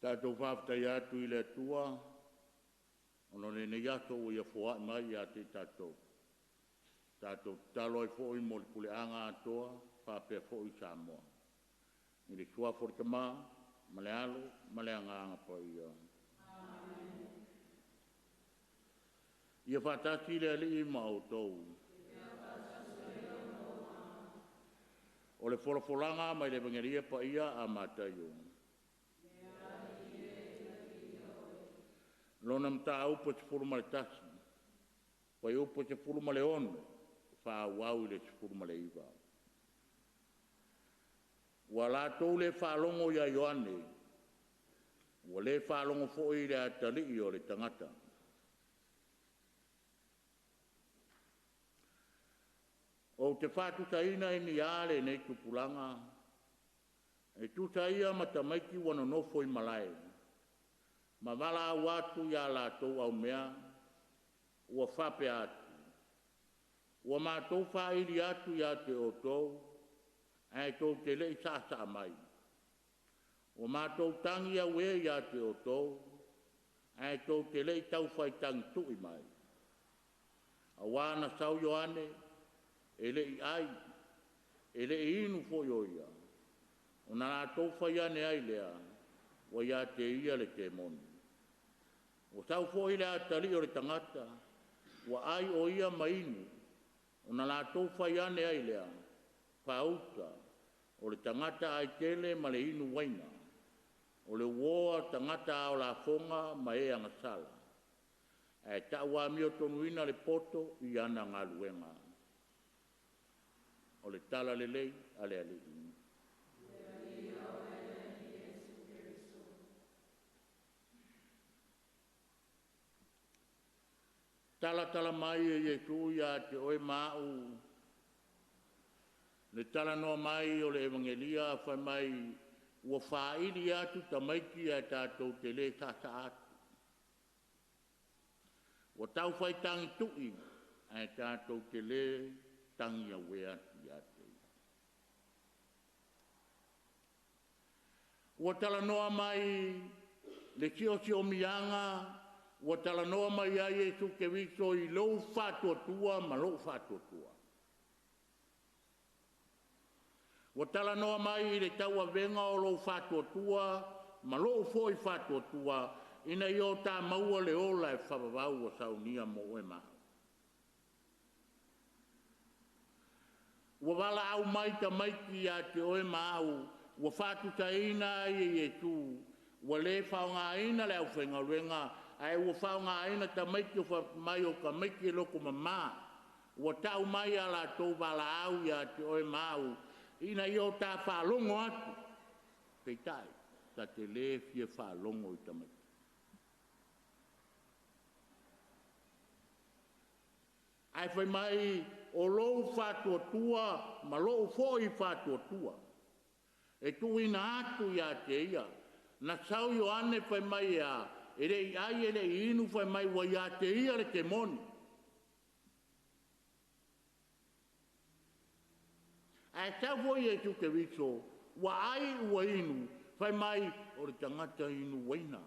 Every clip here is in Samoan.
Tatou faafetaia atu i le Atua ona o lenei aso ua Ia foai mai ia te i tatou, tatou tatalo ai foi mo le puleaga atoa faapea foi Samoa. I le Suafa o le Tama ma le Alo ma le Agaga Paia. Ia faatasi le Alii ma outou. O le folafolaga mai le Evagelia Paia a Mataio. Lona Mataupu e 11, fuaiupu e 16 faaauau i le 19. Ua latou le faalogo ia Ioane, ua le faalogo foi i le atalii o le tagata. Ou te faatusaina i ni a lenei tupulaga? E tusa ia ma tamaiti ua nonofo i malae ma valaau atu i a latou aumea, ua faapea atu, “Ua matou fāili atu ia te outou, ae tou te le i saasaa mai. Ua matou tagi auē ia te outou, ae tou te le i taufai tagitu'i mai. Auā na sau Ioane, e le i ai, e le i inu foi o ia, ona latou fai ane ai lea, ‘Ua ia te ia le temoni.’ Ua sau foi le Atalii o le tagata, ua ai o ia ma inu, ona latou fai ane ai lea, ‘Faauta, o le tagata ai tele ma le inu uaina, o le uō a tagata ao lafoga ma e agasala.’ Ae tau amiotonuina le poto i ana galuega.” O le Tala Lelei a le Alii. Talatala mai e Iesu ia te oe ma a'u le talanoa mai o le Evagelia fai mai ua faili atu tamaiti ae tatou te le saasaa atu. Ua taufai tagitu'i ae tatou te le tagi auē atu ia te Ia. Ua talanoa mai le siosiomiaga ua talanoa mai ai Iesu Keriso i lou faatuatua ma lou faatuatua. Ua talanoa mai i le tauavega o lou faatuatua ma lou foi faatuatua ina ia o ta maua le ola e faavavau ua saunia mo oe ma a'u. Ua valaau mai tamaiti ia te oe ma a'u, ua faatusaina ai e Iesu ua le faaaogaina le aufaigaluega ae ua faaaogaina tamaiti ua fai mai o tamaiti e loto mama ua tau mai a latou valaau ia te oe ma a'u ina ia o ta faalogo atu, peitai ta te le fia faalogo i tamaiti. Ae fai mai o lou faatuatua ma lou foi faatuatua e tuuina atu ia te Ia. Na sau Ioane fai mai e a? E le i ai e le i inu, fai mai ua ia te ia le temoni. Ae sau foi Iesu Keriso ua ai ua inu, fai mai o le tagata inu uaina,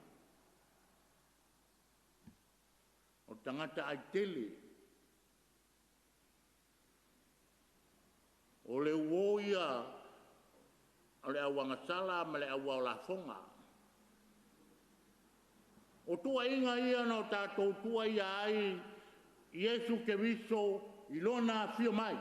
o le tagata ai tele. O le uo ia a le au agasala ma le au ao lafoga. O tuuaiga ia na o tatou tuuaia ai Iesu Keriso i Lona afio mai.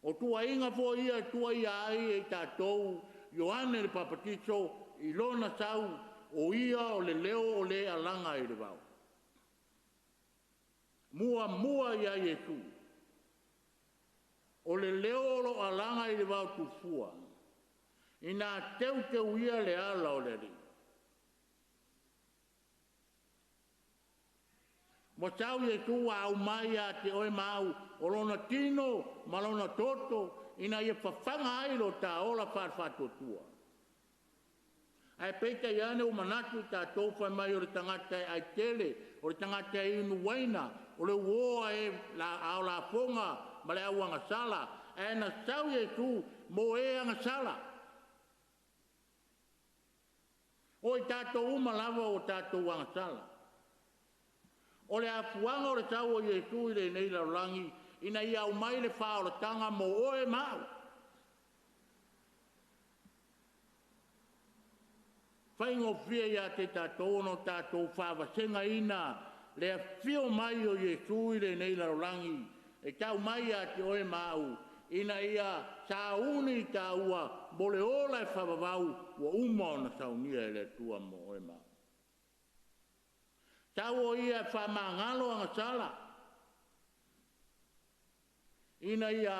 O tuuaiga foi ia e tuuaia ai e i tatou Ioane le Papatiso i lona sau, o ia o le leo o le e alaga i le vao. Muamua ia Iesu, o le leo o lo o alaga i le vaotuafua, ina teuteulia le ala o le Alii. Ua sau Iesu ua aumai ia te oe ma au o lona tino ma lona toto ina ia fafaga ai lo ta ola faale-faatuatua. Ae peitai ane ua manatu i tatou fai mai o le tagata e ai tele, o le tagata e inu uaina, o le uo a e ao lafoga ma le au agasala, ae na sau Iesu mo e agasala. O i tatou uma lava ua tatou agasala. O le afuaga o le sau o Iesu i lenei lalolagi, ina ia aumai le faaolataga mo oe ma au. E faigofie ia te tatou ona tatou faavasegaina le afio mai o Iesu i lenei lalolagi e tau mai ia te oe ma au, ina ia sauni taua mo le ola e faavavau ua uma ona saunia e le Atua mo oe ma au. Sau o Ia e faamagalo agasala, ina ia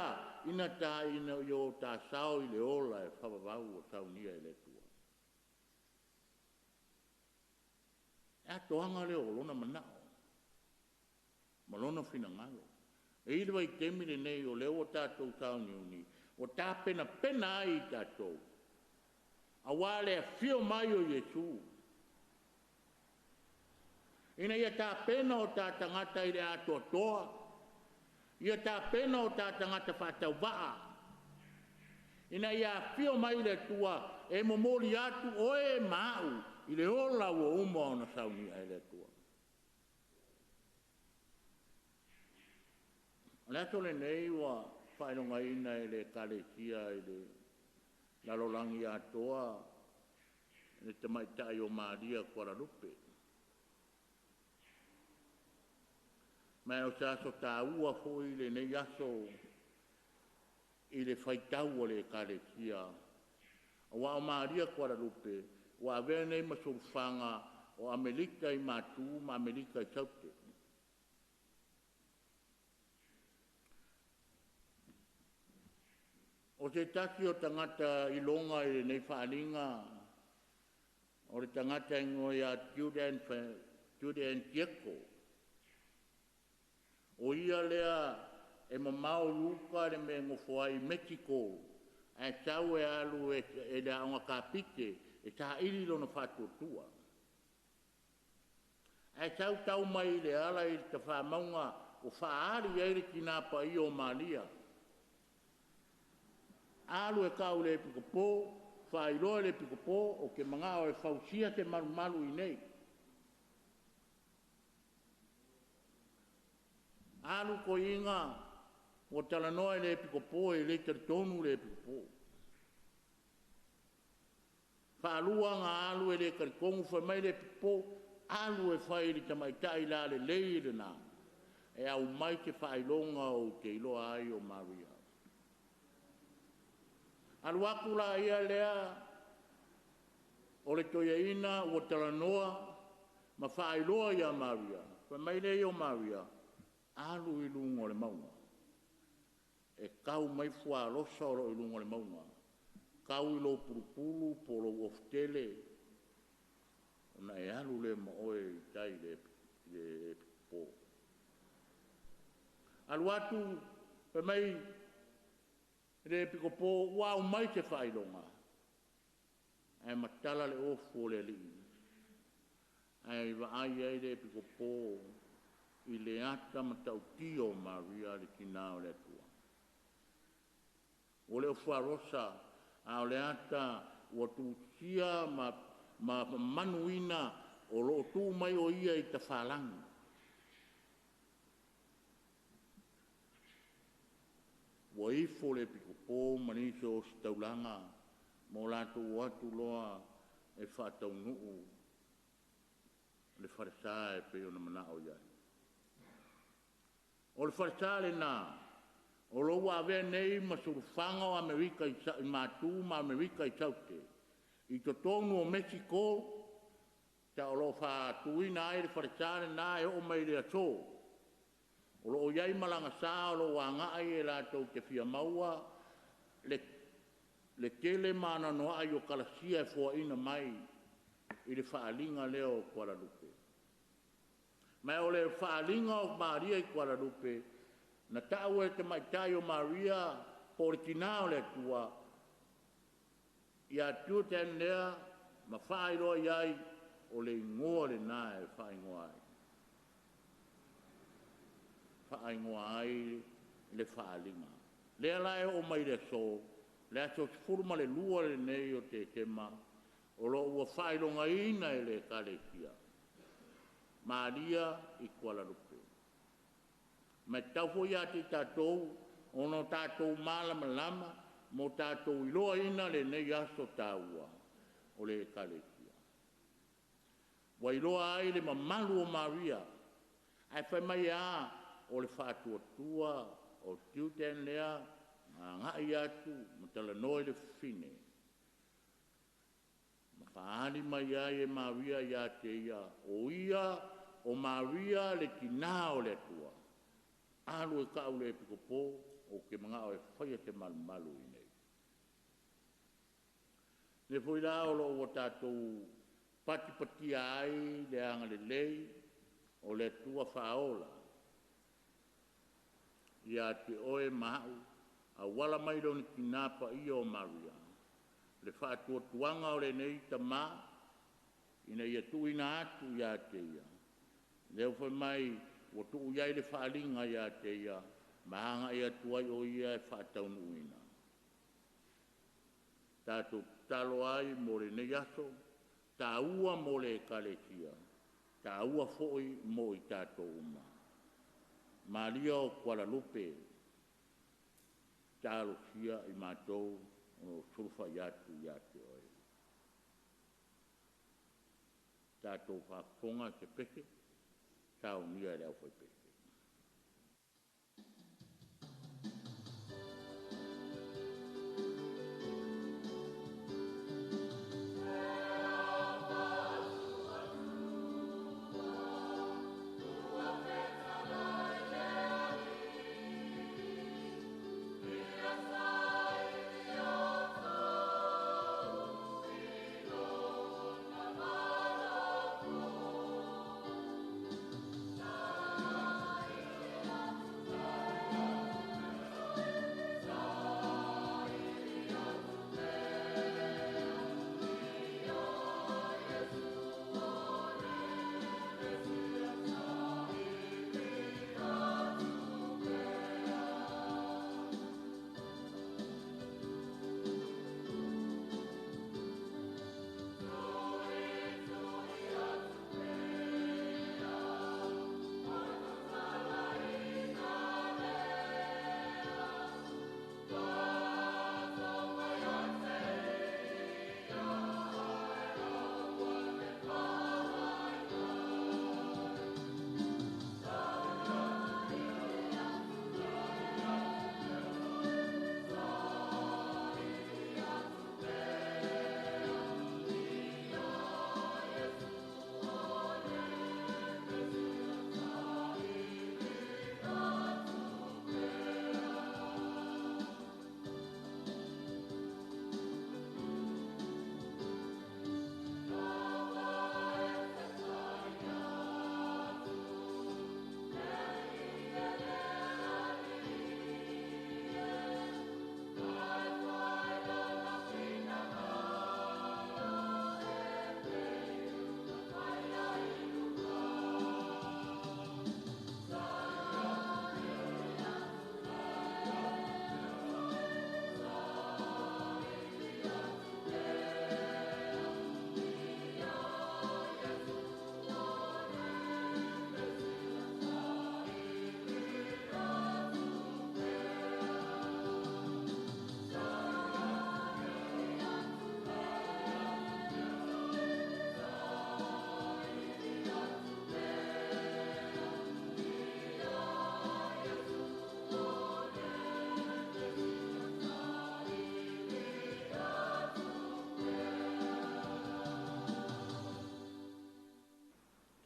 ina ta ina ia o ta sao i le ola e faavavau ua saunia e le Atua. Le atoaga lea o lona manao ma lona finagalo. E i ai le vaitaimi lenei o lea ua tatou sauniuni, ua tapenapena ai i tatou aua le afio mai o Iesu, ina ia tapena o ta tagata i le atoatoa, ia tapena o ta tagata faatauvaa, ina ia afio mai le Atua e momoli atu oe ma au i le ola ua uma ona saunia e le Atua. O le aso lenei ua faailogaina e le Ekalesia i le lalolagi atoa le tamaitai o Maria Kualalupe. Ma o se aso taua foi lenei aso i le faitau a le Ekalesia, aua o Maria Kualalupe ua avea nei ma sulufaga o Amerika i Matu ma Amerika i Saute. O se tasi o tagata iloga i lenei faaaliga, o le tagata e igoa ia Julian Diego. O ia lea e mamao i uka le mea e nofo ai i Mexico, ae sau e alu i le aoga kapite e saili lona faatuatua. Ae sau tau mai i le ala i le tafaamauga ua faaali i ai le Tina Paia o Maria. Alu e tau i le Epikopo, faailoa i le Epikopo, ou te manao e fausia se malumalu i inei. Alu toeaina ua talanoa i le Epikopo, e le talitonu le Epikopo. Faalua ona alu e le talitonu, fai mai le Epikopo, alu e fai i le tamaitai lalelei lena, e aumai se faailoga ou te iloa ai o Maria. Alu atu laia lea o le toeaina ua talanoa ma faailoa ia Maria, fai mai lea o Maria, alu i luga o le mauga e tau mai fuaalosa o lo o i luga o le mauga, tau i lou pulupulu po o lou ofutele ona e alu lea ma oe i tai i le epikopo. Alu atu fai mai le epikopo ua aumai se faailoga, ae matala le ofu o le alii, ae vaai i ai le epikopo i le ata matautia o Maria le Tina o le Atua. Ua le o fuaalosa, a o le ata ua tusia ma mamanuina o lo o tu mai o Ia i tafalagi. Ua ifo le epikopo ma nisi o ositaulaga ma o latou o atu loa e faataunuu le falesa e pei ona manao i ai. O le falesa lena o lo o ua avea nei ma sulufaga o Amerika i Matu ma Amerika i Saute i totonu o Mesiko, sa o lo o faatuina ai le falesa lena e oo mai le aso. O lo o i ai malaga sa o lo o agai e latou te fia maua le tele ma anoanoai o kalasia e foaina mai i le faaaliga lea o Kualalupe. Ma o le faaaliga o Maria i Kualalupe, na tau e le tamaitai o Maria po o le Tina o le Atua ia Julian lea ma faailoa i ai, o le igoa lena e faaigoa ai, faaigoa ai le faaaliga. Lea la e oo mai le aso, le aso 12 lenei o Tesema. o lo o ua faailogaina e le Ekalesia Maria i Kualalupe. Ma e tatau foi ia te i tatou ona tatou malamalama ma o tatou iloaina lenei aso taua o le Ekalesia, ua iloa ai le mamalu o Maria. Ae fai mai e a? O le faatuatua o Tilden lea na agai atu ma talanoa i le fafine ma faaali mai ai e Maria ia te ia, o ia o Maria le Tina o le Atua. Alu e tau i le Epikopo ou te manao e faia se malumalu i inei. O lea foi la o lo o ua tatou patipatia ai le agalelei o le Atua Faaola ia te oe ma au, auala mai i lona Tina Paia o Maria, le faatuatuaga o lenei tama ina ia tuuina atu ia te ia, lea ua fai mai ua tuu i ai le faaaliga ia te ia ma agai atu ai o ia e faataunuuina. Tatou tatalo ai mo lenei aso taua mo le Ekalesia, taua foi mo i tatou uma. Maria o Kualalupe, talosia i matou o lo o sulufai atu ia te oe. Tatou faafofoga se pese saunia e le aufaipese.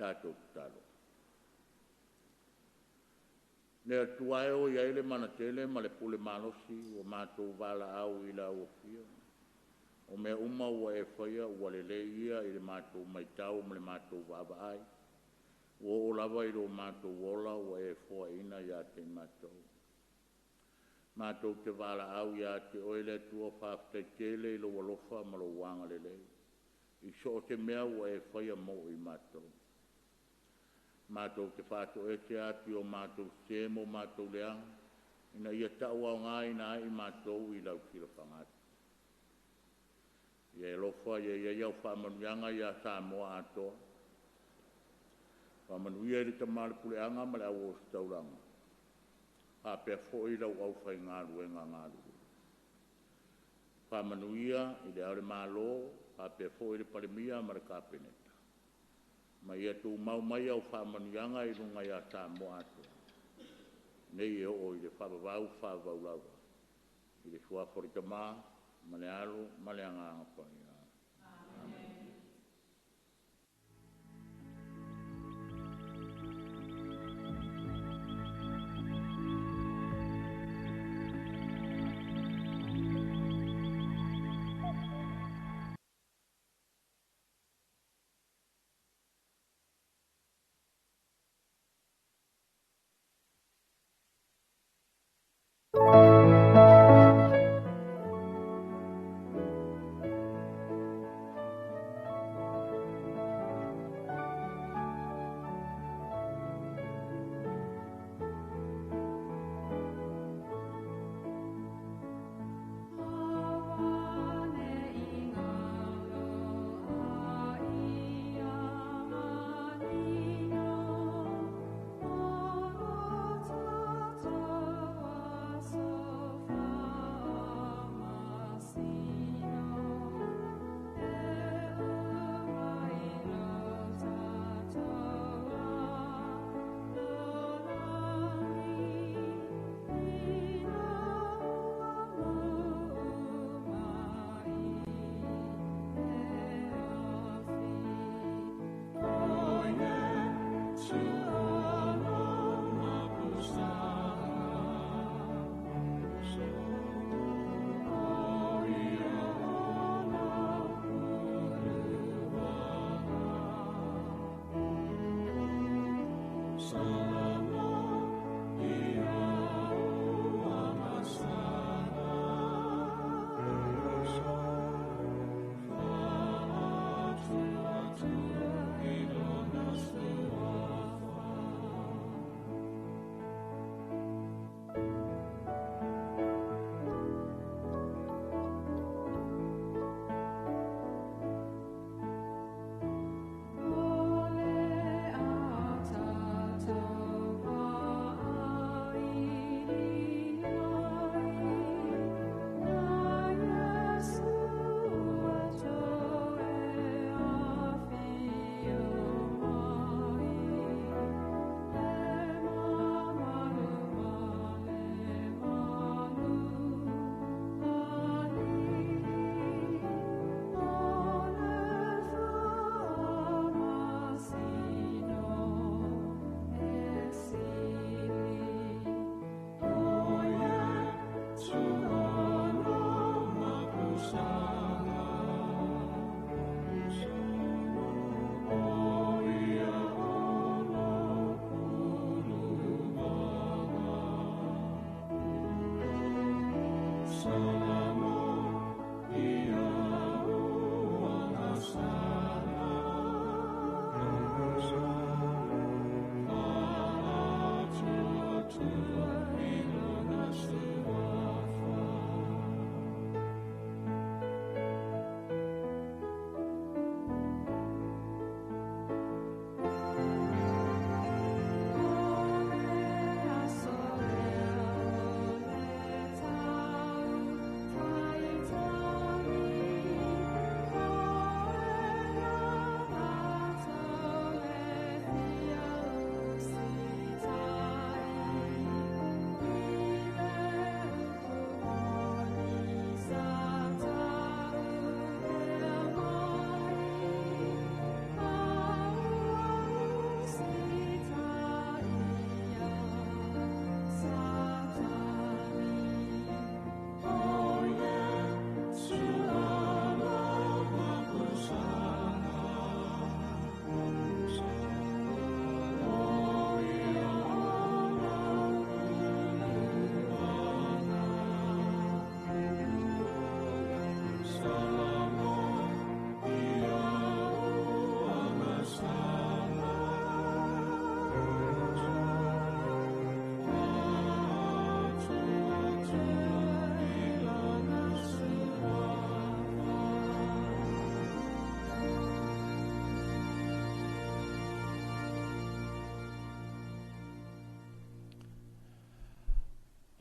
Tatou tatalo. Le Atua e ua i ai le mana tele ma le pule malosi, ua matou valaau i lau afio, o mea uma ua e faia ua lelei ia i le matou matau ma le matou vaavaai. Ua oo lava i lo matou ola ua e foaina ia te matou. Matou te valaau ia te oe le Atua, faafetai tele i lou alofa ma lou agalelei i so o se mea ua e faia mo i matou. Matou te faatoese atu i o matou sese ma o matou leaga, ina ia tauaogaina ai i matou i lau silafaga atu. Ia e alofa ia i ai au faamanuiaga ia Samoa atoa. Faamanuia i le Tama a le Puleaga ma le au Ositaulaga, faapea foi lau aufaigaluega galulue. Faamanuia i Le Ao o le Malo faapea foi le Palemia ma le Kapeneta, ma ia tumau mai au faamanuiaga i luga ia Samoa atoa, nei e oo i le faavavau faavavau lava. I le Suafa o le Tama ma le Alo ma le Agaga Paia. Amene.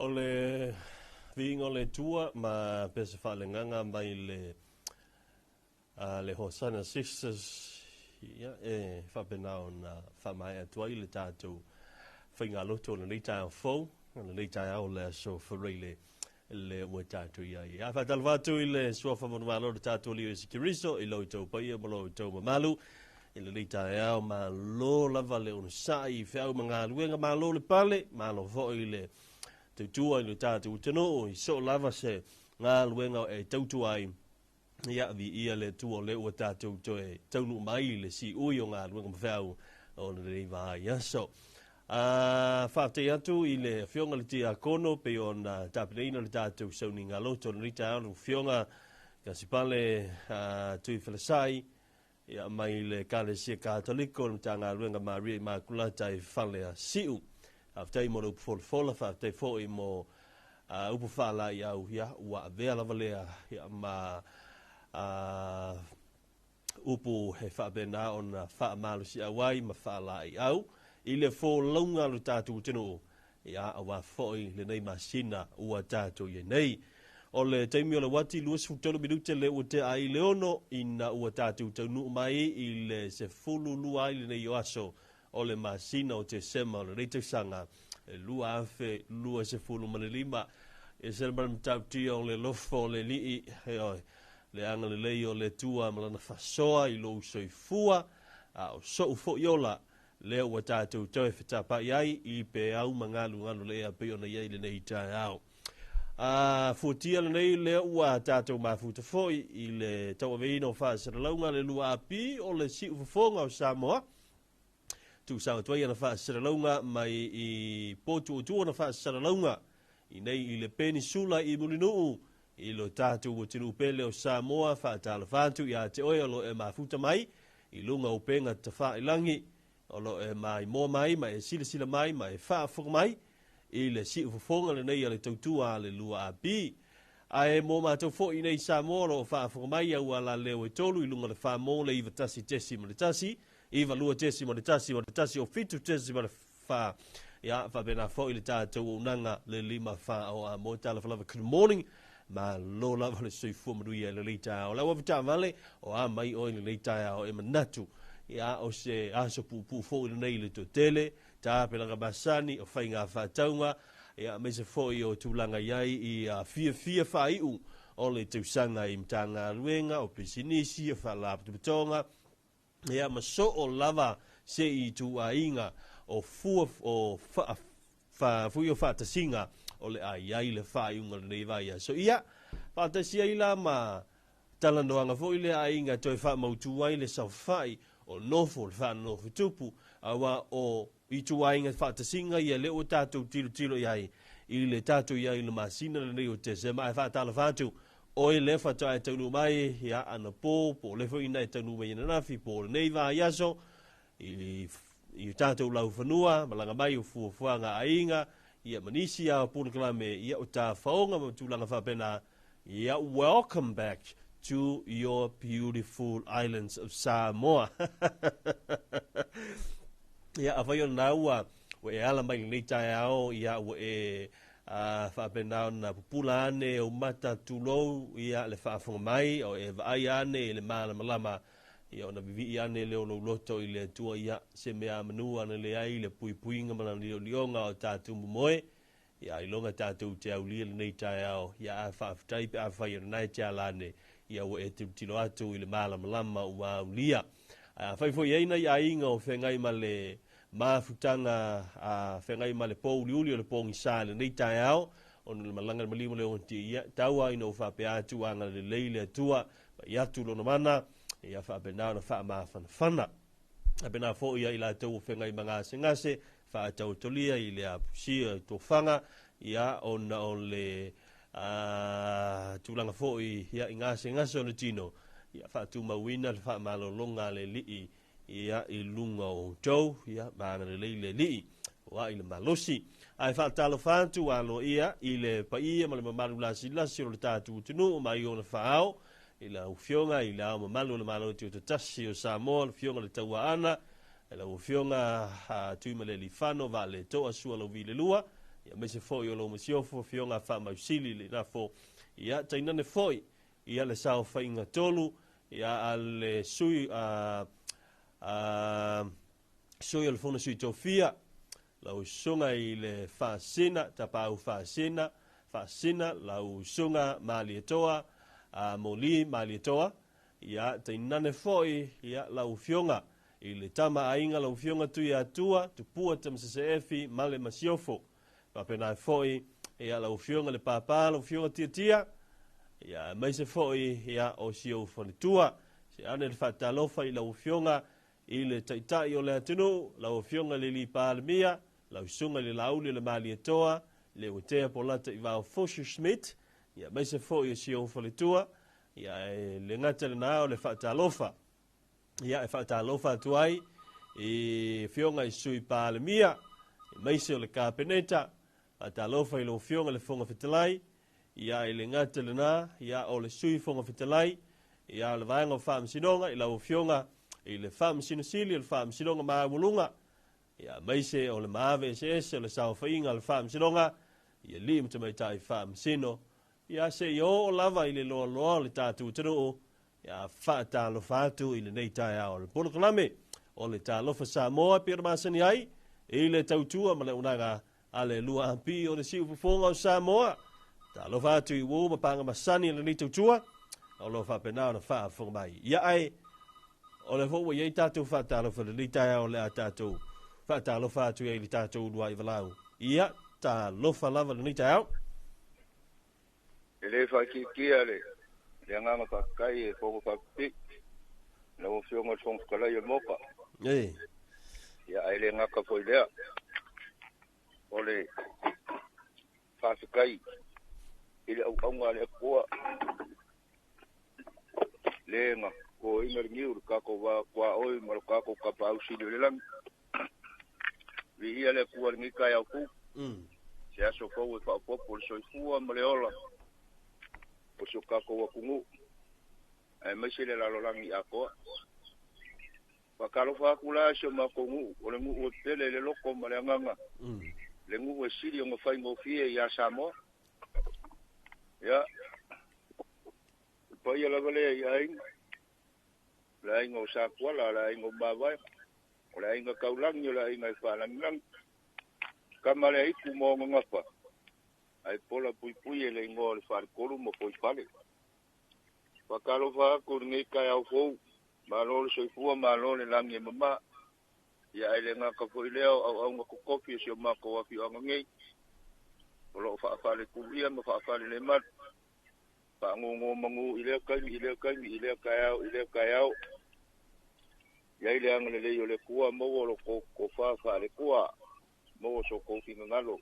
O le viiga o le Atua ma pea se faaleagaga mai le a le Hosanna Sisters, ia, e faapena ona faamaea atu ai le tatou faigalotu o lenei taeao fou, o lenei taeao o le aso Faraile le ua tatou i ai. A faatalofa atu i le suafa manumalo o le tatou Alii o Iesu Keriso i lo outou paia ma lo outou mamalu i lenei taeao. Malo lava le onosai i feau ma galuega, malo le pale, malo foi le tautua i le tatou atunuu i soo lava se galuega e tautua ai. Ia, viia le Atua o lea ua tatou toe taunuu mai i le siui o galuega ma feau o lenei vaiaso. A faafetai atu i le Afioga i le Tiakono pei ona tapenaina le tatou sauniga loto o lenei taeao, lau Afioga Casipale Tuifelesai, ia, mai le Ekalesia Katoliko, le Matagaluega Maria Imakulata i Faleasiu. Faafetai mo le upu folafola, faafetai foi mo upu faalaeiau, ia, ua avea lava lea, ia, ma upu e faapena ona faamalosiau ai ma faalaeiau i le folauga a lo tatou atunuu, ia, aua foi lenei masina ua tatou i ai nei. O le taimi o le uati 23 minute le ua tea ai le 6 ina ua tatou taunuu mai i le 12 ai lenei o aso o le masina o Tesema o lenei tausaga 2025. E se ma le matautia o le lofo o le Alii, ioe, le agalelei o le Atua ma lana faasoa i lou soifua, a o sou foi ola, lea ua tatou toe fetapai ai i peau ma galugalu lea pei ona i ai lenei taeao. A fuatia lenei lea ua tatou mafuta foi i le tauaveina o faasalalauga le 2AP o le siufofoga o Samoa, tuusao atu ai ana faasalalauga mai i potuotua ona faasalalauga i nei i le Penisula i Mulinuu i lo tatou atunuu pele o Samoa. Faatalofa atu ia te oe o lo e mafuta mai i luga o upega tafailagi, o lo e maimoa mai ma e silasila mai ma e faafofoga mai i le siufofoga lenei a le tautua a le 2AP. Ae mo matou foi i nei Samoa o lo o faafofoga mai auala leo e tolu i luga o le 4 mo le 91.1, 92.1 ma le 1 o 7.4. Ia, faapena foi le tatou auaunaga le 5 4 o Amoa. Talofa lava, good morning. Malo lava le soifua manuia i lenei taeao. Lau avetaavale o a mai oe i lenei taeao e manatu. Ia, o se aso puupuu foi lenei i le toatele, tapenaga masani o faiga faatauga, ia, aemaise foi o tulaga i ai i fiafia faaiu o le tausaga i Matagaluega, o pisinisi, o faalapotopotoga, ia, ma soo lava se i tuaiga o fua o fa, fa, fui o faatasiga o le a i ai le faaiuga o lenei vaiaso. Ia, faatasi ai la ma talanoaga foi le aiga toe faamautu ai le saofai o nofo le faanonofo tupu, aua o ituaiga faatasiga ia lea ua tatou tilotilo i ai i le tatou i ai i le masina lenei o Tesema. Ae faatalofa atu oe lea faatoa e taunuu mai, ia, anapo po o le foi ina e taunuu mai ananafi po o lenei vaiaso i tatou laufanua, malaga mai o fuafuaga aiga, ia, ma nisi a o polokalame, ia, o tafaoga ma tulaga faapena. Ia, welcome back to your beautiful islands of Samoa. Ia, afai o lena ua e ala mai lenei taeao, ia, ua e faapena ona pupula ane o mata tulou, ia, le faafofoga mai o e vaai ane i le malamalama, ia, ona vivii ane le o lou loto i le Atua, ia, se mea manu ana leai le puipuiga ma lana liolioga o tatou momoe, ia, iloga tatou te aulia lenei taeao. Ia, a faafetai pe afai o lena e te ala ane, ia, ua e tilotilo atu i le malamalama ua aulia. Ae afai foi ai nai aiga o feagai ma le mafutaga, a feagai ma le pouliuli o le pogisa i lenei taeao ona le malaga le maliu ma le ogatia, ia, tau lava ina ou faapea atu, agalelei le Atua, pai atu lona mana, ia faapena ona faamafanafana. Faapena foi ia i latou o feagai ma gasegase, faatautolia i le apusia i tofaga, ia, ona o le tulaga foi, ia, i gasegase o le tino, ia, faatumauina le faamalologa a le Alii, ia, i luga o outou, ia, ma agalelei le Alii o ai le malosi. Ae faatalofa atu aloaia i le paia ma le mamalu lasilasi o le tatou atunuu mai ona faaao i lau Afioga i le Ao Mamalu o le Malo Tutoatasi o Samoa, le Afioga i le Tauaana, lau Afioga Tuimalealiifano Vaaletoa Sualauvi le Lua, Ia aemaise foi o lou masiofo Afioga Faamausili le Lafo. Ia tainane foi ia le saofaiga tolu ia a le sui a a sui o le Fono Sui Tofia, lau Susuga i le Faasina, Tapaau Faasina, Faasina, lau Susuga Malietoa, a Moli Malietoa, ia tainane foi ia lau Afioga i le Tama Aiga, lau Afioga Tuiatua, Tupua Tamaseseefi ma le Masiofo. Faapena foi ia lau Afioga le Papa, lau Afioga Tiatia, ia aemaise foi ia o si ou faletua. Se ane le faatalofa i lau Afioga i le Taitai o le atunuu, lau Afioga i le Alii Palemia, lau Susuga i le Laauli o le Malietoa, Leuatea Polata Ivao Fisher Schmidt, ia aemaise foi o si ou faletua. Ia e le gata lena o le faatalofa. Ia e faatalofa atu ai i Afioga i Sui Palemia, aemaise o le Kapeneta, faatalofa i lau Afioga i le Fofoga Fetalai, ia e le gata lena, ia o le Sui Fofoga Fetalai, ia o le Vaega o Faamasinoga i lau Afioga i le Faamasino Sili o le Faamasinoga Maualuga, ia aemaise o le maave eseese o le saofaiga o le Faamasinoga, i alii ma tamaitai faamasino, ia se i oo lava i le loaloa o le tatou atunuu, ia faatalofa atu i lenei taeao. O le polokalame o le Talofa Samoa e pei ona masani ai i le tautua ma le auaunaga a le 2AP o le Siufofoga o Samoa. Talofa atu i uo ma paga masani o lenei tautua o lo o faapena ona faafofoga mai. Ia ae o le foi ua i ai tatou faatalofa i lenei taeao o le a tatou faatalofa atu ai i le tatou uluai valaau. Ia, talofa lava i lenei taeao. E le faaitiitia le agaga faafetai e fofoga faapipii i lau Afioga i le Fofoga Fetalai o le Maota. Ia, ae le gata foi i lea, o le faafetai i le auauna a le Atua le na totoina le niu i le tatou va tuaoi ma le tatou Tapaau Sili o le lagi. Viia le Atua i lenei taeao fou, se aso fou e faaopoopo le soifua ma le ola o si o tatou atunuu, aemaise le lalolagi atoa. Faatalofa atu la i si o matou nuu, o le nuu e pele i le loto ma le agaga, le nuu e sili ona faigofie ia Samoa. Ia, le paia lava lea i aiga, le aiga o Satuala, le aiga o Mavaega, o le aiga taulagi, o le aiga e faalagilagi. Tama le aitu ma ona gafa, ae pola puipui e le igoa o le Faletolu ma Poifale. Faatalofa atu i lenei taeao fou, malo le soifua, malo le lagi e mama. Ia ae le gata foi lea o auauna totofi o si o matou afioaga nei, o lo o faafaletuia ma faafalelemalu, faanonomanu i lea taimi i lea taimi, i lea taeao i lea taeao. Iai le agalelei o le Atua, maua lo tou tofa faale-Atua, maua so tou finagalo,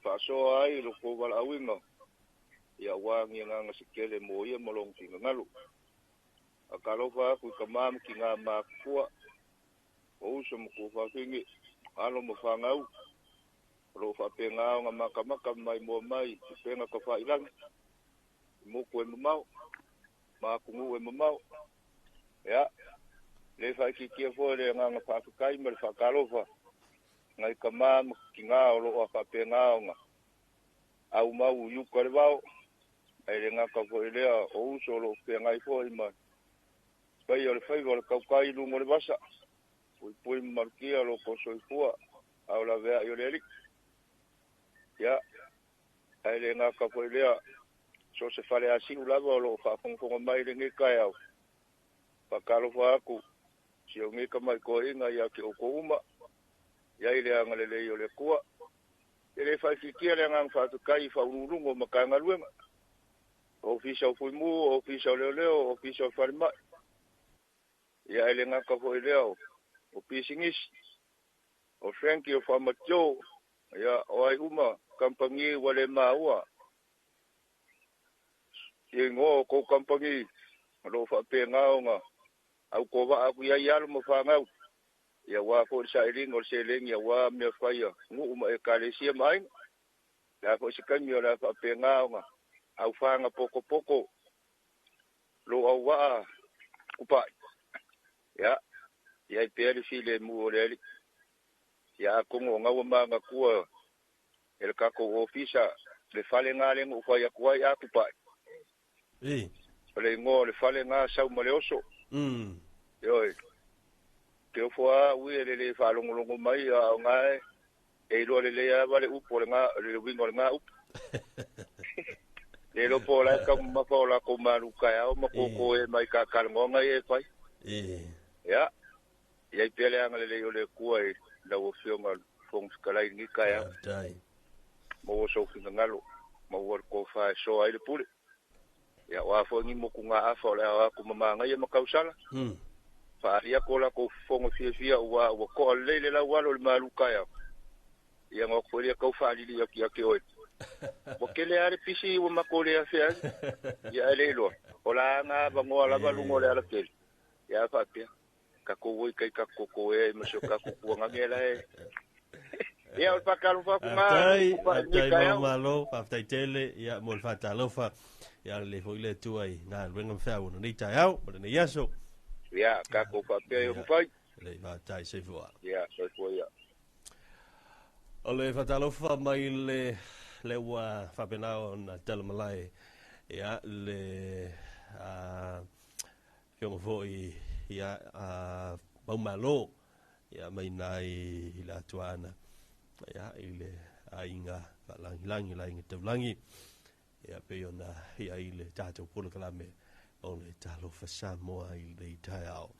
faasoa ai lo tou valaauina, ia aua ni agaga se tele mo ia ma lona finagalo. Faatalofa atu i tama ma tina matutua, o uso ma tuafafine, alo ma fanau, o lo o faapena ona matamata ma maimoa mai i upega tafailagi, i motu e mamao, ma atunuu e mamao. Ia, le faaitiitia foi le agaga faafetai ma le faatalofa nai tama ma tina o lo o faapena ona aumau i uta le vao, ae le gata foi lea o uso o lo o feagai foi ma paia o le faiva o le tautai i luga o le vasa, puipui ma malutia lo tou soifua a o laveai o le Alii. Ia, ae le gata foi lea, so o se faleasiu lava o lo o faafogafoga mai i lenei taeao, faatalofa atu si au nei tamai toeaiga ia te outou uma, iai le agalelei o le Atua. E le faaitiitia le agaga faafetai i Faauluuluga o Matagaluega, Ofisa o Fuimu, Ofisa o Leoleo, Ofisa o Falemai, ia ae le gata foi lea o pisinisi, o Frankie o Faamatio, ia o ai uma kamupani ua le maua i igoa o tou kamupani o lo o faapena ona autovaa atu i ai alo ma fanau, ia aua foi le sailiga o le seleni aua mea fai a nuu ma ekalesia ma aiga. Le a foi se taimi o le a faapena ona aufaga potopoto lou auvaa kupai. Ia, i ai pea le filemu o le Alii. Ia atonu o gaua manatua E le tatou ofisa le fale lena lea na ou fai atu ai a tupai. O le igoa o le fale lena sau ma le oso. Ioe. Te ofo lava au ia i le le faalogologo mai a o na e iloa lelei lava le upu o lena, le uiga o lena upu. Le iloa po o la e taumamafa o latou malu taeao ma koko e mai ta talanoaga ia e fai. Ia, i ai pea le agalelei o le Atua i lau Afioga i le Fofoga Fetalai i lenei taeao. Faafetai. Maua sou finagalo, maua le tofa e soa ai le pule. Ia, o a foi ni motugaafa o le a o atu ma manaia ma tausala, faaali atu o latou fofoga fiafia aua ua toa lelei le laualo i le malu taeao. Ia ona o atu foi lea tau faalili atu ia te oe. Ua tele lava le pisi ua matou le afe ai. Ia ae le iloa, o la na avanoa lava luga o le alatele. Ia a faapea, tatou o i tai tatou toto ea ai ma si o tatou tuagane la e. Ia o le faatalofa atu na. Faafetai, faafetai mau malo, faafetai tele ia mo le faatalofa. Ia le foi le Atua i galuega ma feau o lenei taeao ma lenei aso. Ia, tatou faapea e mafai. Le faafetai soifua. Ia, soifua ia. O le faatalofa mai le le ua faapena ona tala malae ia le afioga foi ia Maumalo ia mai nai i le Atuana ia i le aiga faalagilagi le aiga taulagi ia pei ona i ai le tatou polokalame o le Talofa Samoa i lenei taeao.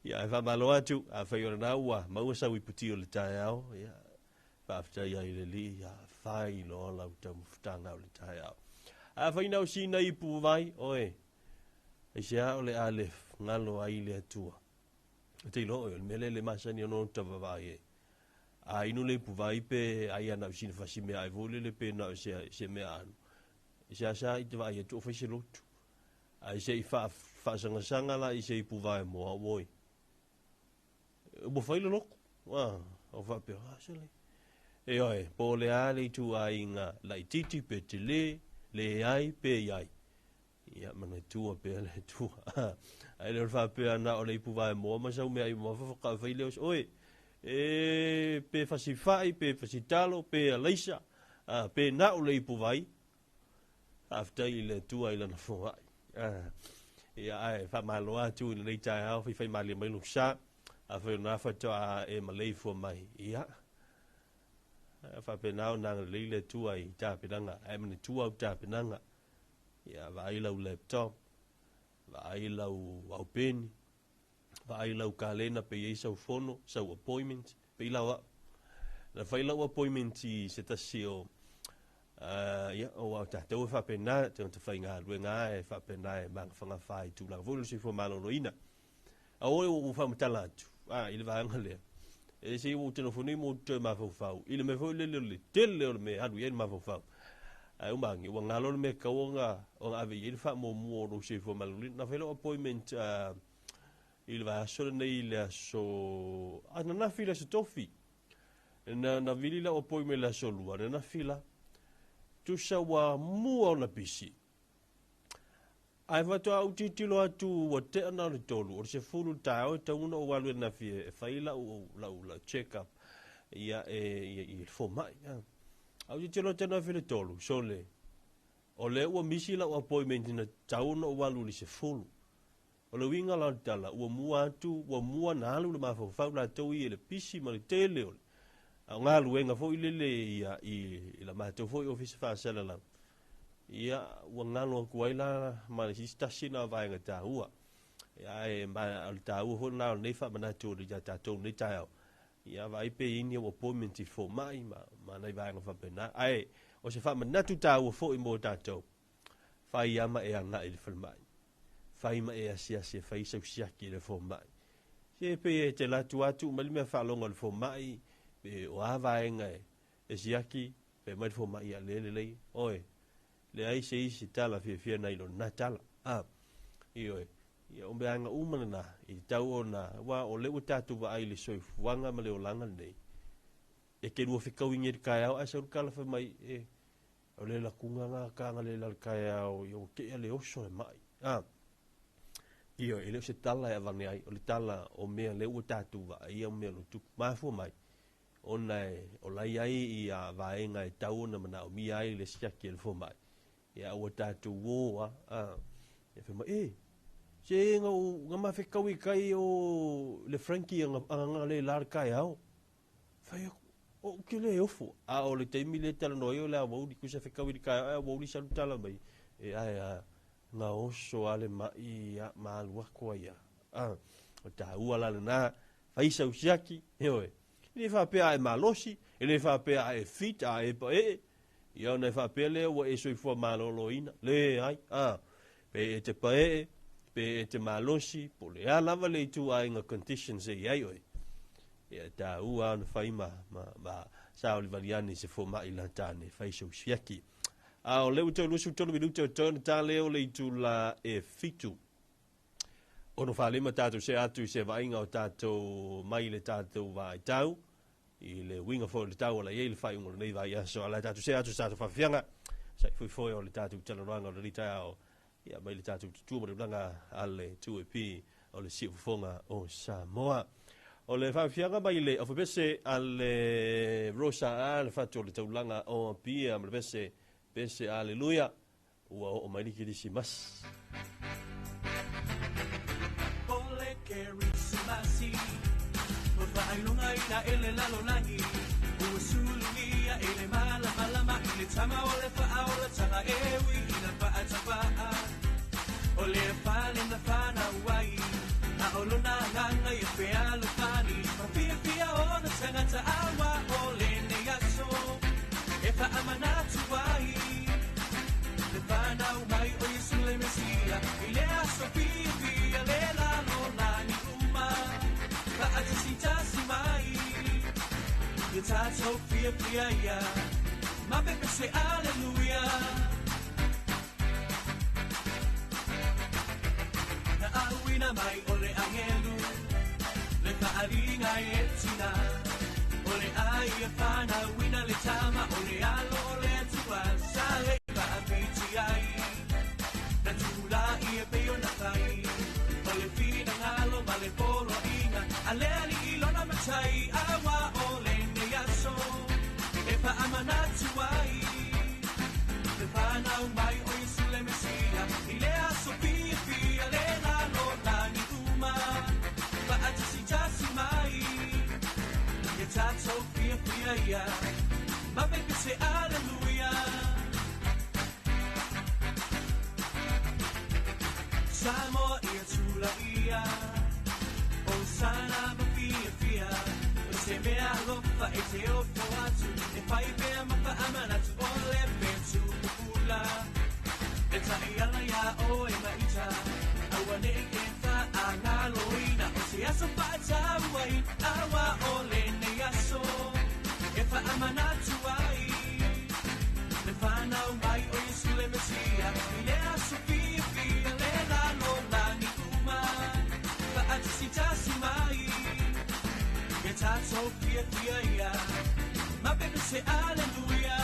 Ia e faamalo atu, afai o lena ua maua sau iputi o le taeao, ia faafetai ai le Alii, ia fai loa lau taumafataga o le taeao. Afai na o sina ipu vai, oe, aisea o le a le galo ai le Atua. O te iloa oe, o le mea lea le masani ona o tavavaai ai. A inu le ipu vai pe ai ana o sina fasi mea ai foi lele pe na o se, se mea anu. I se asa i te vaai atu o fai se lotu. Ae se i faasangasaga la i se ipu vaemoa, oi. Ua fai le lotu. Ah, o faapea, ah, sole. E oe, po o le a le ituaiga laitiiti pe tele, leai pe iai. Ia, manatua pea le Atua. Ae le o le faapea na o le ipu vaemoa ma sau mea i mamafa faatoa fai lea o se, oe, e pe fasifai, pe fasitalo, pe alaisa, ah, pe na o le ipu vai. Faafetai i le Atua i lana foai. Ia, ae faamalo atu i lenei taeao, faifai malie mai lou sa. Afai o lena faatoa e maleifua mai. Ia, faapena ona agalelei le Atua i tapenaga. Ae manatua au tapenaga. Ia, vaai lau laptop, vaai lau aupeni, vaai lau kalena pe i ai sau fono, sau appointment, pe i lau au. Na fai lau appointment i se tasi o ia, o au tātou e faapena, tagata faigaluega e faapena e magafagafa i tulaga foi o le soifua maloloina. A oe ua faamatala atu, i le vaega lea, e se ua te nofo nei mo toe mafaufau, i le mea foi lele o le tele o le mea e alu i ai le mafaufau. Ae umangi, ua galo le mea tatau ona ave i ai le faamuamua o lou soifua maloloina. Na fai lau appointment i le vaiaso lenei i le aso ananafi i le aso tofi. Na vili lau appointment i le aso lua, ananafi la. Tusa ua mua ona pisi. Ae faatoa ou tilotilo atu ua tea na o le 3, o le 10 i le taeao e tatau ona ou alu ananafi e fai lau check up ia e i le fomai. Ae ou tilotilo atu ananafi i le 3, sole, o lea ua misi lau appointment na tatau ona ou alu i le 10. O le uiga la o le tala, ua mua atu, ua mua na alu le mafaufau latou ia i le pisi ma le tele o le galuega foi lele ia i la matou foi ofisa faasalalau. Ia, ua galo atu ai la ma le isi tasi na vaega taua. Ia, ae o le taua foi lena o lenei faamanatu o le ia tatou lenei taeao. Ia, vaai pe i ai ni au appointment i fomai ma nai vaega faapena. Ae, o se faamanatu taua foi mo tatou, fai lava ma e agai i le falemai. Fai ma e asiasi e fai sau siaki i le fomai. Se pe e te latu atu mai le mea faalogo a le fomai, pe o a vaega e siaki, pe mai le fomai ia le lelei. Oe, leai se isi tala fiafia nai lo lena tala. A, ioe, ia o meaga uma lena, i tau ona, wa o le ua tatou vaai i le soifuaga ma le olaga lenei. E te lua fekauiga i le taeao ae sau le tala fai mai, e, o le lakuga ngā kānga le la le taeao, ia ua tea le oso le mai. A, ioe, e le o se tala e avane ai, o le tala o mea le ua tatou vaai ia o mea lo tupu. Mafua mai, Ona e ola i ai ia vaega e tatau ona manaomia ai le siaki a le fomai, ia ua tatou o a, a, ia fai mai, e, se nga u, nga mafekau i kai o le Frankie anga, anga le la le taeao. Fai aku, o ou te le ofo. A o le taimi lea e talanoa ai o le aoauli, tusa fekau i le taeao, ae aoauli salu tala mai, e ae a, nga oso a le mai, ia, ma alu atu ai a. A, o taua la lena, fai sau siaki, ioe. E le faapea a e malosi, e le faapea a e fit, a e paee, ia ona e faapea lea ua e soifua maloloina. Leai, a, pe e te paee, pe e te malosi, po o le a lava le ituaiga conditions e i ai oe, ia e taua ona fai ma, ma, ma saolivali ane i se fomai lata ane e fai sou siaki. A o lea ua toe 23 minute o totoe ona ta lea o le itula e 7. Ono faalima tatou see atu i se vaaiga o tatou mai le tatou vaitau i le uiga foi o le tau o la i ai le faaiuga o lenei vaiaso. A o le a tatou see atu i se tatou faafiafiaga sa i foefoe o le tatou talanoaga o lenei taeao ia mai le tatou tutua ma le ulaga a le 2AP o le Siufofoga o Samoa. O le faafiafiaga mai le aufepese a le Rosa A le fatu o le taulaga o Apia ma le pese pese Aleluia. Ua oo mai le Kerisimasi. O le Kerisimasi, o faailoga ina e le lalolagi, ua sulugia e le malamalama i le tama o le faaolataga e ui ina faatapaa. O le fale na fanau ai, a o lona agaga ia fealofani, ma fiafia ona tagata aua o lenei aso e faamanatu ai. Le fanau mai o Iesu le Mesia, i le aso fiafia le lalolagi uma, faatasitasi mai, ia tatou fiafia ia, ma pepese aleluia. Na auina mai o le agelu, le faaaliga e tina, o le ai e fanauina le tama, o le alo o le Atua, sa le faapiti ai. Na tulai e pei ona fai, o le finagalo ma le poloaiga, a le alii lona matai, aua o lenei aso e faamanatu ai. Le fanau mai o Iesu le Mesia, i le aso fiafia le lalolagi uma, faatasitasi mai, ia tatou fiafia ia, ma pepese aleluia. Samoa ia tulaia, o sana ma fiafia, o se mea alofa e te ofo atu, e fai pea ma faamanatu o le petu pupula. E taʻi ala iā oe maita, auaneʻi e faagaloina, o se aso faatau ai, aua o lenei aso e faamanatu ai. Le fanau mai o Iesu le Mesia, i le aso fiafia le lalolagi uma, faatasitasi mai, ia tatou fiafia ia, ma pepese aleluia.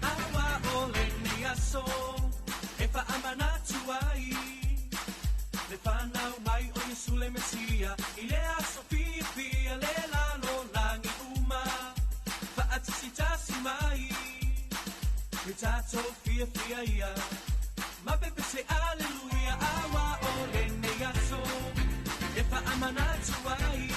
Aua o lenei aso e faamanatu ai, le fanau mai o Iesu le Mesia, i le aso fiafia le lalolagi uma, faatasitasi mai, ia tatou fiafia ia, ma pepese aleluia. Aua o lenei aso e faamanatu ai,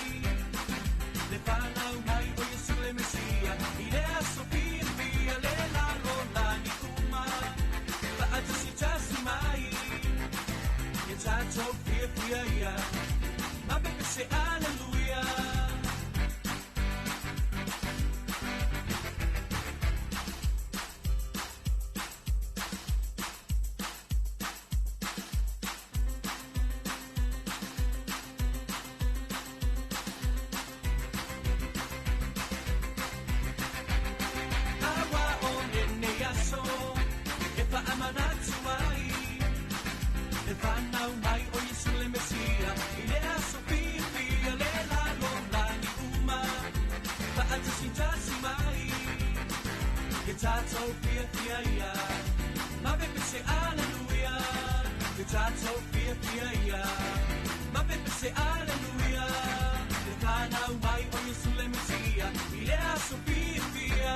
le fanau mai o Iesu le Mesia, i le aso fiafia le lalolagi uma, faatasitasi mai, ia tatou fiafia ia, ma pepese aleluia. Aua o lenei aso e faamanatu ai, le fanau mai o Iesu le Mesia, i le aso fiafia Tatou fia fia ia, ma pepese aleluia. Le tatou fia fia ia, ma pepese aleluia. Le whanau mai o Yesu le Mesia, i le aso fia fia.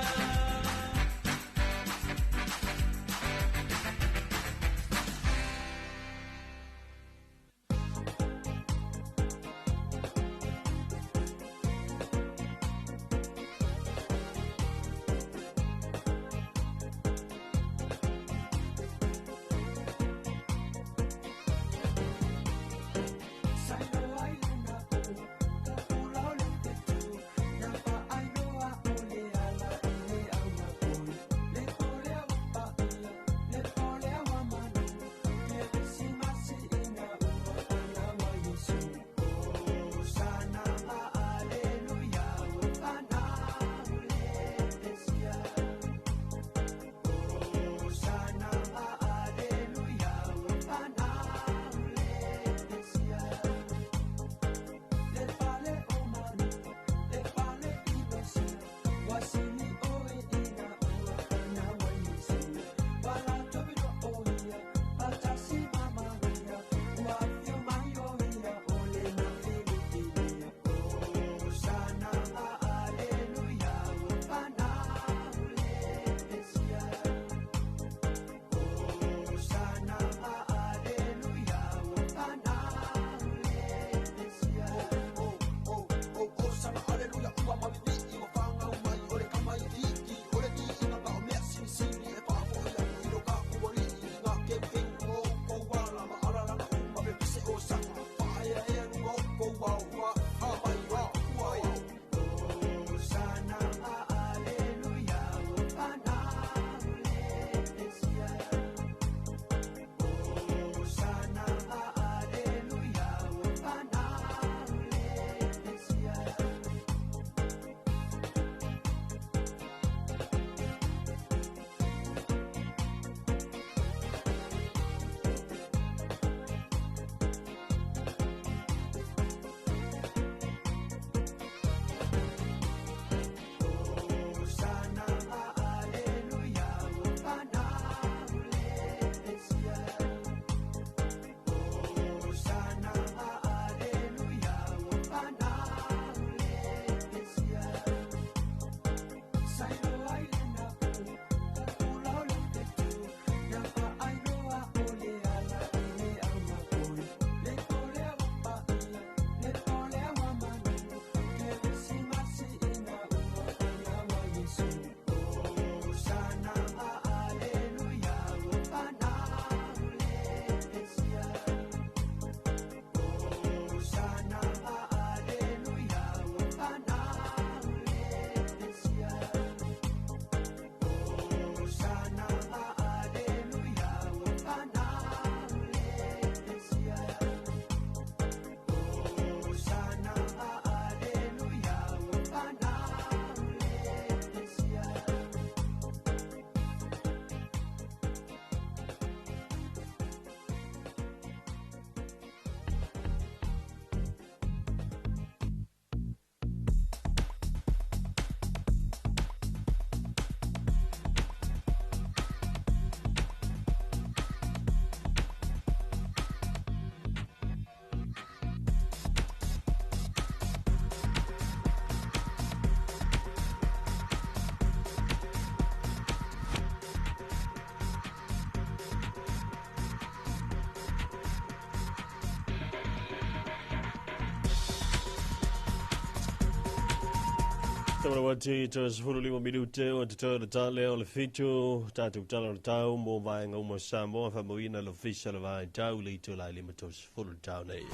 Tamara wati te 15 minute o te tau tale o le fitu tātou tala o le tau mo vaenga uma Samoa whamawina le fisa le vai tau le ito lai lima tau sefulu tau nei.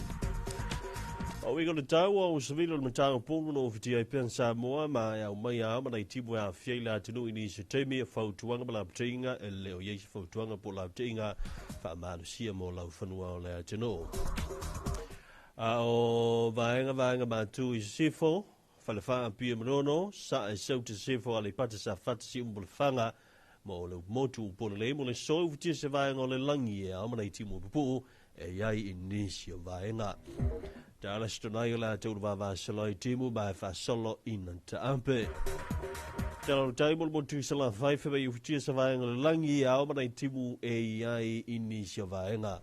O wiko le tau o usavilo le matanga pulu no whiti ai pen Samoa ma au mai a mana i timu a fiei la tunu ini se teimi e fautuanga ma laptinga e leo iei se fautuanga po laptinga wha malusia mo lau whanua o le atunu. A o vaenga vaenga matu i sifo Falefaa pia manono, sa e seu te sefo a le pata sa fata si umbo le whanga, mo le motu upona le mo le soi ufutia se vaenga o le langi e au mana i timu pupuu, e iai i nisi o vaenga. Ta ala stonai o la teuru vava saloi timu ma e whasolo ina ta ampe. Tala o le tai mo le motu i Salafai fe mai ufitia sa vaega o le lagi a o mana i timu e i ai i nisi o vaega.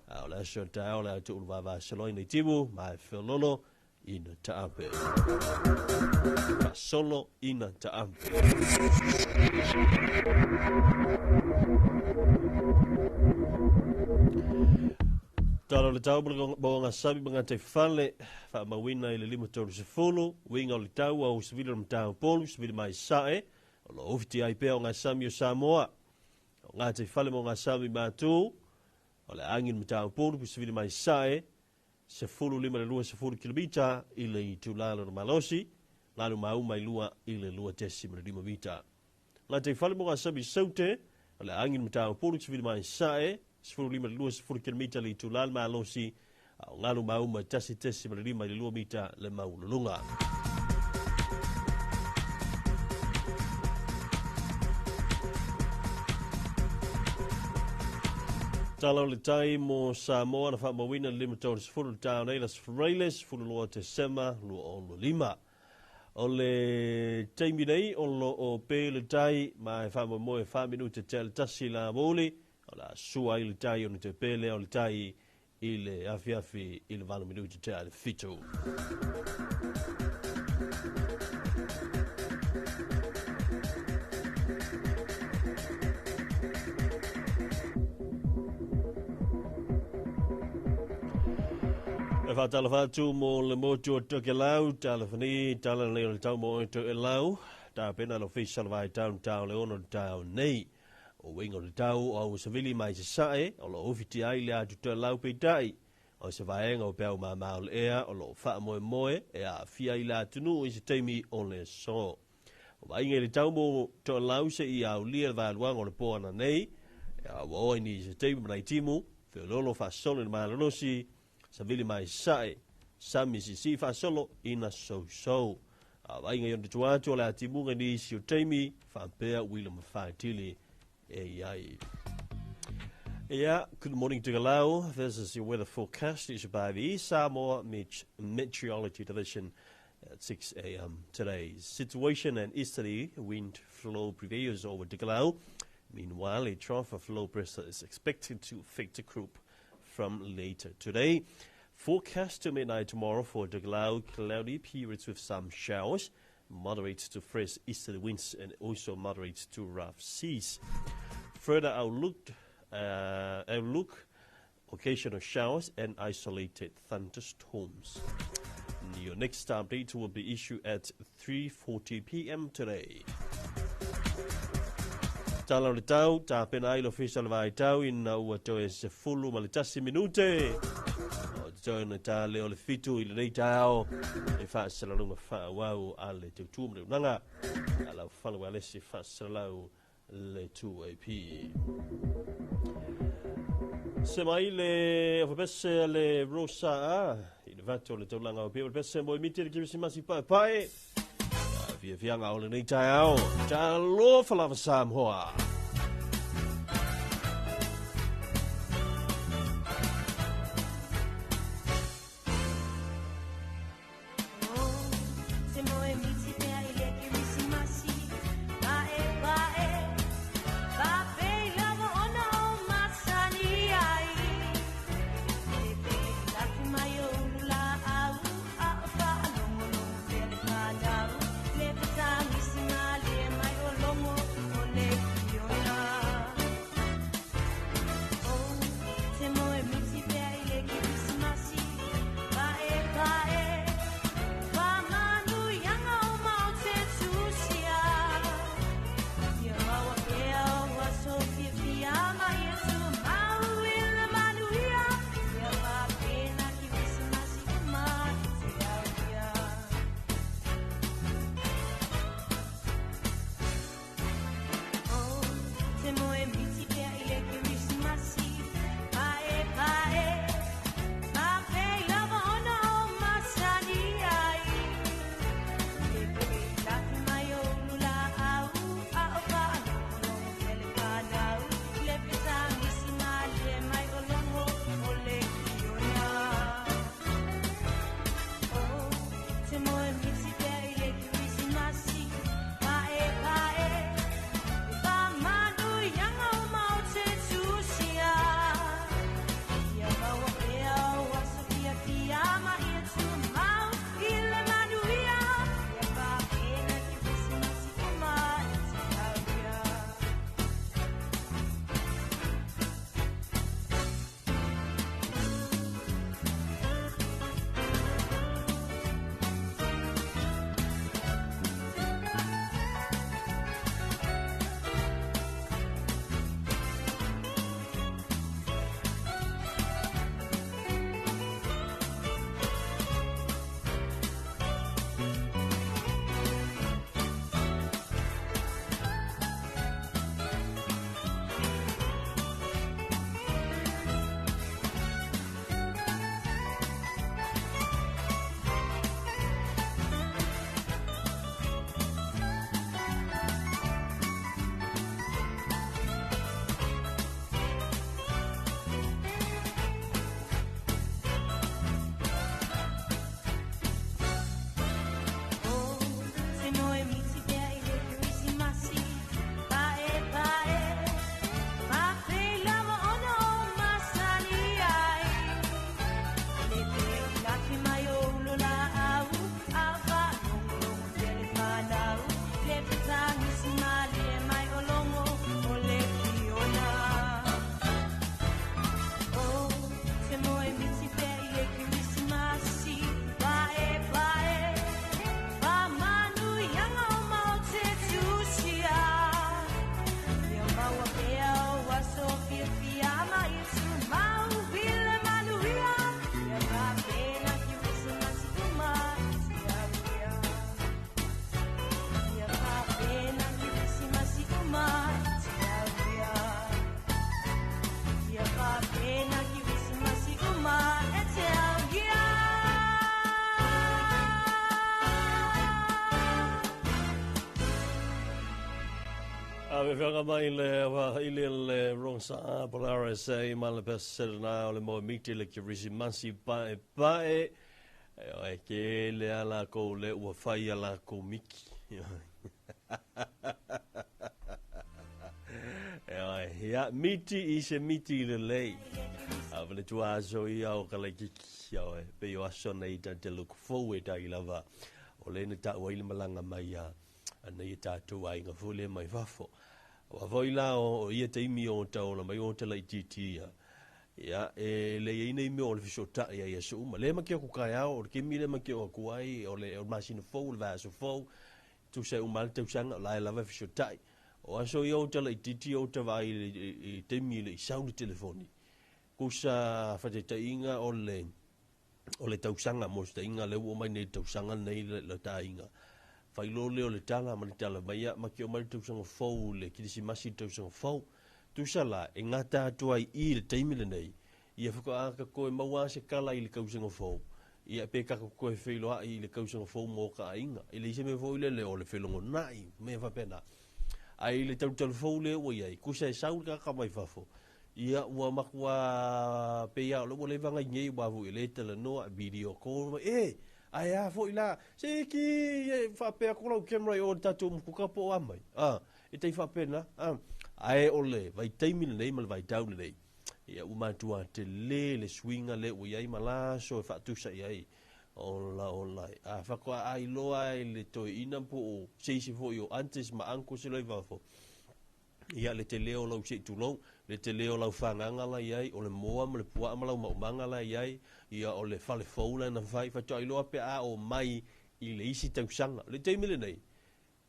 A o le aso taeao o le a tuulu vavasalo ai nei timu ma e feololo ina taape. Faasolo ina taape. Tala o le tau mo le sami ma ngā fale faamauina i le 5:30 uiga o le tau au savili o le matau savili mai sae o lo ufiti ai pea o ngā sami o Samoa o ngā fale mo ngā sami mātū o le agi le matau savili mai sae 15 le 20 kilomita i le itulā lona malosi lalo mauma i 2 i le 2.5 mita. Ngā fale mo ngā sami saute o le agi le matau savili mai sae 15 le 20 kilomita le itulā le malosi o ngalu mauma 1.5 i le 2 mita le maululuga. Tala o le tai mo Samoa na faamauina le 5:30 le taeao nei Las Frailes 12 Tesema 2025. O le taimi nei o lo o pe le tai ma e faamoemoe 4 minute te le 1 la amouli o le a sua ai le tai ona te pe lea o le tai i le afiafi i le 8 minute te le 7. E whaatala whaatu mo le motu o Tokelau, tala whani, tala nei o le tau mo o Tokelau, tā pena lo fisa le vai tau tau le ono tau nei. O winga o le tau o au savili mai se sae, o lo ufiti ai le atu Tokelau peitai. O se vaenga o peau mamao le ea, o lo wha moe moe, e a fia i le atunu i se taimi o le so. O vainga i le tau mo Tokelau se i au lia le valuanga o le poana nei, e a ua oi ni se taimi manai timu, feololo whaasolo le malolosi, savili mai sae, sami sisi whaasolo ina sousou. A vainga i ona tuatu o le atimunga ni isi o taimi, whaapea wila mawhaatili e iai. Yeah, good morning Tokelau. This is your weather forecast issued by the Samoa Meteorology Division at 6 a.m. today. Situation and easterly wind flow prevails over Tokelau. Meanwhile, a trough of low pressure is expected to affect the group from later today. Forecast to midnight tomorrow for Tokelau, cloudy periods with some showers, moderate to fresh easterly winds and also moderate to rough seas. Further outlook, occasional showers and isolated thunderstorms. Your next update will be issued at 3:40 p.m. today. Tala o le tau, tā pena ai lo fisa le vai tau ina ua toe se fulu ma le tasi minute. O te toe na tā leo le fitu i le nei tau e whaasalalunga whaawau a le tautua ma le unanga. A lau whalawa lesi whaasalau le 2AP. Se mai le ofapese le Rosa a i le vato le taulanga o peo le pese mo imiti le kirisimasi pae pae. Fia fianga o le nei taeao. Talofa lava Samoa. Manu yanga o Faafefaga mai le vaili le Rosa Polaris e ma le Pasadena o le moe miti le Kerisimasi pae pae. E oe ke le a lakou le ua fai a lakou miki. E oe, ia miti i se miti lelei. A vele tua aso ia o ka laikiki. Ia oe, pe o aso nei ta te look forward ai lava. O le na ta'u ai le malaga mai a nei e tatou aiga foi lea mai fafo. Aua foi la o ia taimi o ta ola mai o ta laitiiti ia, ia, e le i ai nei mea o le fesootai ai i aso uma. Le ma ke aku kaeao, o le kemi lea ma ke o aku ai, o le masina fou, o le vaiaso fou, tusa e uma lava le tausaga, o la e lava e fesootai. O aso ia o ta laitiiti o ta vaai i le taimi e le i sau le telefoni. Kusa faataitaiga o le o le tausaga mo se taiga lea ua oo mai nei i le tausaga lenei le ta aiga. Fai loa lea o le tala ma le tala mai, ia, ma ke oo mai le tausaga fou le Kerisimasi le tausaga fou. Tusa la, e gata atu ai i le taimi lenei, ia faatoa ka toe maua lava se tala i le tausaga fou, ia pe tatou toe feiloai i le tausaga fou mo ka aiga. E leai se mea foi lele o le felogonai, mea faapena. Ae i le talutalu fou lea ua i ai, tusa e sau le tagata mai fafo, Ia, ua matua pei lava o lea ua leva ona i nei aua foi o lea e talanoa, video call mai, e, ae a foi la, se ki e faapea atu lau camera i o i le tatou motuka po o a mai, a, e tai faapena, a. Ae o le vaitaimi lenei ma le vaitau lenei, ia ua matua tele le suiga lea ua i ai ma la aso e faatusa i ai, ola ola, a faatoa ailoa ai le toeaina po o se isi foi o aunties ma uncles la i fafo, Ia, le tele o lau se i tulou, le tele o lau fagaga la i ai, o le moa ma le puaa ma lau maumaga la i ai, ia, o le fale fou la na fai, faatoa iloa pe a oo mai i le isi tausaga. O le taimi lenei,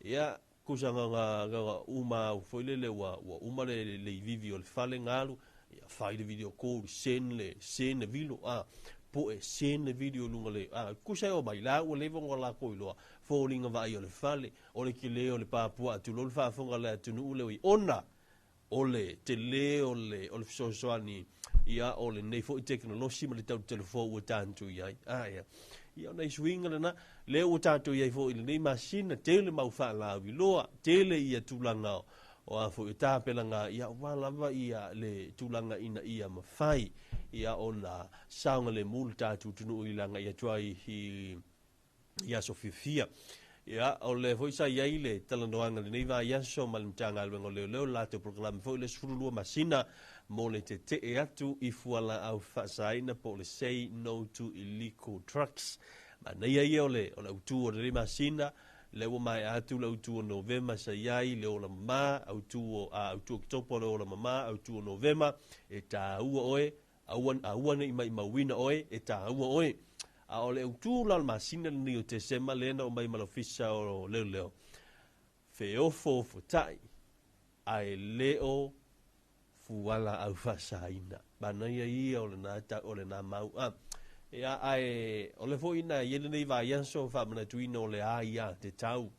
ia, tusa na ona, na ona uma au foi lele ua, ua uma le, le ivivi o le fale na alu, ia, fai le video call, send le, send le vilo, a, poe, send le video i luga le, a, tusa e oo mai, la ua leva ona latou iloa, foliga vaaia o le fale, O le tele o le pā puaa tulou le faafofoga a le atunuu lea ua i ona o le tele o le o le fesoasoani ia o lenei foi tekonolosi ma le talutalu fou ua tatou i ai. A ia, ia o nai suiga lena lea ua tatou i ai foi i lenei masina, tele mau faalauiloa, tele ia tulaga o a foi o tapelaga ia aua lava ia le tulaga ina ia mafai ia ona saogalemu le tatou atunuu i le agai atu ai i i aso fiafia. Ia, o le foi sa i ai le talanoaga i lenei vaiaso ma le Matagaluega o Leoleo, le latou polokalame foi le 12 masina mo le tetee atu i fualaau faasaina po o le Say No to Illegal Drugs. Manaia ia o le, o le autu o lenei masina, lea ua maea atu le autu o Novema sa i ai le ola mama, autu o, a, autu o Oketopa o le ola mama, autu o Novema, e taua oe, Aua, aua ne i maimauina oe, e taua oe. A o le autū la o le masina lenei o Tesema lea na omai ma le Ofisa o Leoleo, feofoofotai, ae le o fuala aufaasaina. Manaia ia o lena tau, o lena mau. A, ia, ae o le foi na i ai lenei vaiaso faamanatuina o le aia te tau.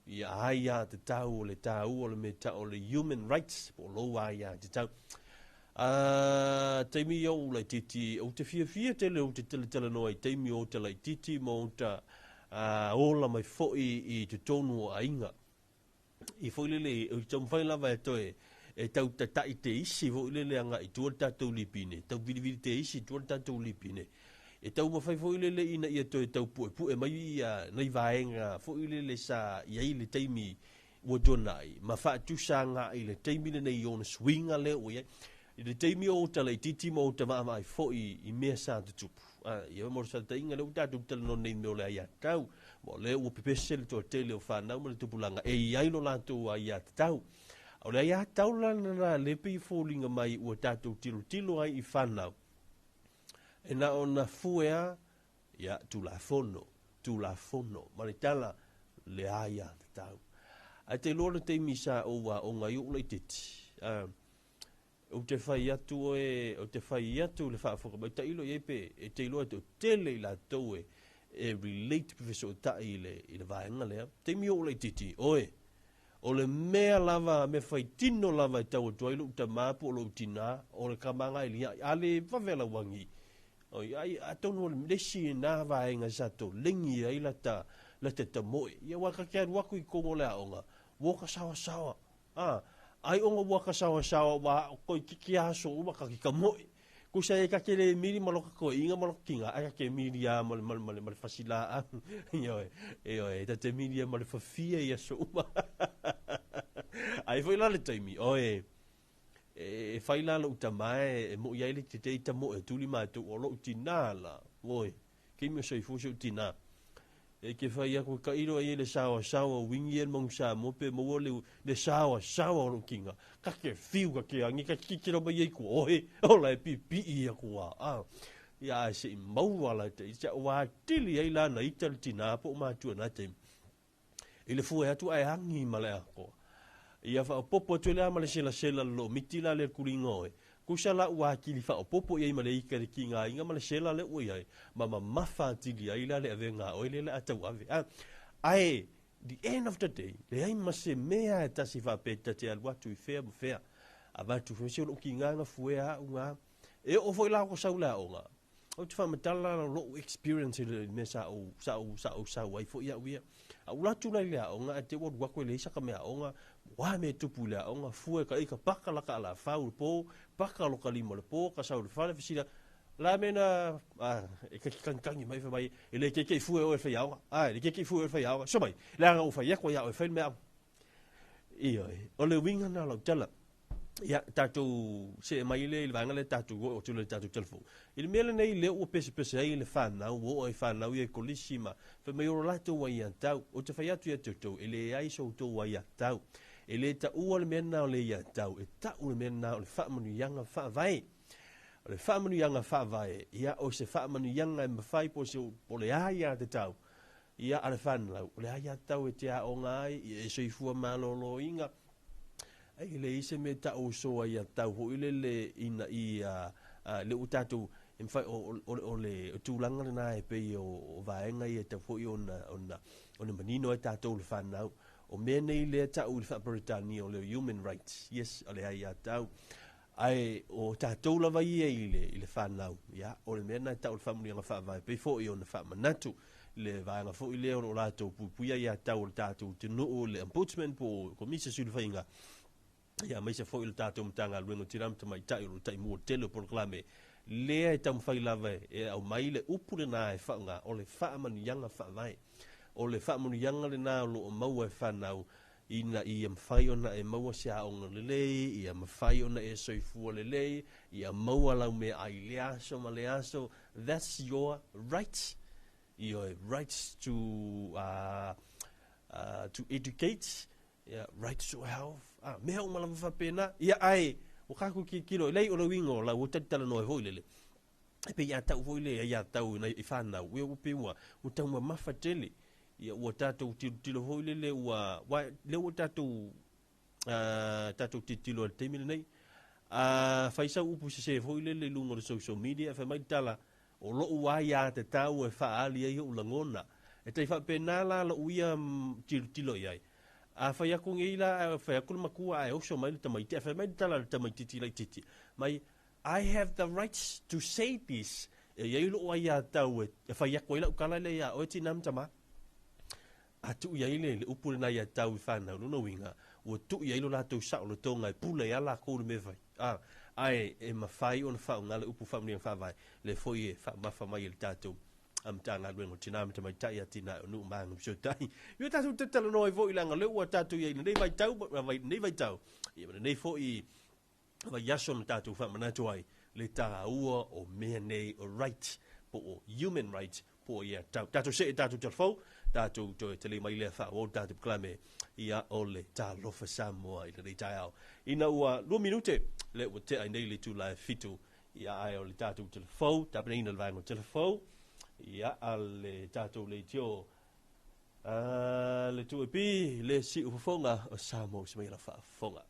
Ia aia te tau o le tāua o le mea tau o le human rights po o lou aia te tau. A taimi ia o laitiiti, ou te fiafia tele ou te talatalanoa i taimi o ta laitiiti ma o ta ola mai foi i totonu o aiga. I foi lele, i taumafai lava e toe e tau tatai te isi foi lele agai i tua le tatou lipine, tau vilivili te isi i tua le tatou lipine. E taumafai foi lele ina ia toe tau puepue mai ia nai vaega foi lele sa i ai i le taimi ua tuanai ma faatusa agai i le taimi lenei i ona suiga lea ua i ai. I le taimi o ota laitiiti ma ota vaavaai foi i mea sa tutupu, a, ia mo le faataitaiga lea ua tatou talanoa nei i mea o le aiatatau, ma o lea ua pepese le toatele o fanau ma le tupulaga e i ai lo latou aiatatau. O le aiatatau la lena lea e pei e foliga mai ua tatou tilotilo ai i fanau, E na ona fue a, ia, Tulafono, Tulafono, ma le tala, leai a tatau. Ae te iloa le taimi sa ou aoga ai ou laitiiti, a, ou te fai atu oe, ou te fai atu le faafofoga mai, tailo i ai pe, e te iloa e toatele i latou e, e relate pe fesootai i le, i le vaega lea. Taimi o ou laitiiti, oe, O le mea lava, mea faitino lava e tau atu ai lou tama po o lou tina, o le kamagailiaʻi, a le vave lauagi, oi, ai, atonu o le isi na vaega sa tolegi ai lata, lata tamoe. Ia aua ta te alu atu i totonu o le aoga, ua ota saoasaoa. A, ai ona ua ka saoasaoa ua toeitiiti aso uma ka ki ka mo'i. Kusa e ka ke le mili ma loka toeaina ma loka tina, ae ka ke mili lava ma le, ma le, ma le, ma le fasilaau. Ioe, ioe, ta te mili ai ma le fafia i aso uma. Ai foi la le taimi, oe, e fai la lo'u tama e mo'i ai le tete ita mo'i atu li matou, o lo'u tinā la, oi, Taimi o soifua si ou tinā. E ke fai aku e tailo ai le saoasaoa o wingi e le manu Samoa pe maua le, le saoasaoa o lou tina. Ka ke fiu ka ke agi ka titilo mai ai kua ohe, ola e pipii aku a. A. Ia ae se i maua la te ita ua atili ai la na ita le tinā po o matua na taimi. I le fue atu ae agi ma le atoa. Ia faaopoopo atu ai lea ma le selasela le loomiti la lea kuliga oe. Kusa la ua atili faaopoopo i ai ma le ika i le tigaina ma le sela lea ua i ai, ma mamafa atili ai la le avega a oe lea le a tauave. A, ae, the end of the day, leai ma se mea e tasi faapea ta te alu atu i fea ma fea. Avatu foi se o lou tiga na fuea au ga. E oo foi la ko sau le aoga, Ou te faamatala lou experience i le mea sa ou, sa ou, sa ou sau ai foi au ia. A ula atu la i le aoga, ae te ua alu atu e leai saka mea aoga, ua mea e tupu i le aoga, fua e ka ika paka la ka alafau i le po, paka lo ka lima i le po, ka sau i le fale, fesili atu, la mea na, a, e kagikagikagi mai fai mai, e le keikei fua e oe e le faiaoga, a, e le keikei fua e oe e le faiaoga, so mai, leaga ua fai atu ai ia oe e fai le mea aoga. Ioe, o le uiga lena o lau tala. Ia, tatou see mai lea i le vaega lea tatou oo atu lea i le tatou telefoni. I le mea lenei lea ua pesepese ai le fanau, ua oo ai fanau ia i kolisi ma fai mai o lo latou aiatau. Ou te fai atu ia te outou, e leai so outou aiatau. E le taua le mea lena o le aiatau, e tau le mea lena o le faamanuiaga faavae. O le faamanuiaga faavae, ia o se faamanuiaga e mafai po o se po o le aiatatau ia a le fanau, o le aiatatau e te aoga ai, ia e soifua maloloina, ai e leai se mea e tau so aiatatau foi lele ina ia lea ua tatou e mafai o le tulaga lena e pei o vaega ia e tatau foi ona ona manino ai tatou le fanau. O mea nei lea e tau i le faa-Peretania o le human rights, yes, o le aiatatau. Ae o tatou lava ia i le, i le fanau, ia, o le mea lena e tau o le faamanuiaga faavae, pei foi ona faamanatu le vaega foi lea o lo o latou puipuia aiatatau o le tatou atunuu, le Ombudsman po o Komisi o Sulufaiga, ia, aemaise foi o le tatou Matagaluega o Tina ma Tamaitai o lo o taimua tele o polokalame lea e taumafai lava e aumai le upu lena e faaaoga, o le faamanuiaga faavae. O le faamanuiaga lena o lo o maua e fanau ina ia mafai ona e maua se aoga lelei, ia mafai ona e soifua lelei, ia maua lau meaai i lea aso ma lea aso, that's your right, your rights to, to educate, yeah, right to health, mea uma lava faapena. Ia ae, ua kākou tilotilo, e leai o le uiga o lau talitalanoa ai foi lele, e pei a tau foi le aiatatau i fanau, ia ua pei ua taumamafa tele. Ia ua tatou tilotilo foi lele ua, wa, lea ua tatou, tatou tilotilo i le taimi lenei. A fai sau upu sese foi lele i luga o le social media, e fai mai le tala, o lou aiatatau e faaali ai ou lagona. E tai faapena la lou ia tilotilo i ai. A fai atu nei la, ae fai atu le matua ae oso mai le tamaiti, ae fai mai le tala a le tamaititi laitiiti, mai, I have the right to say this, e i ai lou aiatatau e fai atu ai lau tala lea iā oe tinā ma tamā. A tuu i ai le, le upu lena aiatatau i fanau, lona uiga, ua tuu i ai lo latou saolotoga e pule ai lava lakou i le mea e fai. A, ae e mafai ona faaaoga le upu faamanuiaga faavae, lea foi e faamamafa mai e le tatou Matagaluega o Tinā ma Tamaitai, Atinae o Nuu ma Agafesootai. Ia tatou talanoa ai foi leaga o lea ua tatou i ai i lenei vaitau, lenei vaitau, ia ma lenei foi vaiaso na tatou faamanatu ai le taua o mea nei o right po o human rights po o ia tau. Tatou see tatou telefou, tatou toe tali mai lea faaauau le tatou polokalame ia o le Talofa Samoa i lenei taeao. Ina ua 2 minute lea ua tea ai nei le itula e 7 ia ae o le tatou telefou, tapenaina le vaega o telefou ia a le tatou leitio a le 2AP le siu fofoga o Samoa se mai la faafofoga.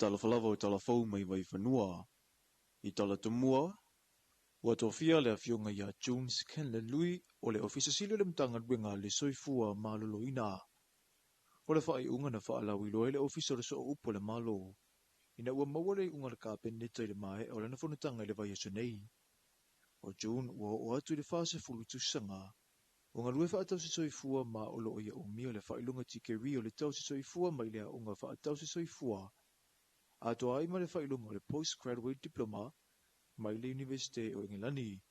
Talofa lava o talafou mai Vaifanua. I Talatomua, ua tofia le afioga ia Jones Kenley Lui o le Ofisa Sili o le Matagaluega a le Soifua Maloloina. O le faaiuga na faalauiloa ai le Ofisa o le Sooupu o le Malo, ina ua maua le iuga a le Kapeneta i le maea o lana fonotaga i le vaiaso nei. O June ua oo atu i le 40 tausaga o galue faatausi soifua ma o loo ia umia le faailoga tikeri o le tausi soifua mai le aoga faatausi soifua atoa ai ma le faailoga o le Postgraduate Diploma mai le Iunivesite o Engelani.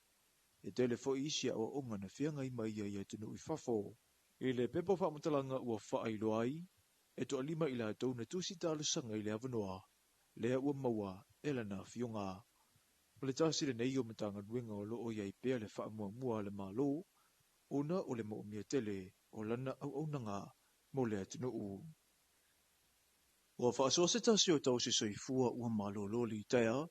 E tele foi isi aoaoga na feagai ma ia i atunuu i fafo. I le pepa o faamatalaga ua faailoa ai, e toalima i latou na tusi talosaga i le avanoa lea ua maua e lana afioga. O le tasi lenei o Matagaluega o loo i ai pea le faamuamua a le Malo ona o le moomia tele o lana auaunaga mo le atunuu. Ua faasoa se tasi o tausi soifua ua malolo litaea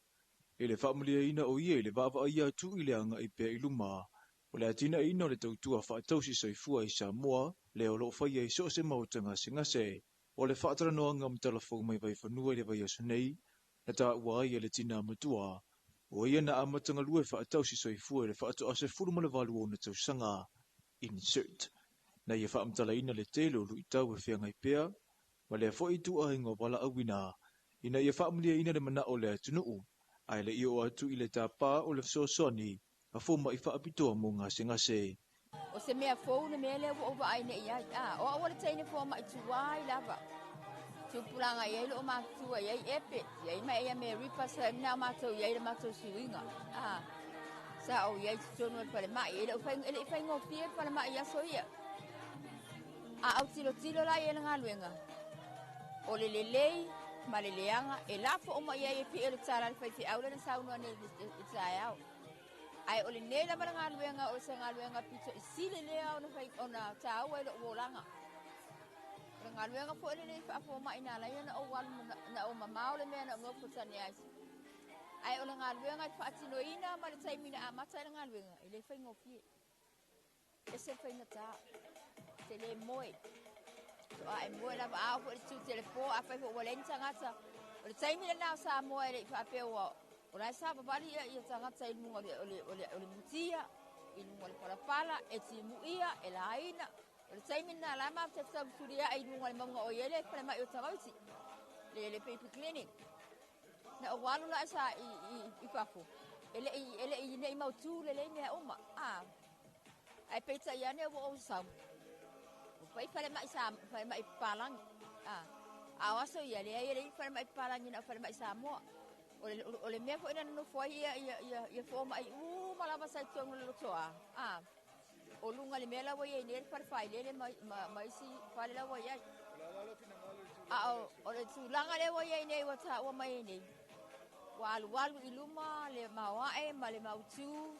i le faamaliaina o ia i le vaavaaia atu i le agai pea i luma o le atinaeina o le tautua faatausi soifua i Samoa lea o loo faia i so o se maota gasegase. O le faatalanoaga ma talafou mai Vaifanua i le vaiaso nei na taua ai e le tinā matua o ia na amata galue faatausi soifua i le faatoa 18 ona tausaga. Insert. Na ia faamatalaina le tele o luitau e feagai pea ma lea foi ituaiga o valaauina ina ia faamaliaina le manao o le atunuu ae le i oo atu i le tapa o le fesoasoani a fomaʻi faapitoa mo gasegase. O se mea fou le mea lea ua ou vaai nei i ai. A, o au o le teine fomai tuai lava. Tupulaga i ai loo matutua i ai Epe, i ai ma ia Mary Pasa na matou i ai le matou suiga. A, sa ou i ai totonu o le falemai. E le o le i faigofie le falemai i aso ia. A autilotilo la i ai le galuega, o le lelei ma le leaga e lafo uma i ai e pei o le tala a le faifeau lea na saunoa nei i le taeao. Ae o lenei lava le galuega o se galuega pito i sili lea ona fai ona taua i lou olaga. O le galuega foi lenei faafomai na ala ai ona ou alu na ou mamao le mea na ou nofo tane ai. Ae o le galuega i le faatinoina ma le taimi na amata ai le galuega, e le faigofie. Ese le faigata, te le moe. Toa e moe lava a oo foi i le tu telepo, afai foi ua leai ni tagata. O le taimi lena o Samoa e le i faapea ua o la e savavali ia tagata i luga o le mutia, i luga o le palapala, e timuia, e laina. O le taimi lena la matou te tautulia'i i luga o le mauga o i ai le falemai o Tavauti, le baby clinic. Na ou alu la sa i fafo, e le i nei mautu lelei mea uma. A, ae peitai ane ua ou sau, ua fai falemai sa falemai papalagi. A, a o aso ia, leai e leai ni falemai papalagi na o falemai Samoa. O le mea foi na nonofo ai ia fomai uma lava sa i totonu o le lotoa. A, o luga i le mea la ua i ai nei le fale failele ma isi fale la ua i ai. A o le tulaga lea ua i ai nei ua taua mai ai nei, ua alualu i luma le maoae ma le mautu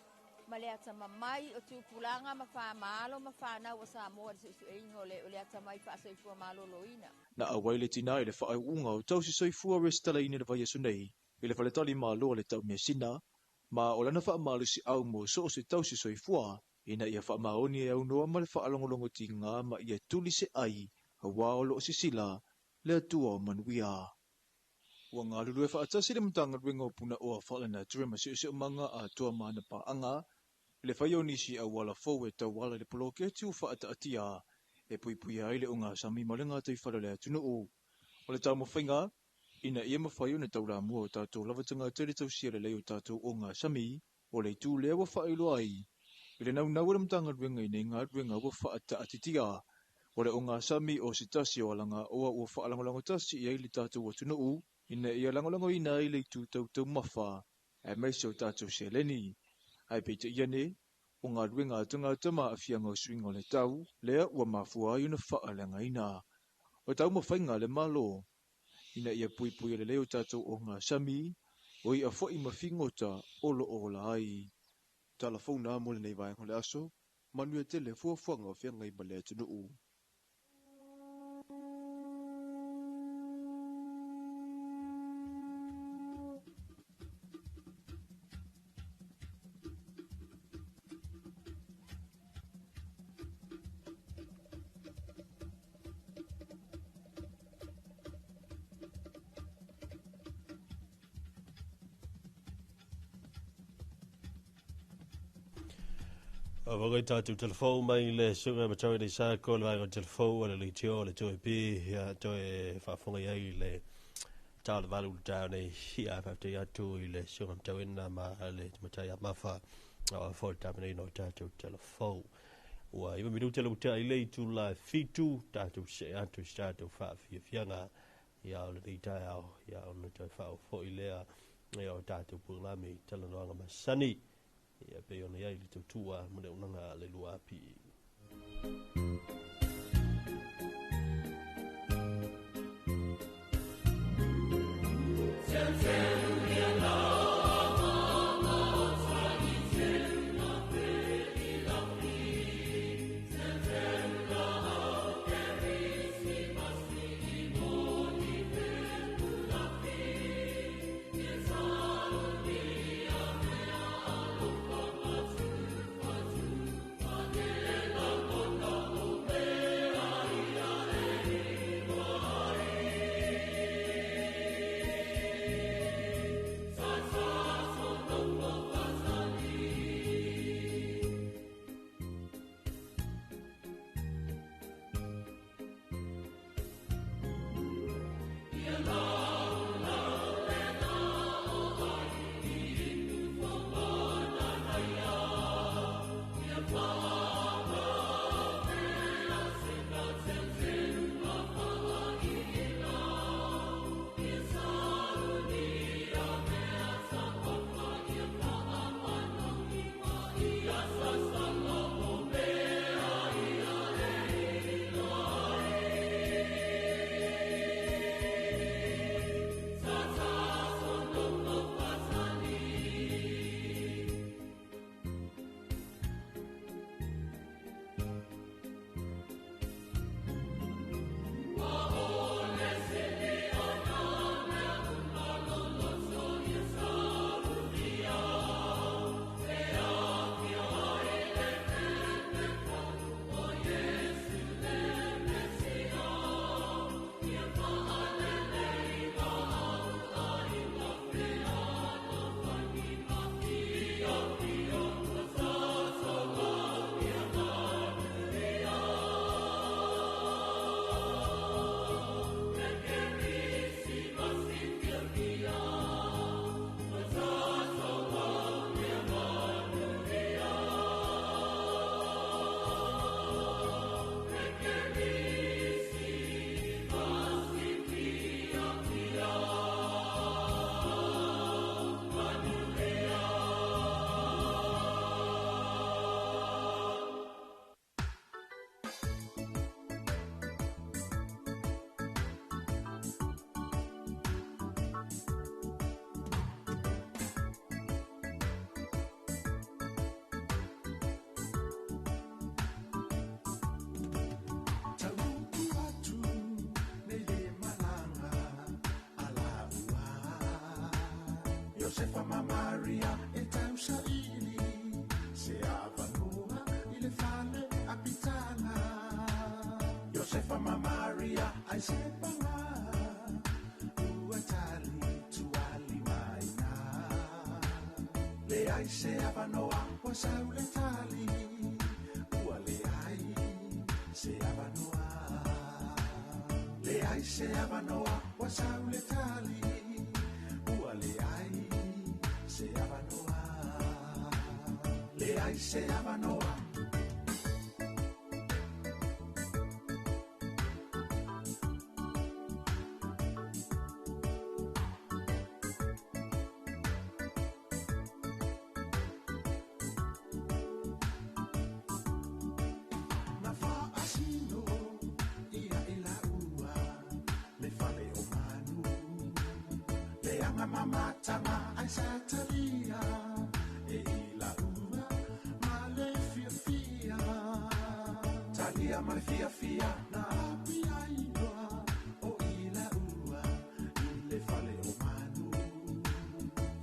ma le atamamai o tupulaga ma faamalo ma fanau a Samoa i le suesueina o le atamai faasoifua maloloina. Na auai le tinā i le faaiuga o tausi soifua resitalaina i le vaiaso nei i le faletali malo a le Taumeasina, ma o lana faamalosiau mo so o se tausi soifua ina ia faamaoni e aunoa ma le faalogologo tiga ma ia tuli se ai auā o loo sisila le Atua o manuia. Ua galulue faatasi le Matagaluega o Punaoa Faalenatura ma Siosiomaga atoa ma ana paaga i le faia o nisi auala fou e tauala i le poloketi ua faataatia e puipuia ai le ogasami ma le gataifale o le atunuu. O le taumafaiga ina ia mafai ona taulamua o tatou lava tagata i le tausia lelei o tatou ogasami, o le itu lea ua faailoa ai i le naunau o le Matagaluega i nei galuega ua faataatitia. O le ogasami o se tasi o alagaoa ua faalagolago tasi i ai le tatou atunuu ina ia lagolagoina ai le itu tautaumafa aemaise o tatou seleni. Ae peitai ane, o galuega a tagata ma aafiaga o suiga o le tau lea ua mafua ai ona faaleagaina. O taumafaiga a le Malo ina ia puipuia lelei o tatou ogasami, o i'a foi ma figota o loo ola ai. Tala fou na mo lenei vaega o le aso, manuia tele fuafuaga o feagai ma le atunuu. Awa tātou telefou mai le sunga matau nei sa ko le vaega telefou le litio le toe pi ia toe faafofoga i ai le tau le valu tau nei ia faafetai atu i le suga matauina ma le matai a mafa o fo tapenei no tātou telefou. Ua 9 minute le uta i le itula 7 tātou se atu se tātou faafiafiaga ia o le nei taeao ia ona toe faaofoi lea ia o tātou pulami talanoaga masani ia pe ona iai le tautua ma le unaga le lua api. Josefa ma Maria e tausaili se avanoa i le fale a pitana. Josefa ma Maria ai se panga ua tali tuali maina. Le ai se avanoa ua saule tali ua le ai se avanoa. Le ai se avanoa ua saule tali ua le ai se avanoa. Le ai se avanoa. Na faasino ia i la ua le fale o manu. Le anga mamatanga ai sa talia e i la ua ma le fiafia. Talia ma le fiafia na apia iloa o i la ua i le fale o manu.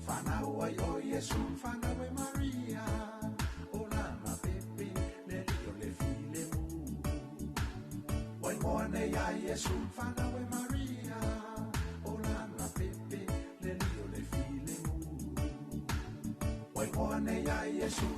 Whanau ai o Yesu, whanau e Maria, o lana pepe, le lio le file mu. Waingoa nei a Yesu, whanau e Maria, o lana pepe, le lio le file mu. Waingoa nei a Yesu.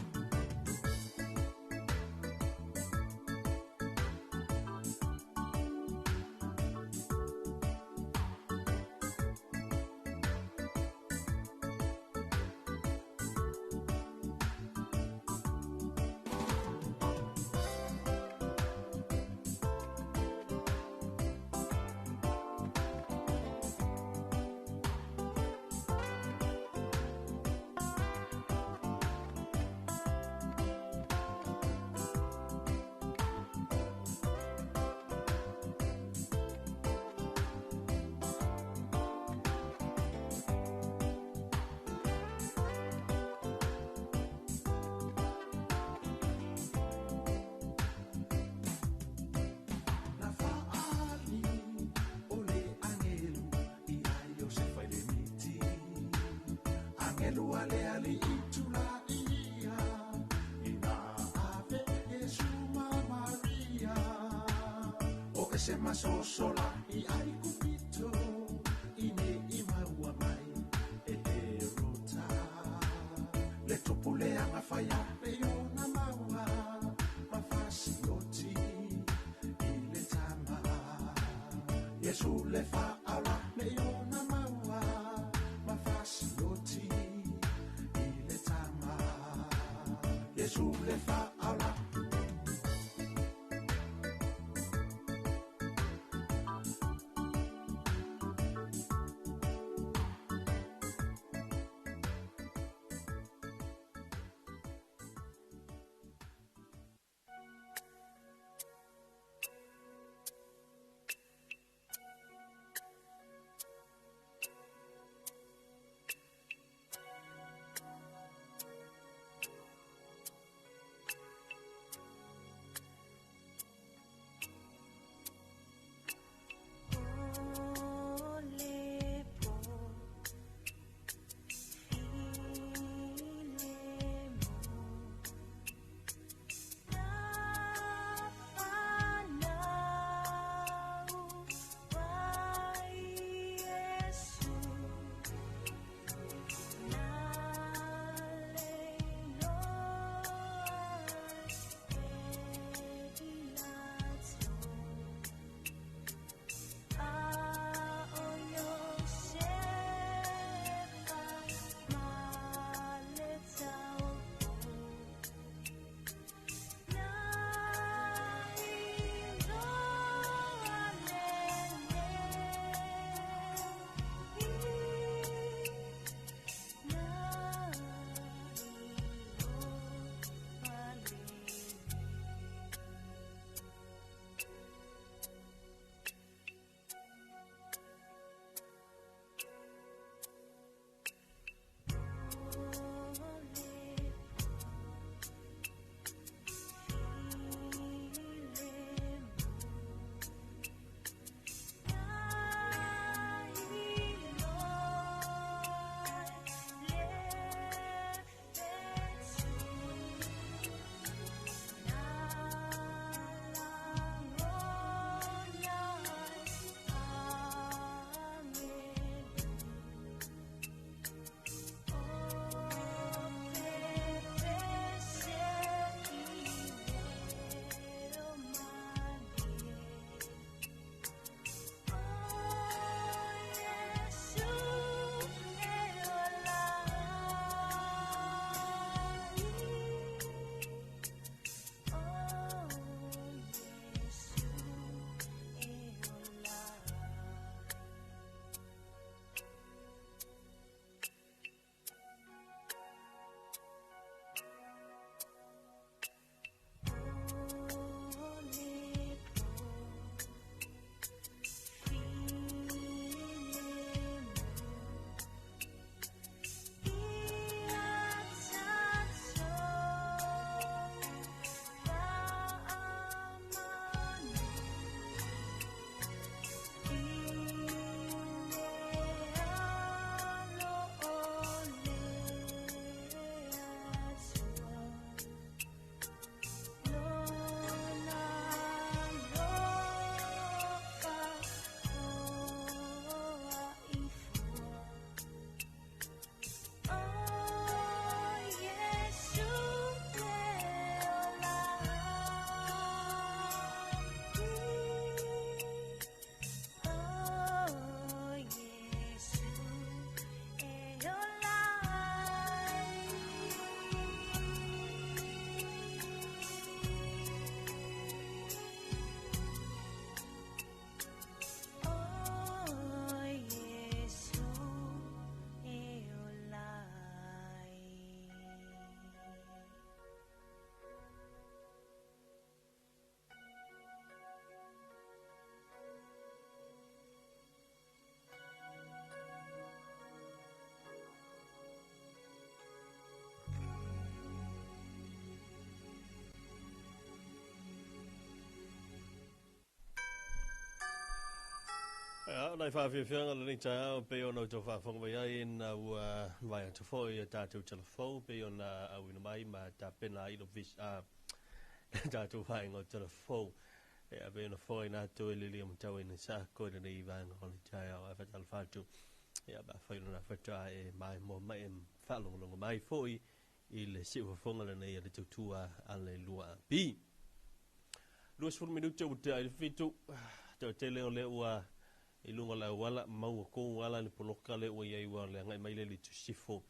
lua le ali'i tulaia ina ave Iesu ma Maria. O ese masosola i Aikupito i ne i maua mai e Erota. Le tupu leaga faia le ona maua ma fasioti i le tama. Iesu le faaola le ona maua ma fasioti i le tama. Iesu le faaola. Ia, o nai faafiafiaga o lenei taeao e pei ona outou faafofoga mai ai ina ua vaai atu foi i a tatou tala fou e pei ona auina mai ma tapena ai le ofisa, a tatou vaega o tala fou. Ia, pei ona fofogaina atu e le matau ai na sako i lenei vaega o le taeao. Ae faatalofa atu, ia, pe afai o lena faatoa e maimoa mai e faalogologo mai foi i le siufofoga lenei a le tautua a le 2AP. 20 minute ua tea i le 7, toatele o lea ua i luga o le auala, maua kou ala i le poloka lea ua i ai ua le agai mai lea i le Tusifo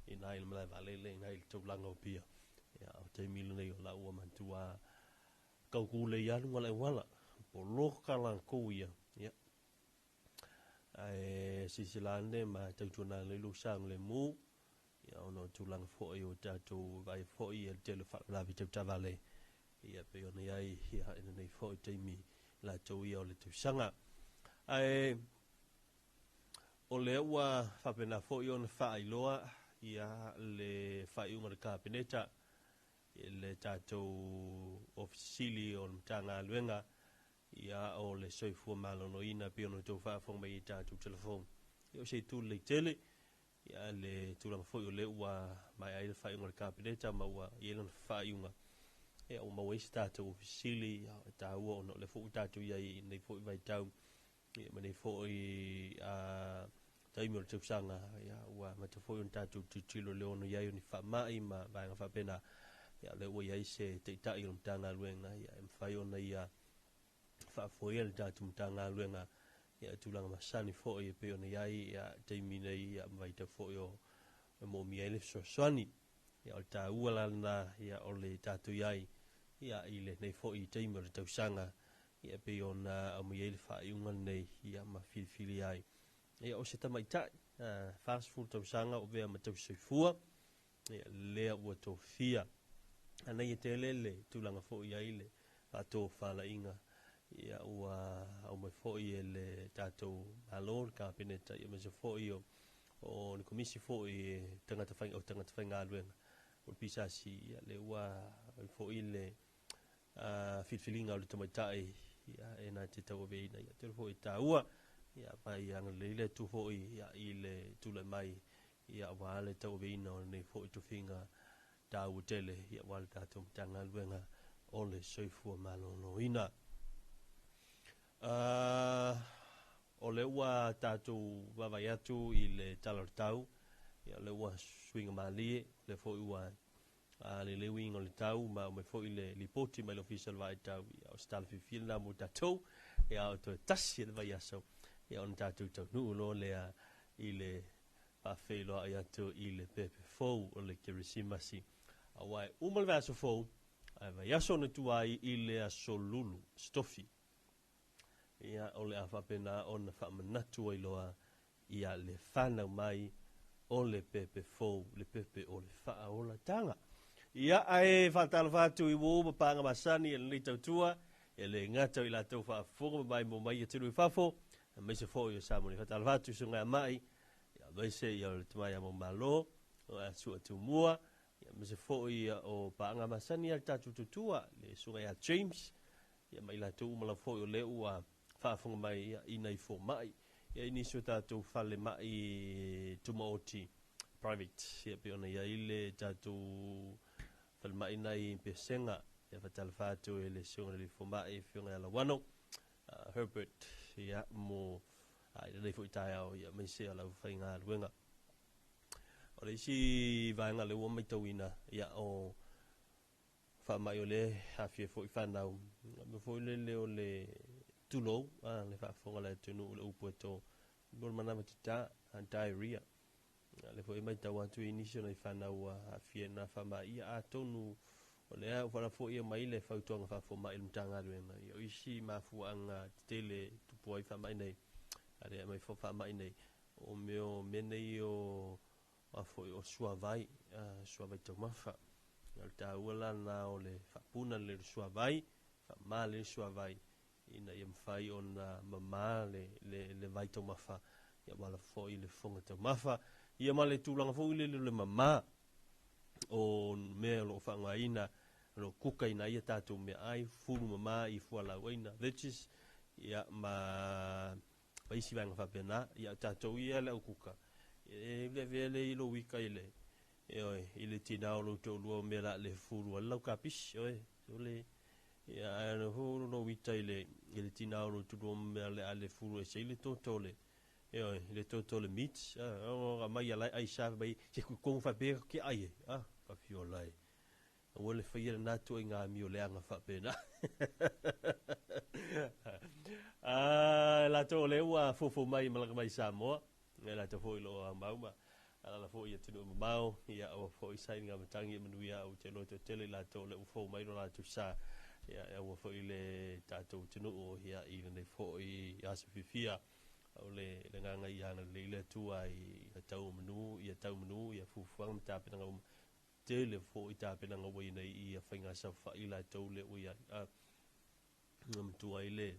i ina i le malae vaalele i ina i le taulaga o Apia. Ia, o taimi lenei o la ua matua kaukūlei lava luga o le auala, poloka latou ia. Ia, ae silasila ane ma tautuana lelei lou saogalemu, ia, ona o tulaga foi o tatou vaai foi i le tele o faalavelave tau taavale, ia, pei ona i ai ia, i lenei foi taimi latou ia o le tausaga. Ae o lea ua faapena foi ona faailoa ia le faaiuga a le Kapeneta i le tatou Ofisa Sili o le Matagaluega ia o le Soifua Maloloina pei ona outou faafofoga mai i tatou telefoni. Ia o se itu lelei tele ia le tulaga foi o lea ua maea ai le faaiuga a le Kapeneta ma ua i ai lona faaiuga. Ia ua maua ai se tatou Ofisa Sili ia e taua ona o lea foi ua tatou i ai i lenei foi vaitau ia ma lenei foi taimi o le tausaga ia ua amata foi ona tatou tilotilo i le ono i ai o ni faamai ma vaega faapena. Ia o lea ua i ai se taitai o le Matagaluega ia e mafai ona ia faafoea le tatou Matagaluega ia tulaga masani foi e pei ona i ai ia taimi nei ia ma vaitau foi o e moomia ai le fesoasoani. Ia o le taua la lena ia o le tatou i ai ia i lenei foi taimi o le tausaga ia pei ona aumai ai le faaiuga lenei ia ma filifili ai. Ia o se tamaitai 40 tausaga o vea ma tausisoifua ia lea ua tofia. Anei e tele le tulaga foi i ai le faatofalaiga ia ua aumai foi e le tatou Malo, le Kapeneta, ia aemaise foi o le Komisi foi e tagata fai, o tagata faigaluega o le PSC, ia lea ua aumai foi le filifiliga o le tamaitai ia e na te tauaveina ia tele foi taua ia vai agalelei le Atua foi ia i le tulai mai ia aua le tauaveina o lenei foi tofiga taua tele ia aua le tatou Matagaluega o le Soifua Maloloina. O lea ua tatou vaavaai atu i le tala o le tau, ia o lea ua suiga malie, o lea foi ua lelei uiga o le tau ma aumai foi le lipoti mai le Ofisa o le Vaai Tau, ia o se tala fiafia lena mo tatou, ia o toe tasi le vaiaso, ia ona tatou taunuu loa lea i le faafeiloai atu i le pepe fou o le Kerisimasi. Aua e uma le vaiaso fou, ae vaiaso ona tua ai i le aso Lulu, Stofi. Ia, o le a faapena ona faamanatu ai loa ia le fanau mai o le pepe fou, le pepe o le faaolataga. Ia, ae faatalofa atu i ua uma paaga masani e lenei tautua, e le gata o i latou faafofoga ma maimoa mai atunuu i fafo, aemaise foi o Samoa nei. Faatalofa atu i susuga ia Mai, aemaise ia o le tama ia Maumalo, o Asua Tumua, aemaise foi o paaga masani a le tatou tautua, le susuga ia James, ia ma i latou uma lava foi o lea ua faafofoga mai i nai fomai, ia i nisi o tatou falemai tumaoti private, ia pei ona i ai le tatou falemai nai Pesega. Ia faatalofa atu i le susuga i le fomai, afioga ia Lawano Herbert, ia mo i lenei foi taeao, ia aemaise o lau faigaluega. O le isi vaega lea ua matauina, ia o faamai o lea aafia foi fanau, mea foi lele o le tulou, le faafofoga a le atunuu le upu e to, mo le manava tata, diarrhea. Le foi matau atu i nisi o nai fanau ua aafia i lena faamai, ia atonu o lea ua foi mai le fautuaga faafomai i le Matagaluega, ia o isi mafuaaga tetele tupu ai faamai nei, a le aumai foi faamai nei, o mea o mea nei o foi o suavai, suavai taumafa. O le taua la lena o le faapuna lelei o le suavai, faamama lelei le suavai, ina ia mafai ona mama le vai taumafa, ia aua lava foi le fofoga taumafa, ia ma le tulaga foi lele o le mama o mea o lo o faaaogaina, o lo o kukaina ai a tatou meaai, fulu mama i fualaauaina, veggies, ia ma Ma isi vaega faapena. Ia, o tatou ia le aukuka, e le avea le i lou ika i le, ioe, i le tina o lou toalua o mea la le fulu ai le lau kapisi, ioe, o le, ia, ae ana fou lou ita i le, i le tina o lou toalua ma mea le a le fulu ese ai le toto o le, ioe, le toto o le meat, a, o aumai ia la e ai sa mai, se kukongo faapea ke ai ai, a, ka fiola e. Aua le faia lena tuaiga amio leaga faapena. A, latou o lea ua foufou mai malaga mai i Samoa, e latou foi o lo o aumau ma alala foi i atunuu mamao, ia aua foi sailiga matagi e manuia au te loto tele i latou o lea ua fou mai lo latou sa, ia aua foi le tatou atunuu ia i lenei foi aso fiafia. O le le agaga ia agalelei le Atua i tau manu, ia tau manu, ia fuafuaga ma tapenaga uma. Tele foi tapenaga ua i nei i ia faiga saofai latou lea ua i ai. A, na matua ai le,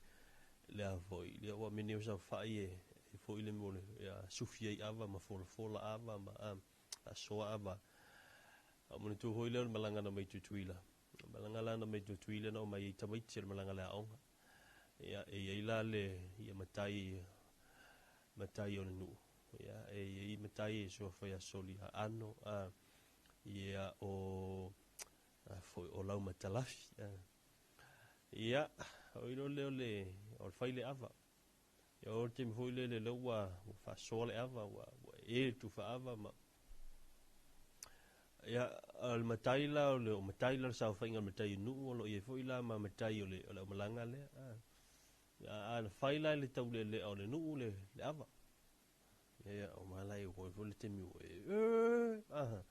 le a foi, le ua mene o saofai e, e foi le mea o le, ia, sufi ai ava ma folafola ava ma, a, asoa ava. A manatua foi lea o le malaga na mai Tutuila. Malaga la na mai Tutuila na o mai ai tamaiti o le malaga le aoga. Ia, e i ai la le, ia matai, matai o le nuu. Ia, e i ai matai e suafa ia Soliaano, a, ia, o, a foi, o Laumatalafi. A. Ia, o ilo lea o le, o le fai le ava. Ia, o le taimi foi lele lea ua, ua faasoa le ava, ua, ua e le tufaava ma, ia, o le matai la, o le o matai la o le saofaiga o le matai o nuu, o lo o i ai foi la ma matai o le, o le aumalaga lea. A. Ia, a na fai la i le taulealea o le nuu le, le ava. Ia, o malai o foi le taimi ua e, e, aha.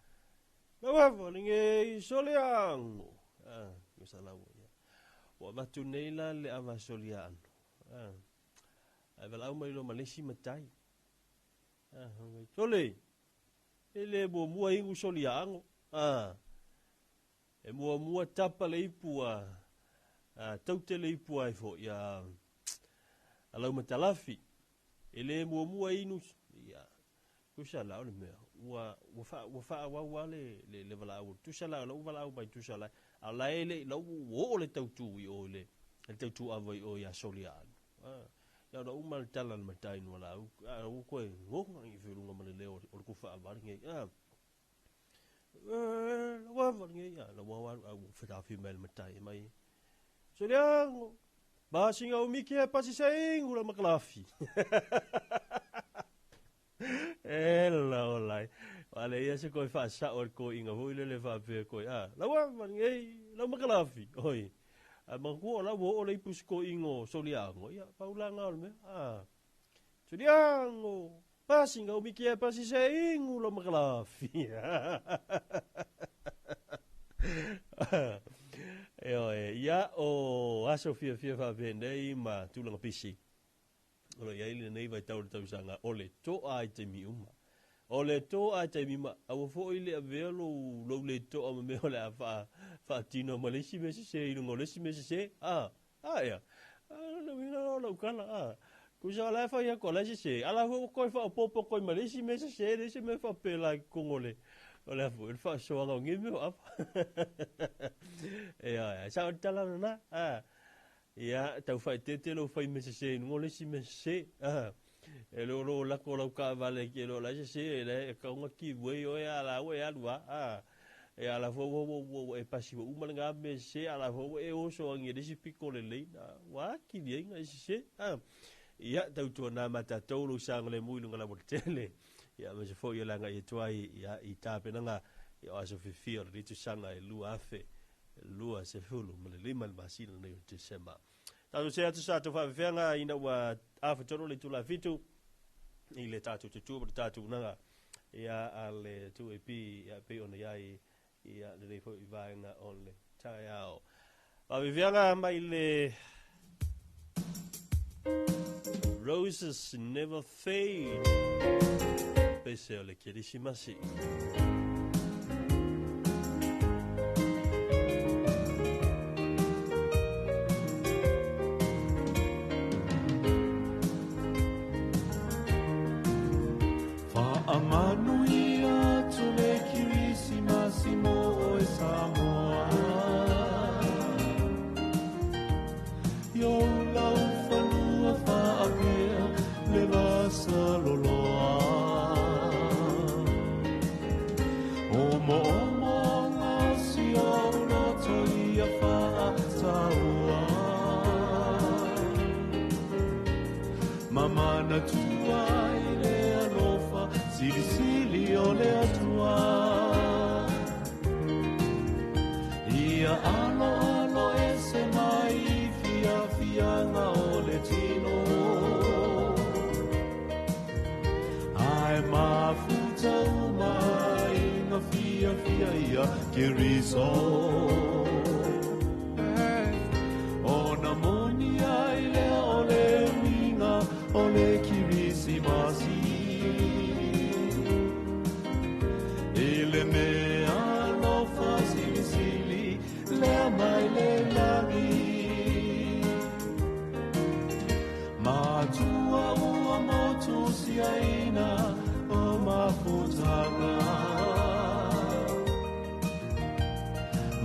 Lau ava le ngei soliango. Ah, ko sa lau ia. Ua avatu nei la le ava soliano. Ah. Ai valaau mai lo ma le isi matai. Ah, mai, sole. E le muamua inu soliango. Ah. E muamua tapa le ipu a, a taute le ipu ai foi a, a Laumatalafi. E le muamua inu, ia, tusa la o le mea, ua, ua, fa, ua faaauau lava le, le, le valaau. Tusa la o lau valaau mai tusa la, a o la e le, la ua oo le tautu i o i le, le tautu ava i o ia Soliaano. Ah, ia ona uma le tala a le matai nua lau, a ua koe goga i feluga ma le leo o le kufa avali ngei. Ah, eh, lau ava ngei, ah, lau ava, ah, ua whatafi mai le matai mai. Soliaano, Basinga o miki e pasi se ingu la makalafi. E la o lai. Wale ia se koe whaasao al koe inga hui lele whaapea koe. Ah, la wa man ei, la makalafi. Oi. A makua la wo o le ipu se koe ingo soliango. Ia, paulanga o le mea. Ah. Soliango. Basinga o miki e pasi se ingu la makalafi. Ioe, ia o aso fiafia faapenei ma tulaga pisi o lo o i ai lenei vaitau o le tausaga, o le toa i taimi uma. O le toa i taimi uma, aua foi le avea lou, lou le toa ma mea o le a faa, faatino ma le isi mea sese i luga o le isi mea sese, a, a ea, a, le uiga o lau tala, a, tusa o la e fai atu o la e sese, a la foi ua toe faaopoopo atu ai ma le isi mea sese, le isi mea faapela i totonu o le, o le a foi, o le faasoaga o nei mea o ava. Ioe, sao le tala lena, a, ia, tau faaeteete lou fai mea sese i luga o le isi mea sese, a, e le o lo lako lau taavale ki e le o la e sese, e le, e tatau ona give way oe a la ua e alu lava, a, e a la foi ua, ua, ua, ua e pasi ua uma lena mea sese, a la foi ua e oso agi e le isi pito o le lane, a, ua atili ai ona e sese, a. Ia, tautuana ma tatou lou saogalemu i luga laualatele, ia, aemaise foi o le agai atu ai, ia, i tapenaga, ia, o aso fiafia o lenei tausaga e 2025 le masina lenei o Tesema. Tatou see atu sa tatou faafefeaga ina ua afatolu le itula 7 i le tatou tutu ma le tatou unaga ia a le 2AP ia pei ona i ai ia lenei foi vaega o le taeao. Faafefeaga mai le Roses Never Fade. Pese o le Kerisimasi. Faamanuia atu le Kirisimasi mo oe Samoa. I ou laufanua faapea Faamanatua i le alofa silisili o le Atua. Ia aloalo ese mai i fiafiaga o le tino. Ae mafuta uma i ngā fiafia ia Keriso. Ona moni ai lea o le uiga o le Kirisimasi. I le mea alofa silisili lea mai le lagi. Matua ua motu siaina o mafutaga.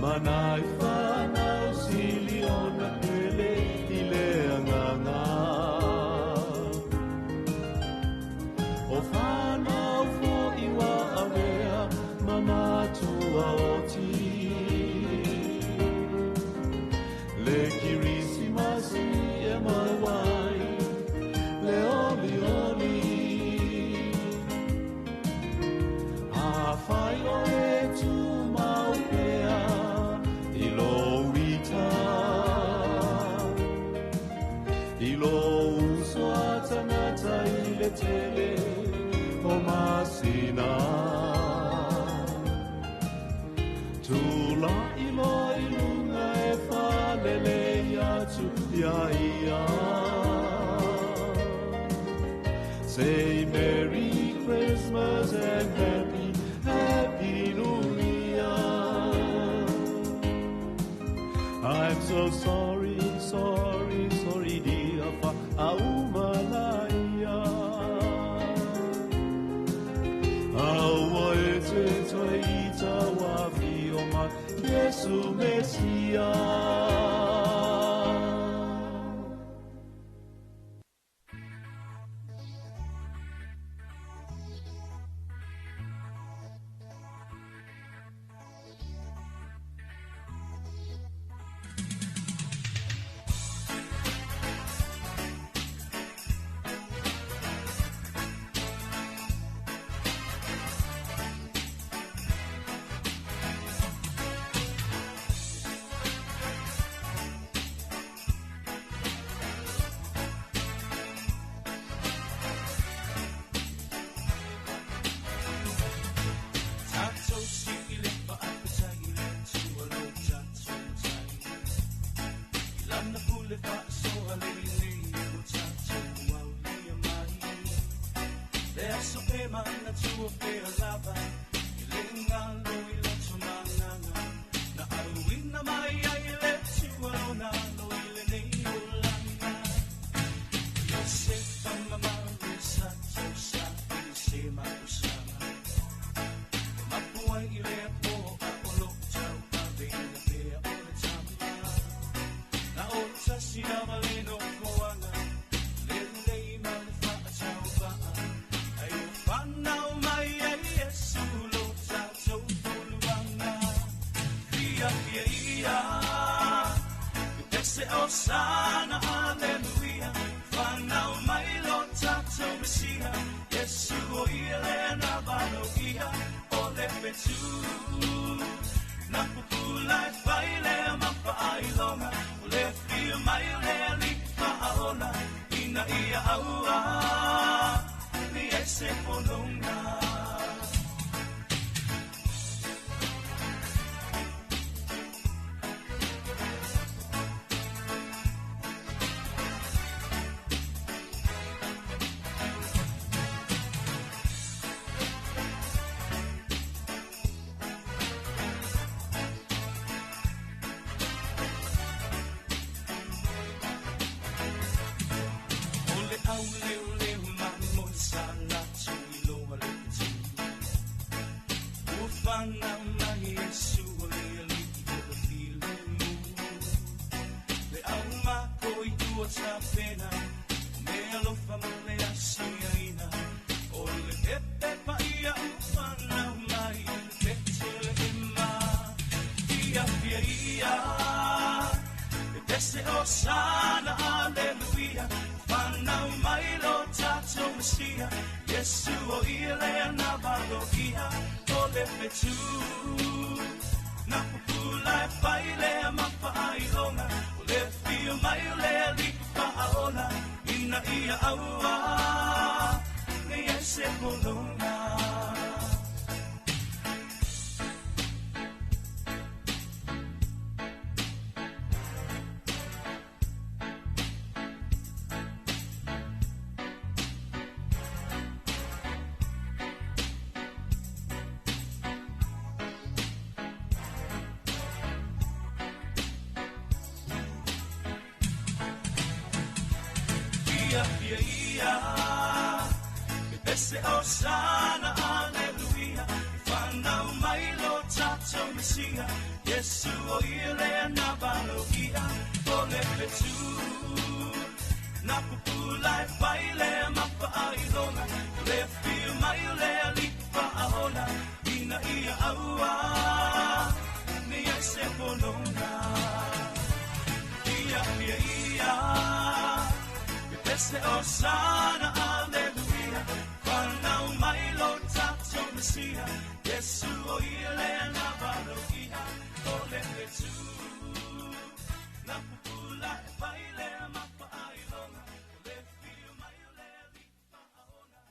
Manai whanau sili ona pele i le anganga. O whanau fo iwa awea ma matua oti. Le Kirisimasi e mai wai, le oli oli. A whai o e tū mau pea i lo ita. I lo uso a tangata i le tele o masina. Tula i lo i lunga e whalele atu ia ia. Say Merry Christmas and Happy, Happy New Year. I'm so sorry, sorry, sorry dear, fa'aumalaya. Aua e te toe ita wa fio mai Yesu Mesia. Hosanna, hallelujah. Whanau mai lo tātou Mesia. Yesu o ia le na valo ia. O le petu. Na pupula e whai le mapa ailonga. O le whia mai o le alika aola. Ina ia aua. Ni ese pononga. Hosanna, hallelujah. Whanau mai lo tatou Mesia, Yesu o ia lea na valoia o le fetu. Na pupula e fai lea ma faailoga, o le fia mai o le alii faaola, ina ia aua nei ai se pologa. Ia, ia, ia, pese osana, aleluia, whanau mai lo tatou Mesia, Yesu o ia lea na valoia o le fetu. Na pupula e fai lea ma faailoga, o le fia mai o le alii faaola, ina ia aua nei ai se pologa. Ia, ia, ia, pese osana, aleluia, whanau mai lo tatou Mesia, Yesu o ia lea na valoia o le fetu. Na pupula e fai lea ma faailoga, o le fia mai o le alii faaola.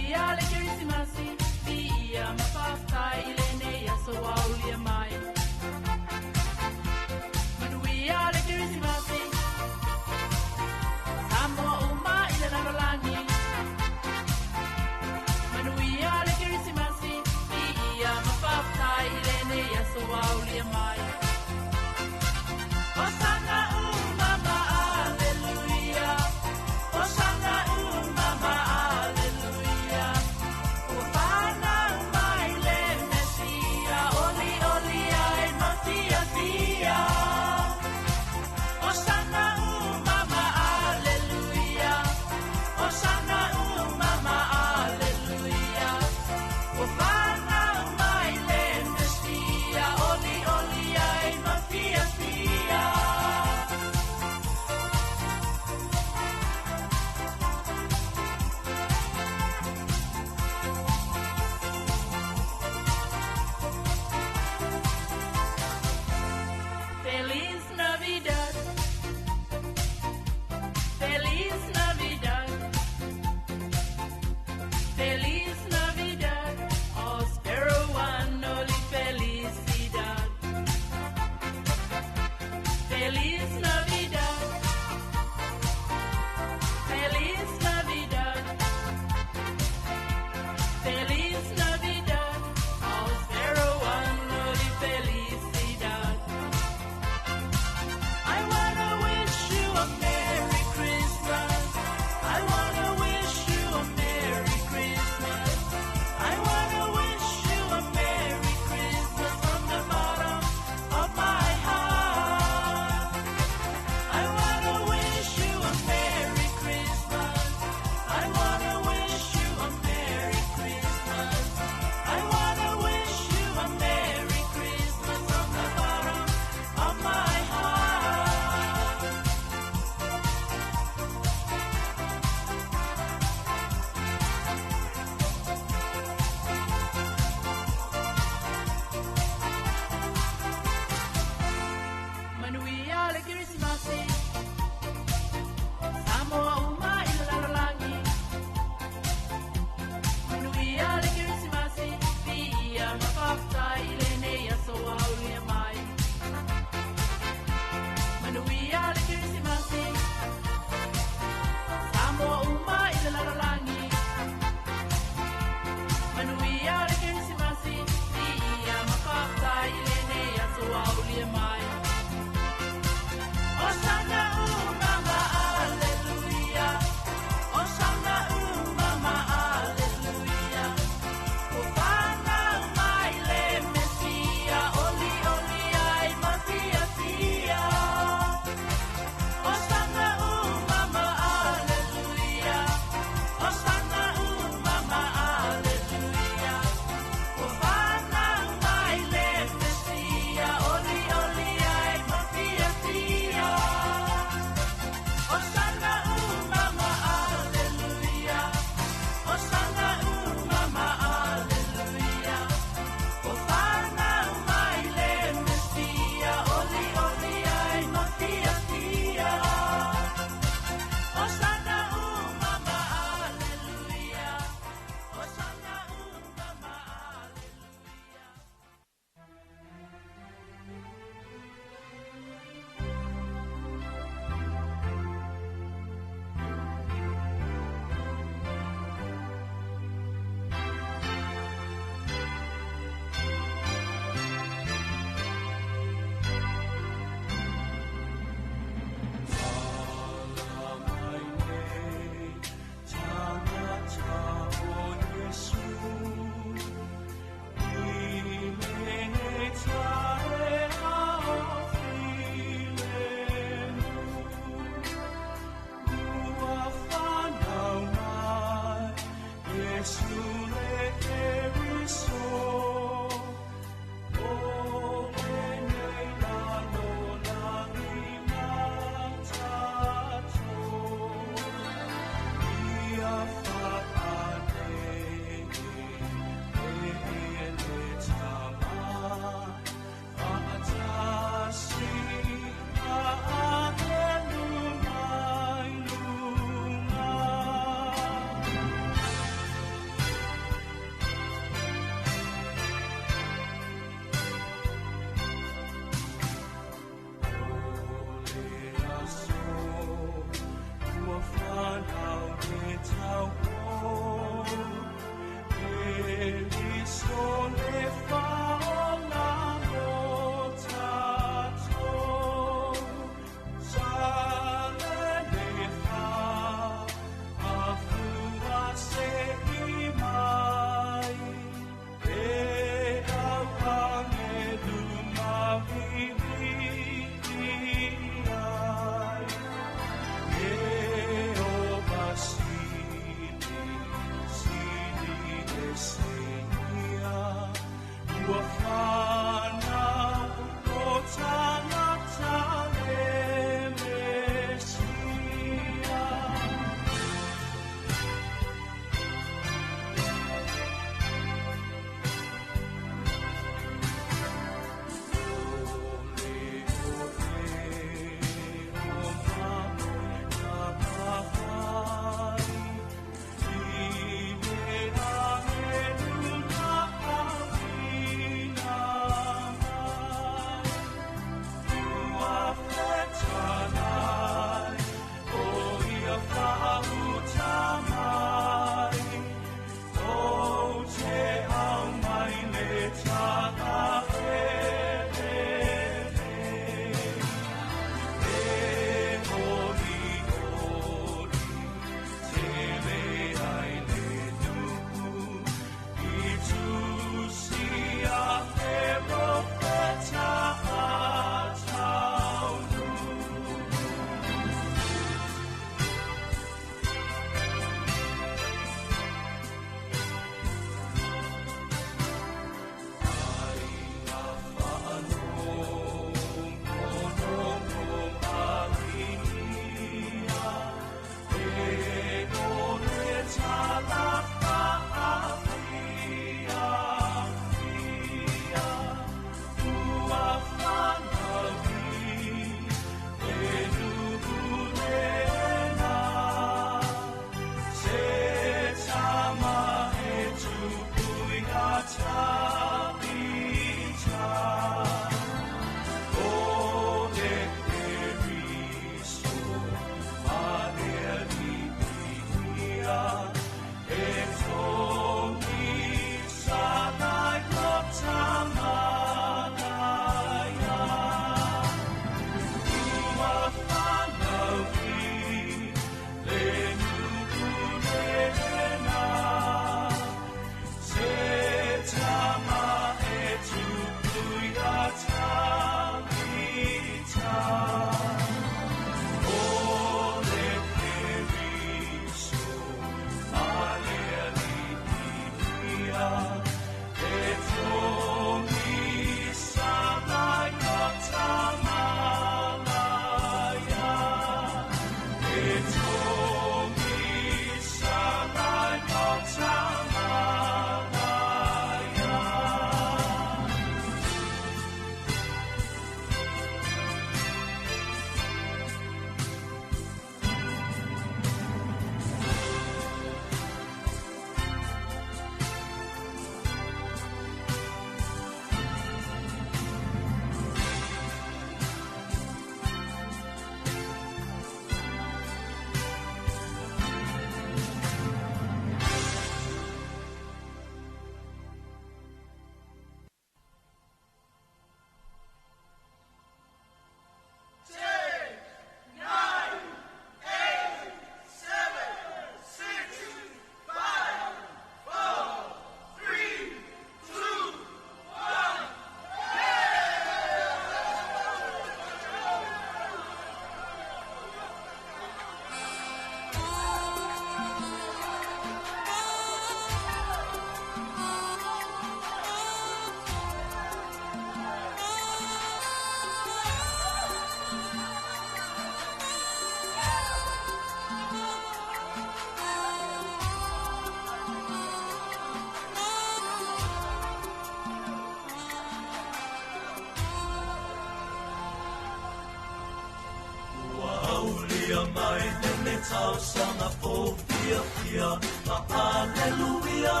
Tausaga fou fiafia ma aleluia.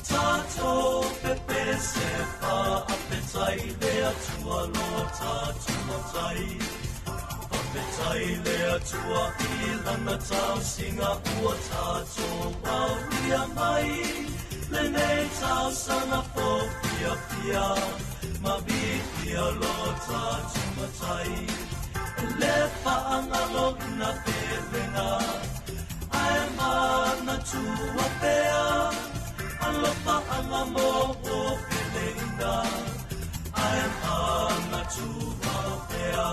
Tatou pepese faafetai le Atua lo tatou matai. Faafetai le Atua i lana tausiga ua tatou aulia mai. Lenei tausaga fou fiafia ma viia lo tatou matai. Le faagaloina pelega ae manatua pea alofaʻaga mo o peleina ae manatua pea.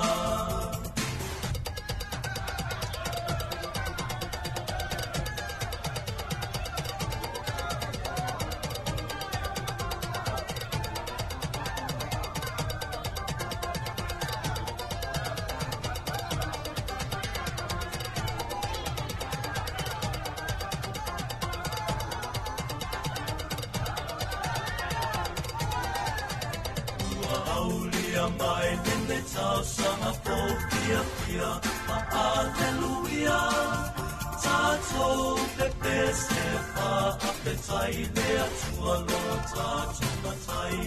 Mai le tausaga fou fiafia ma aleluia. Tatou pepese faafetai le Atua lo tatou matai.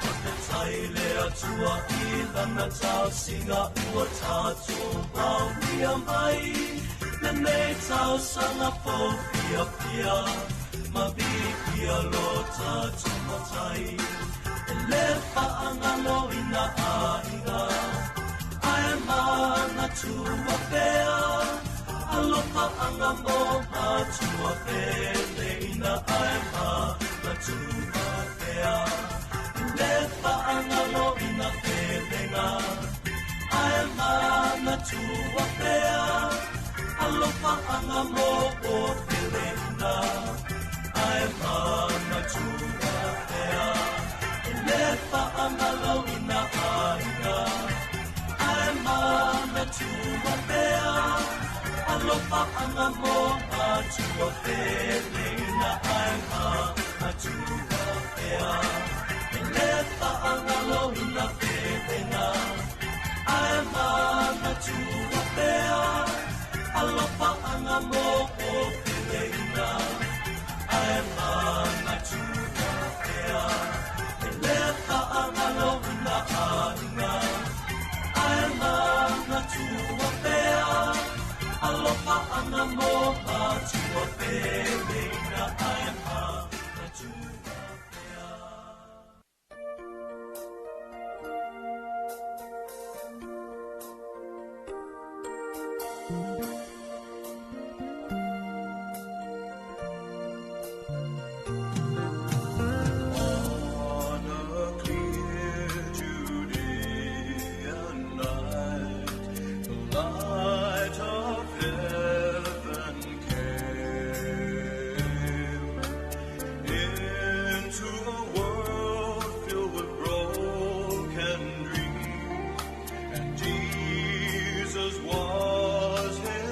Faafetai le Atua i lana tausiga ua tatou aulia mai. Lenei tausaga fou fiafia ma viia lo tatou matai. Le faagaloina aiga ae manatua pea alofaʻaga mo matua peleina ae manatua pea. Le faagaloina pelega ae manatua pea alofaʻaga mo o peleina ae manatua pea. Le faagaloina aiga ae manatua pea alofaʻaga mo matua peleina ae manatua pea. Le faagaloina pelega ae manatua pea alofaʻaga mo o peleina ae manatua pea. Le faagaloina aiga ae manatua pea alofaʻaga mo matua peleina ae manatua pea. On a clear Judean night, the light of heaven came into a world filled with broken dreams, and Jesus was his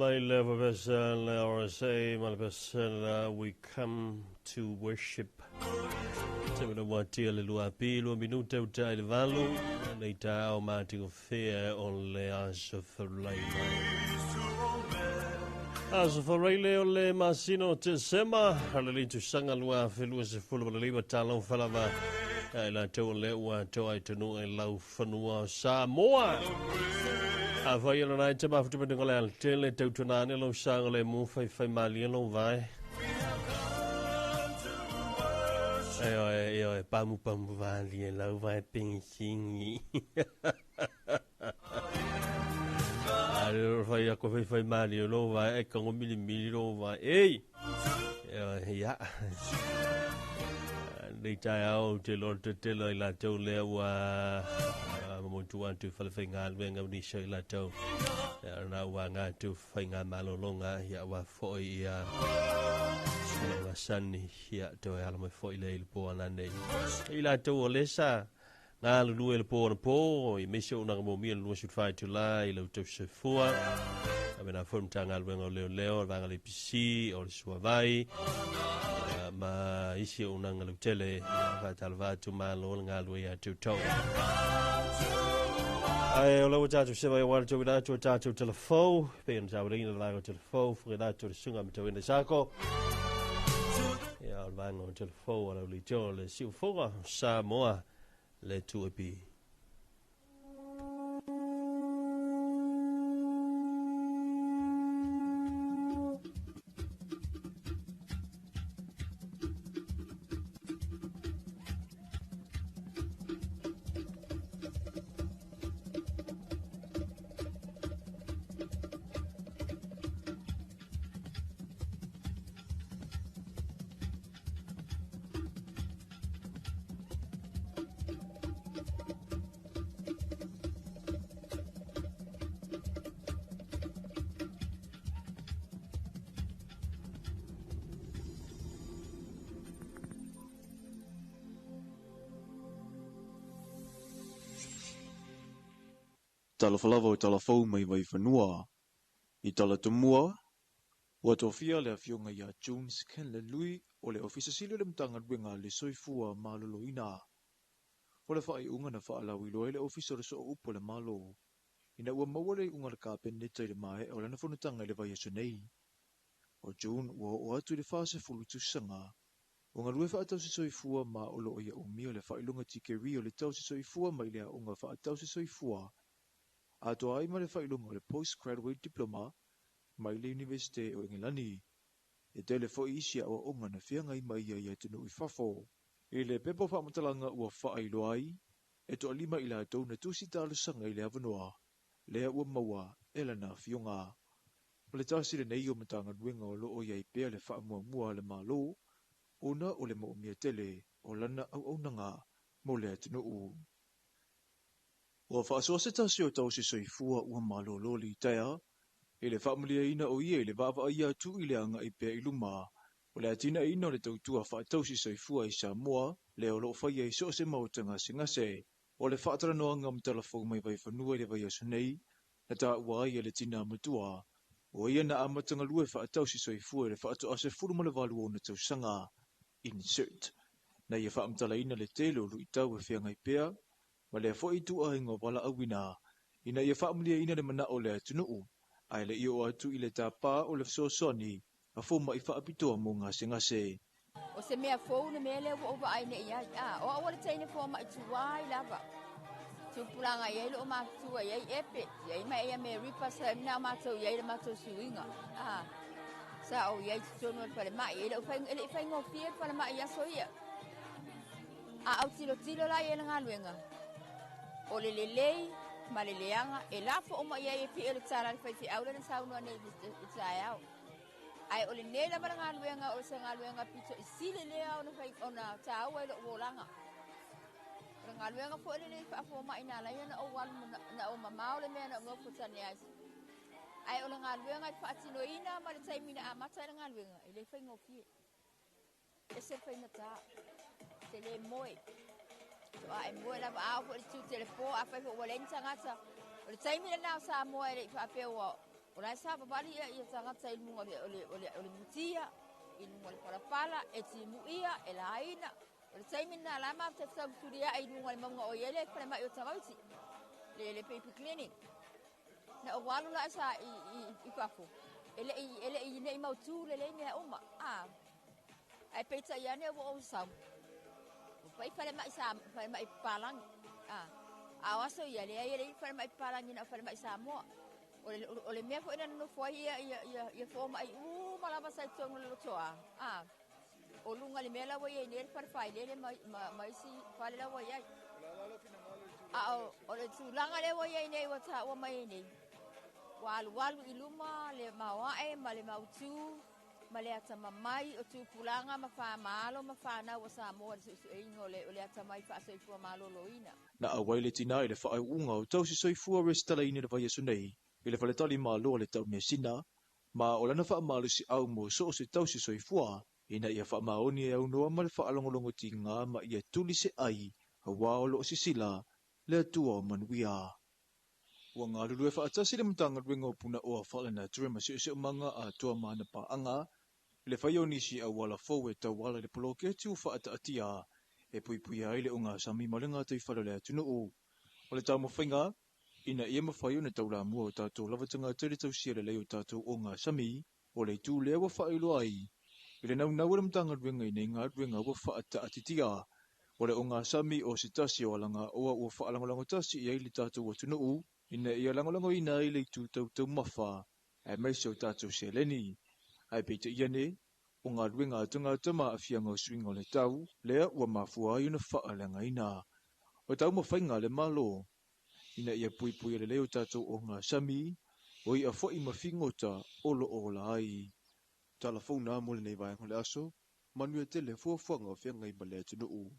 mai le vavesa le RSA ma le vesa la We Come to Worship. Te mena watia le lua pi, lua minute o tai le valu, nei tāo mā tingo fea o le aso whareile. Aso whareile o le masino te sema, halele tu sanga lua whilua se fulu wala liwa tālau whalava, ai la tau le ua tau ai tonu ai lau whanua Samoa. A whai ala nai te mafutu pendinga le altele tau tunane lau sanga le mu whai whai malia lau vai. E oe, pamu pamu vali lau vai pensingi. A whai ako whai whai malia lau vai, e kango mili mili lau vai. Ei! E oe, ia. Nei tai au te loro te telo i la tau lea ua mamotu atu whalewhainga alwenga unisha i la tau. Nā ua ngā tu whainga malolonga ia ua foi ia ngā sani ia tau e alamai foi le i le pō anane. I la tau o lesa ngā lulue le pō ana pō i mese o nanga mōmia le lua sutwhai tu la i lau tau sefua. A mena fo mtanga alwenga o leo leo, vanga le pisi o le suavai. Ma isi o nanga lau tele whaatalava atu malo le ngā lue ia tūtau. Ai, o lau tātou sewa i wara tau ina atu tātou telefou, pe ona tāu ringa le telefou, fuke nātou le sunga me tau ina sako. Ia, o le vanga o telefou, o lau li tō le siufoga, Samoa, le tuapi. Talofa lava o talafou mai Vaifanua. I talatumua, ua tofia le afioga ia Jones Kenle Lui o le Ofisa Sili o le Matagaluega le Soifua Maloloina. O le faaiuga na faalauiloa ai le Ofisa o le Sooupu o le Malo. Ina ua maua le iuga le Kapeneta i le maea o lana fonotaga i le vaiaso nei. O June ua oo atu i le 40 tausaga. O galue faatausi soifua ma o loo ia umia le faailoga tikeri o le tausi soifua mai le aoga faatausi soifua. Atoa ai ma le faailoga o le Postgraduate Diploma mai le Universite o Engelani. E tele foi isi aoaoga na feagai mai ia i atunuu i fafo. I le pepa faamatalaga ua faailoa ai, e toalima i latou na tusi talosaga i le avanoa, lea ua maua e lana afioga. O le tasi lenei o Matagaluega o loo iai pea le faamuamua a le Malo, ona o le moomia tele o lana auaunaga mo le atunuu. Ua faasoa se tasi o tausi soifua ua malolo litaea, i le faamaliaina o ia i le vaavaaia atu i le agai pea i luma. O le atinaeina o le tautua faatausi soifua i Samoa, lea o loo faia i so o se maota gasegase. O le faatalanoaga ma talafou mai Vaifanua i le vaiaso nei, na taua ai e le tina matua. O ia na amataga lue faatausi soifua i le faatoa 18 ona tausaga. Insert. Na ia faamatalaina le tele o luitau e feagai pea, ma lea foi tuuaiga o valaauina, ina ia faamaliaina le manao o le atunuu, ae le i oo atu i le tapā o le fesoasoani a foma'i faapitoa mo gasegase. O se mea fou le mea lea ua ou vaai nei ai. A, o au le teine foma'i tuai lava. Tupulaga i ai loo matua i ai epe, i ai ma ia me ripa sa na matou i ai le matou suiga. A, sa o i ai totonu o le falemai, e le i faigofie le falemai aso ia. A au tilotilo la i e le galuega. O le lelei ma le leaga e lafo uma i ai e pei o le tala le faifeau le na saunoa nei i taeao. Ae o lenei lava le galuega o se galuega pito i sili lea ona taua i lou olaga. O le galuega foi lenei faafoma'i na ala ai ona ou alu na ou mamao le mea na ou nofo tane ai. Ae o le galuega i faatinoina ma le taimi na amata ai le galuega e le faigofie. E se faigata, te le moe. A e moe lava a oo foi le tu telefo a fai foi ua leai ni tagata. O le taimi lena o Samoa e le i faapea ua O la e savavali ia tagata i luga o le mutia, i luga o le palapala, e timuia, e laina. O le taimi lena la matou te tautulia'i i luga o le mauga o i ai le falemai o tamaiti, le baby clinic. Na ou alu la sa i fafo, e le'i nei mautū lelei mea uma. Ae peitai ane ua ou sau, ua fai falemai sa falemai papalagi. A o aso ia, leai e leai falemai papalagi na o falemai Samoa. O le mea foi na nonofo ai ia fomai uma lava sa i totonu o le lotoa. O luga i le mea la ua i ai nei le fale failele ma isi fale la ua i ai. A o le tulaga lea ua i ai nei ua taua mai ai nei, ua alualu i luma le maoae ma le mautū ma le atamamai o tupulaga ma faamalo ma fanau o Samoa i le suesueina o le atamai faasoifua maloloina. Na auai le tinā i le faaiuga o tausi soifua resitalaina i le vaiaso nei i le faletali malo a le taumeasina, ma o lana faamalosiau mo so o se tausi soifua, ina ia faamaoni e aunoa ma le faalogologotiga ma ia tuli se ai, auā o loo sisila le Atua o manuia. Ua galulue faatasi le Matagaluega o Punaoa Faalenatura ma Siosiomaga atoa ma ana paaga, i le faia o nisi auala fou e tauala i le poloketi ua faataatia e puipuia ai le ogasami ma le gataifale o le atunuu. O le taumafaiga, ina ia mafai ona taulamua o tatou lava tagata i le tausia lelei o tatou ogasami, o le itu lea ua faailoa ai i le naunau o le Matagaluega i nei galuega ua faataatitia. O le ogasami o se tasi o alagaoa ua faalagolagotasi i ai le tatou atunuu, ina ia lagolagoina ai le itu tautaumafa aemaise o tatou seleni. Ae peitai ane, o galuega a tagata ma aafiaga o suiga o le tau, lea ua mafua ai ona faaleagaina. O taumafaiga a le Malo, ina ia puipuia lelei o tatou ogasami, o i'a foi ma figota o loo ola ai. Tala fou na mo lenei vaega o le aso, manuia tele fuafuaga o feagai ma le atunuu.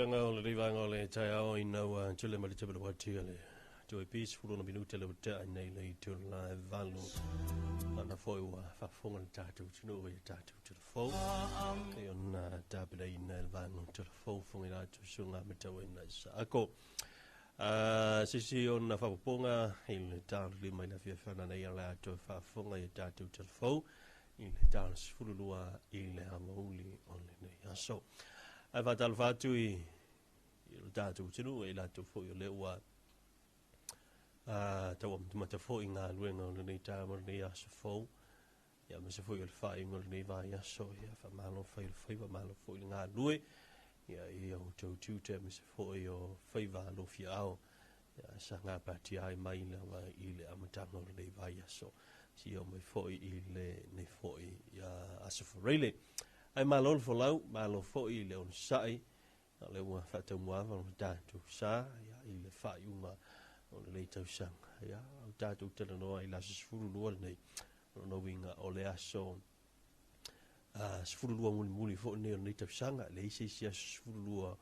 fa'afiafiaga o lenei vaega o le taeao ina ua tele ma le tele wati le toe pis fulu na minute le tea nei le itu la e valu ana foi ua faafofoga le tatou atunuu i tatou telefou e ona tapenaina e le vaega o telefou fofoga i latou susuga ma tauaina i saako. Sisi ona faapopoga i le talo lima i le afiafiaga nei a le atoa faafofoga i tatou telefou i le talo 12 i le aoauli o lenei aso. Ae faatalofa atu i le tatou atunuu e latou foi o lea ua tau amatamata foi galuega o lenei taeao ma lenei aso fou. Ia aemaise foi o le faaiuga o lenei vaiaso. Ia faamalo fai o le faiva, malo foi le galue. Ia i outou tiute aemaise foi o faiva alofiaao. Ia sa gapatia ai mai lava i le amataga o lenei vaiaso. Si o mai foi i lenei foi aso Faraile. Ai malo le folau, malo foi i le onosai. O le ua faataumuaava o le tatou sa ia, i le faaiuga o lenei tausaga. Ia, o tatou talanoa i le aso 12 lenei. O lona uiga o le aso 12 mulimuli foi lenei o lenei tausaga. E leai se isi aso 12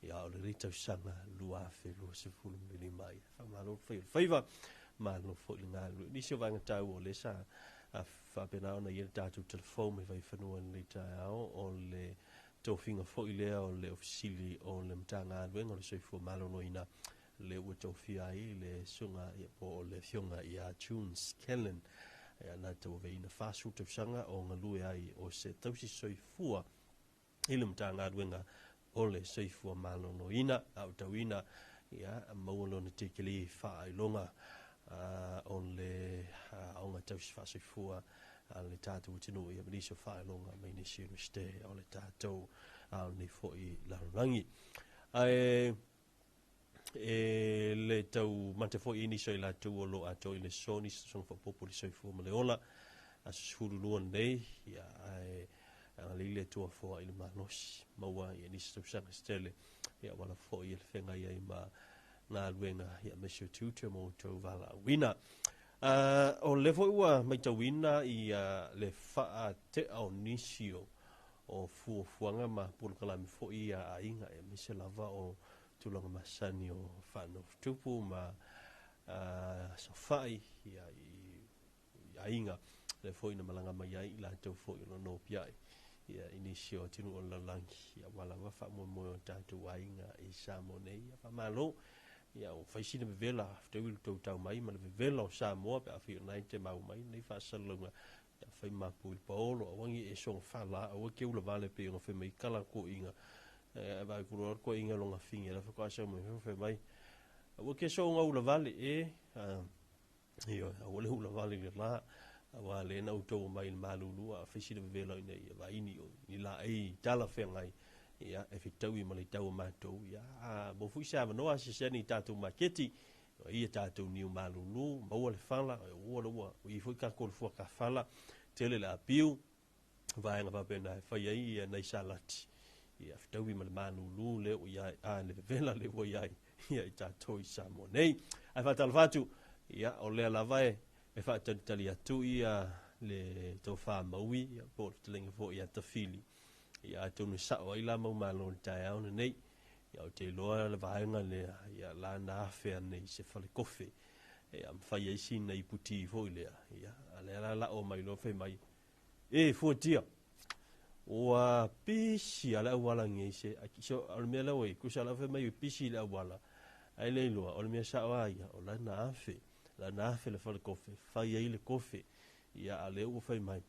ia, o lenei tausaga 2025. Ia, faamalo le fai o le faiva, malo foi le galulue. Nisi o vaega taua o lea sa faapena ona i ai le tatou telefou mai Vaifanua i lenei taeao, o le tofiga foi lea o le Ofisili o le Matagaluega o le Soifua Maloloina le ua tofia ai le susuga ia, po o le afioga ia June Scanlon. Ia, na tauaveina 40 tausaga o galue ai o se tausi soifua i le Matagaluega o le Soifua Maloloina, a o tauina ia maua lona tikeri faailoga o le aoga tausi faasoifua a le tatou atunuu, ia ma nisi o faailoga mai nisi Universite o le tatou o lenei foi lalolagi. Ae e le tau mate foi i nisi o i latou o lo o atoa i le aso, nisi tausaga faaopoopo i le soifua ma le ola, aso 12 lenei, ia, ae agalelei le Atua foai i le malosi, maua ia nisi tausaga se tele, ia wala foi e le feagai ai ma galuega, ia aemaise o tiute ma outou valaauina. O lea foi ua matauina i le faatea o nisi o fuafuaga ma polokalame foi a aiga, aemaise lava o tulaga masani o faanofotupu ma sofai ia, i aiga, lea foi na malaga mai ai i latou foi o lo nopiai ia, i nisi o atunuu o le lalolagi, ia ua lava faamoemoe o tatou aiga i Samoa nei. Ia faamalo, ia o fai sina vevela fetaui le tou tau mai ma le vevela o Samoa pe a fai o nai te mau mai nei faasalalauga, ia fai mapu i le paolo auangi e soga fala aua ke ula vale pe ona fai mai kala koinga e vai kuro koinga longa finge la fa sa mai fai mai aua ke soga ula vale e io aua le ula vale le la aua le na outou mai le malulu a fai sina vevela ina ia vaini o ni la ei tala feagai ia e fetaui ma le tau o matou ia mo fui sa manoa se se ni tatou maketi o ia tatou niu malulu maua le fala ua le ua o i foi ka kolofua ka fala tele le apiu vaega faapena e fai ai ia nai salati ia fetaui ma le malulu le ua iai a le vevela le ua iai ia i tatou i Samoa nei. Ae faatalofa atu ia o lea lava e faatalitali atu ia le tofa maui ia po o le fetalaiga foi ia Tafili ia atonu e sao ai la mau malo i le taeao lenei. Ia o te iloa le vaega lea ia la na afe anei se fale kofe ia mafai ai sina iputi foi lea ia a lea la lao mai loa fai mai e fuatia ua pisi a le auala nei se so o le mea la oi kusa la fai mai pisi le auala ai le iloa o le mea sao a ia o la na afe le fale kofe fai ai le kofe ia a lea ua fai mai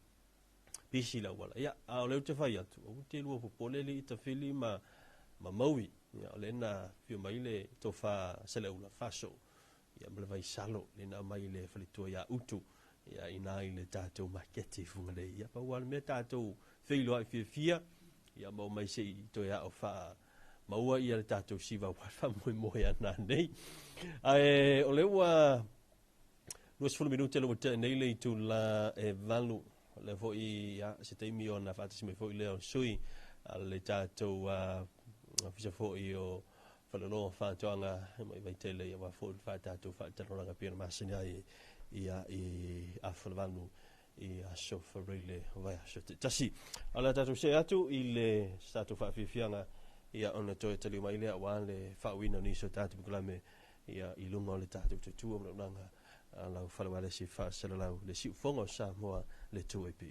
pisi le auala ia a o lea te fai atu o te lua popole le i Tafili ma maui ia o le na fio mai le tofa seleula faso ia ma le vaisalo le na mai le faletua ia utu ia ina i le tatou maketi Fugalei ia pa ua le mea tatou feiloai fiafia ia mau mai se i toe ao fa maua ia le tatou siva ua faamoemoe ana nei. Ae o lea ua 20 minute le ua tea nei le itula e 8 le foi ia se taimi ona faatasi mai foi lea o sui a le tatou ofisa foi o Faleoloa Faatoaga mai Vaitele ia wa foi faatatou faatalanoaga pei ona masani ai ia i Afa le 8 i aso Faraile o vaiaso te tasi. O le tatou see atu i le tatou faafiafiaga. Ia, ona toe taliu mai lea aua le faauuina o nisi o tatou polokalame, ia, i luga o le tatou tautua ma le auaunaga a lau fale uaealesi faasalalau, le siufofoga o Samoa, le 2AP.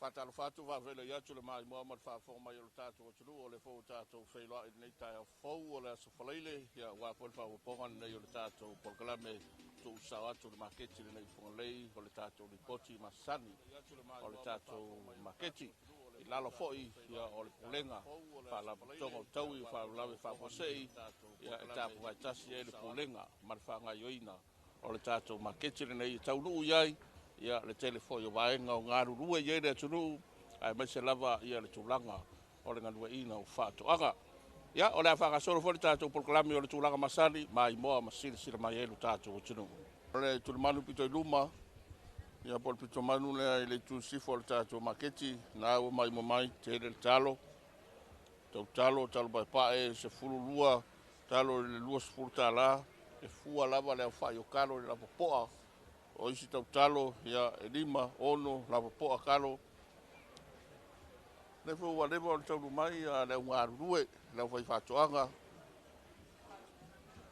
Faatalofa atu, faafeiloai atu le maimoa ma le faafofoga mai o le tatou atunuu, o lea foi ua tatou feiloai i lenei taeao fou o le Aso Faraile, ia aua foi le faaopoopoga lenei o le tatou polokalame tuusao atu le maketi lenei i Fugalei, o le tatou lipoti masani o le tatou maketi i lalo foi ia o le Pulega Faalapotopotoga o Taui o Faalavelave Faafuasei, ia e tapuvae tasi ai le Pulega ma le faagaoioiga o le tatou maketi lenei e taunuu i ai ia le tele foi o vaega o galulue i ai le atunuu, aemaise lava ia le tulaga o le galueaiina o faatoaga. Ia, o le a faagasolo foi le tatou polokalame o le tulaga masani, maimoa ma silasila mai ai lo tatou atunuu. O le tulimanu pito i luma, ia po o le pitomanu lea i le itu sifo o le tatou maketi, na ua maimoa mai, tele le talo, tautalo, talo paepae, 12, talo i le $20, e fua lava le aofai o kalo i le lapopoa. O isi tautalo, ia, e 5, 6 lapopoa kalo. Le foi ua leva ona taunuu mai le au galulue, le au faifaatoaga.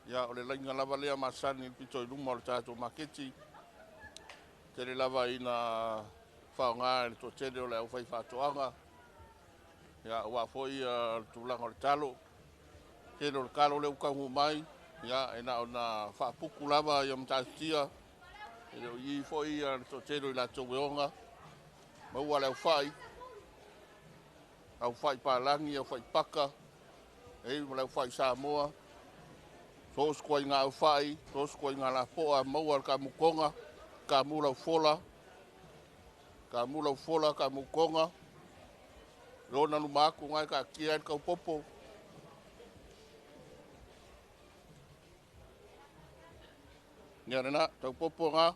Ia, o le laina lava lea masani i le pito i luma o le tatou maketi. Tele lava ina faaaoga e le toatele o le au faifaatoaga. Ia, aua foi le tulaga o le talo. Tele o le kalo lea ua taunuu mai, ia e na ona faaputu lava ia Matautia, e le o i i foi ia le toatele o i latou e ona, maua le aufai, aufai palagi, aufai paka, e ma le aufai Samoa, so o se ituaiga aufai, so o se ituaiga lapoa, maua le kamutoga, kamu laufola, kamu laufola, kamutoga, lona luma atu nai taatia ai le taupopo. Ia lena, taupopo na.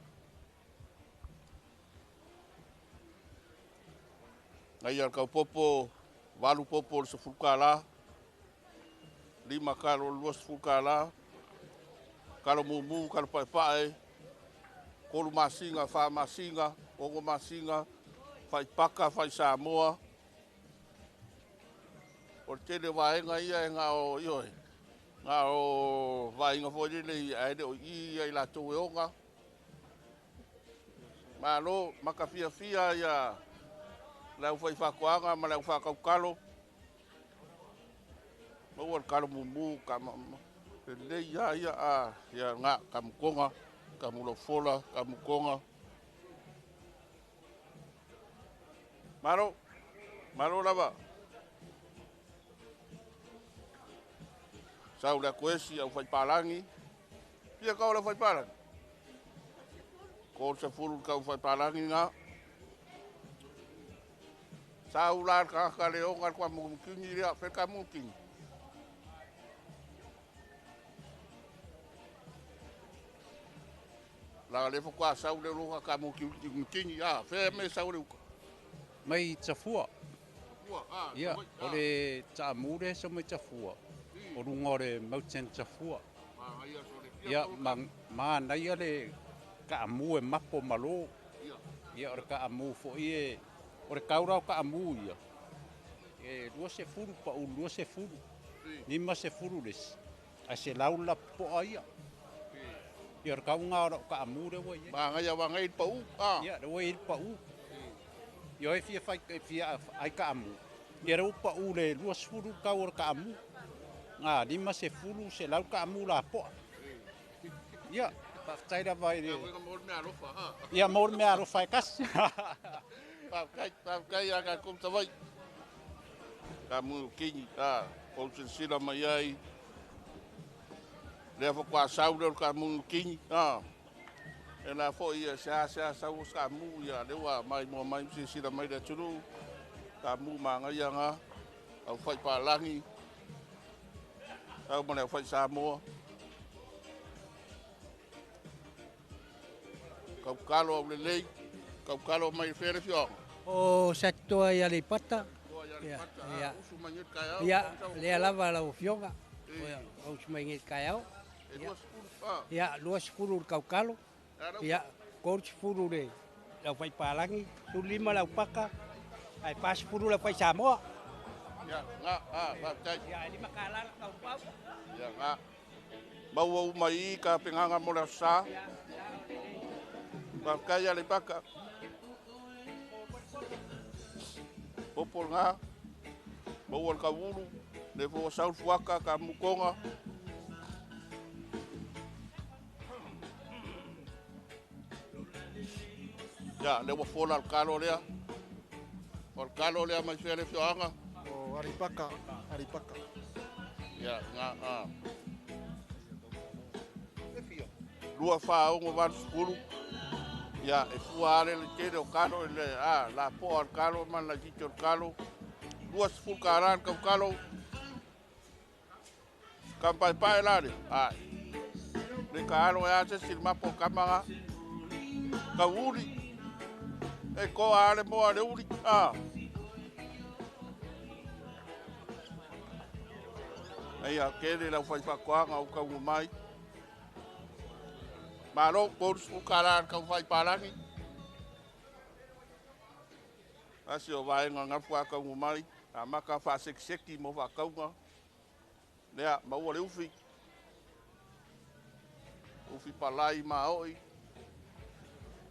Nai al taupopo, 8 popo o le 10 kala, 5 kalo o le 20 kala, kalo mumu, kalo paepae, 3 masina, 4 masina, 6 masina, fai paka, fai Samoa. O le tele o vaega ia e na o, ioe, na o vaaiga foi lele ae le o i ia i latou e ona. Malo, makafiafia ia le aufaifaatoaga ma le aufaatautalo. Maua le kalo mumu, ka lelei lava ia, a ia na kamutoga, kamulaufola, kamutoga. Malo, malo lava. Sau le atuesi au faipalagi. Fia kau le faipalagi? 30 kau faipalagi na. Sau la le tagata le ona le kamukini lea, fe kamukini. La le faatoa sau le loga kamukini, a fe me sau le uka. Mai Tafua. Ua, a, Ia, o le taamu le so mai Tafua. O luga o le Mountain Tafua. Ia, ma, manaia le kaamu e mapo malo. Ia, o le kaamu foi e, o le kaura o kaamu ia. E 20 pa u 20. 50 les. A se lau la poa ia. Ia, o le kaunga o le kaamu le ua ia. Magaia wangai pau, a. Ia, le ua i pa u. Ia e fia fai e fia ai kaamu. Ia le upa u le 20 kau o le kaamu. Ngā 50 se lau kaamu la poa. Ia, faafetai lava i le. Ia mo le mea alofa, ha. Ia mo le mea alofa e kasi. Faafetai, faafetai ia tatou Savaii. Kamukini, a, ou silasila mai ai. Lea faatoa sau lea o le kamukini, a. E la foi ia sea sea sau o se kamu ia lea ua mai mua mai silasila mai le atunuu. Kamu magaia nga, au fai palagi, au ma le au fai Samoa. Kaukalo au lelei, kaukalo mai fea le fioga. O Satitoa i Aleipata. Ia, Ia, usu mai nei taeao. Ia, lea lava lau afioga. Ia, usu mai nei taeao. E 20, a. Ia, 20 le kaukalo. Ia, 30 le lau fai palagi, 15 lau paka, ae 40 lau fai Samoa. Ia, nga, a, faafetai. Ia, e 5 kala le kaupau. Ia, nga. Maua uma i ka pengaga mo le aso sa. Faafetai Aleipaka. Popo lena. Maua le kauulu, le foi ua sau le fuaka kamukoga. Ia, lea ua fola le kalo lea. O le kalo lea mai fea le afioaga? O Aleipaka, Aleipaka. Ia, nga, a. 2, 4, 6, 8, 10. Ia, e fua ale le tele o kalo i le, a, la poa o le kalo ma le laitiiti o le kalo. 20 kala le kaukalo. Kampaepae la le, ai. Le ka alo e a se si mapo kamaga. Kauuli. E koa ale moa le uli, a. Ia, kele lau whaiwhakoanga o kaunga mai. Malo, 30 kala le kau whaipalangi. Asi o vaenga ngafu a kaunga mai. A maka whaasekiseki mo whakaunga. Lea, maua le ufi. Ufi palai ma oi.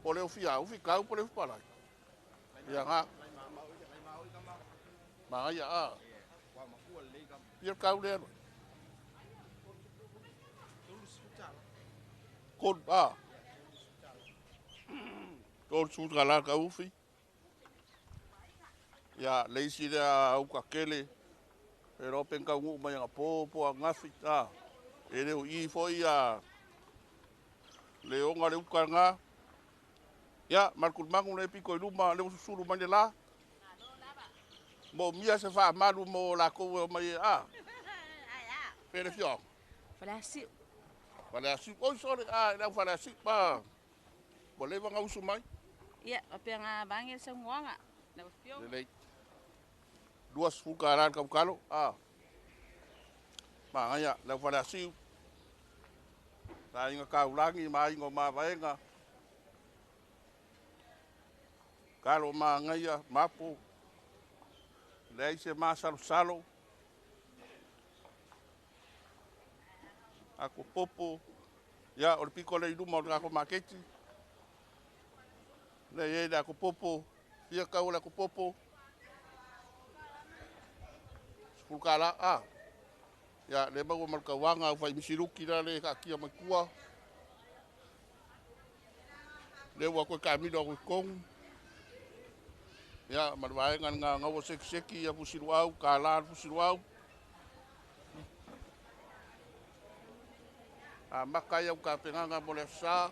Po le ufi a, ufi kau po le ufi palai. Ia ngā. Magaia a. Ia kau lea. tolu, a. 30 tala le kaufi. Ia, le isi lea aukakele, e iloa pe na taunuu mai anapo po o ananafi, a. E le o i i foi ia le ona le uta lena. Ia, ma le tulimanu lea e pito i luma, lea ua susulu mai le la. Moomia se faamalu mo latou e omai a. Pe le afioaga? Faleasiu. Faleasiu. Oi sole, a, le au Faleasiu. A, ua leva ona usu mai. Ia, faapena vaeane le saunoaga, lau Afioga. Lelei. 20 tala le tautalo. A. Manaia, le au Faleasiu. Le aiga Taulagi ma aiga o Mavaega. Talo manaia, mapo. Leai se masalosalo. Akopopo. Ia, o le pito lea i luma o le tatou maketi. Lea e i ai le akopopo. Fia tau o le akopopo? 10 tala. A. Ia, lea maua ma le tauaga au fai misiluki la le taatia mai tua. Lea ua toe taamilo atu i totonu. Ia, ma le vaega lena gaua sekiseki ia fusiluau, tala le fusiluau. Amata ai au tapenaga mo le Aso Sa.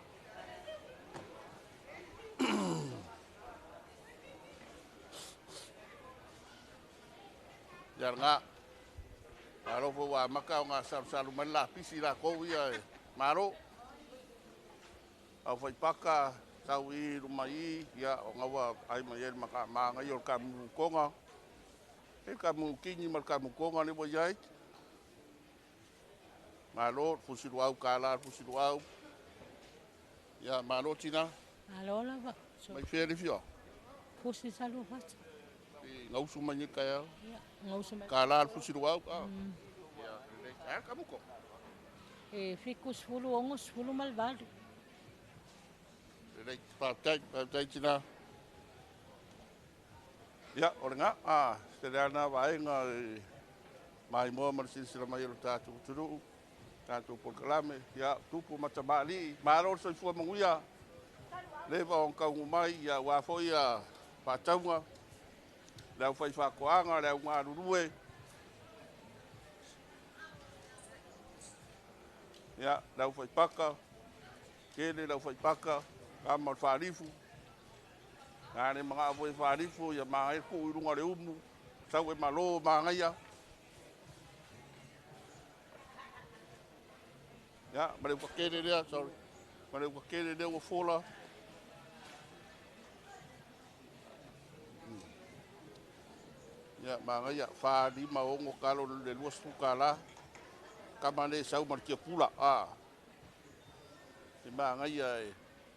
Ia lena. Malo foi ua amata ona salusalu mai le lapisi latou ia e malo. Au faipaka tau i luma i ia ona ua ai mai ai le manaia o le kamutoga. E kamu kini ma le kamutoga le ua i ai. Malo, fusiluau tala fusiluau. Ia malo tina. Malo lava. Mai fea le fia? Fusi Saluafata. I gausu mai nei taeao. Ia, gausu mai. Tala le fusiluau. Ah. Ia, lelei. Ae kamuto. E 70, 68. Lelei, faafetai, faafetai tina. Ia, o lena, a, se le ana vaega e maimoa ma le silasila mai o le tatou atunuu, tatou polokalame, ia, tupu ma tamalii, malo le soifua manuia, leva ona taunuu mai, ia, aua foi ia faatauga, le aufaifaatoaga, le au galulue, ia, le aufaipaka, tele le aufaipaka, kama o le faalifu, a le manao foi e faalifu, ia manaia le tuu i luga o le umu, sau e malo manaia. Ia, ma le uka tele lea, sorry, ma le uka tele lea ua fola. Ia, manaia, 4, 5, 6 talo le 20 tala. Kama le sau ma le tiapula. A. E manaia e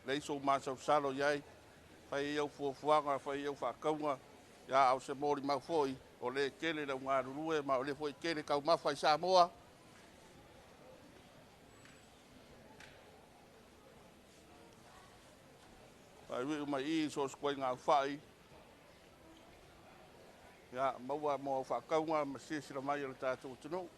leai sou masalosalo i ai. Fai ai au fuafuaga, fai ai au faatauga. Ia, a o se molimau foi, o lea e tele le au galulue ma o lea foi e tele taumafa i Samoa. Faaiuiu mai i so o se ituaiga aufai. Ia, maua mo au faatauga ma silasila mai o le tatou atunuu.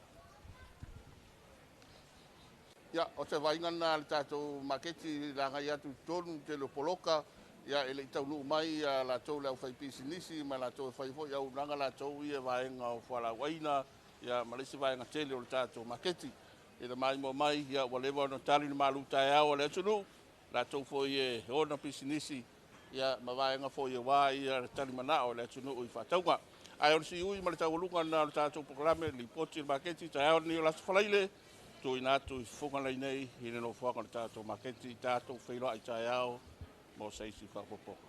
Ia, o se vaaiga lena a le tatou maketi i le agai atu i totonu, tele o poloka, ia e le i taunuu mai ia latou le aufaipisinisi ma latou e fai foi auaunaga latou ia vaega o fualaauaina, ia ma le isi vaega tele o le tatou maketi. I le maimoa mai, ia ua leva ona tali le malu taeao a le atunuu, latou foi e ona pisinisi, ia ma vaega foi aua ia le talimanao o le atunuu i faatauga. Ae o le siui ma le taualuga lena o le tatou polokalame, lipoti i le maketi, taeao lenei o le Aso Faraile, tuuina atu i fofoga nei i le nofoaga o le tatou maketi, tatou feiloai taeao mo se isi faaopoopoga.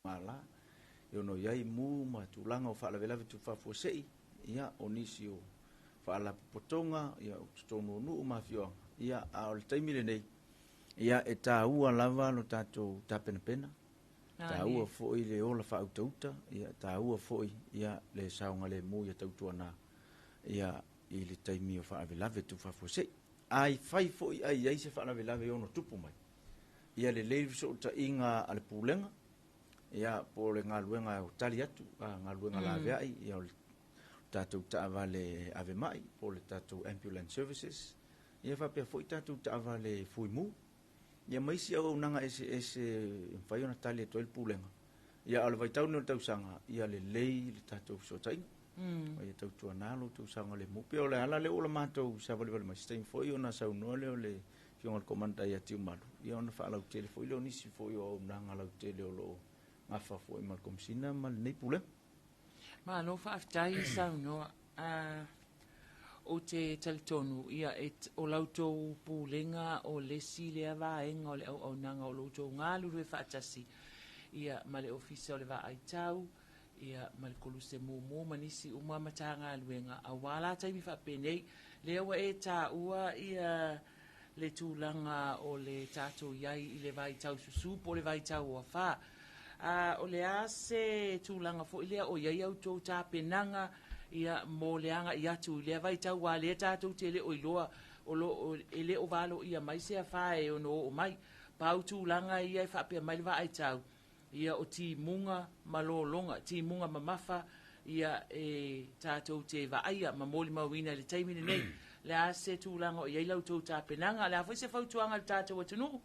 lugala, e ono i ai mu ma tulaga o faalavelave tupu faafuasei, ia, o nisi o faalapotopotoga, ia, o totonu o nuu ma afioaga, ia, a o le taimi lenei, ia, e taua lava lo tatou tapenapena, taua foi le ola faautauta, ia, taua foi, ia, le saogalemu ia tautuana, ia, i le taimi o faalavelave tupu faafuasei. Ai fai foi ai i ai se faalavelave e ono tupu mai, ia lelei le fesootaiga a le pulega, ia, po o le galuega e tali atu, a galuega laveai, ia, o le tatou taavale ave mai, po o le tatou ambulance services, ia faapea foi tatou taavale fuimu, ia ma isi auaunaga eseese e mafai ona tali atu ai le pulega. Ia, a o le vaitau lenei o le tausaga, ia lelei le tatou fesootaiga. Ia tautuana lo outou saogalemu. Pei o le ala lea ua la matou savalivali mai, se taimi foi ona saunoa lea o le Afioga i le Komanda ia Tiumalu, ia ona faalautele foi lea o nisi foi o auaunaga lautele o lo o gafa foi ma le Komesina ma lenei Pulega. Malo faafetai saunoa. Ou te talitonu, ia, e, o la outou pulega o le isi lea vaega o le auaunaga o lo outou galulue faatasi, ia, ma le Ofisa o le Vaai Tau, ia, ma le Koluse Mumu ma nisi uma Matagaluega, aua la taimi faapenei, lea ua e taua ia le tulaga o le tatou i ai i le vaitau susu po o le vaitau o afa. A o le a se tulaga foi lea o i ai a outou tapenaga, ia, mo le agai atu i lea vaitau, aua lea tatou te le o iloa o lo o e le o valoia mai se afa e ono oo mai. Pau tulaga ia e faapea mai le vaaitau, ia o timuga ma lologa, timuga mamafa, ia e tatou te vaaia ma molimauina i le taimi lenei. Le a se tulaga o i ai la outou tapenaga? Le a foi se fautuaga i le tatou atunuu?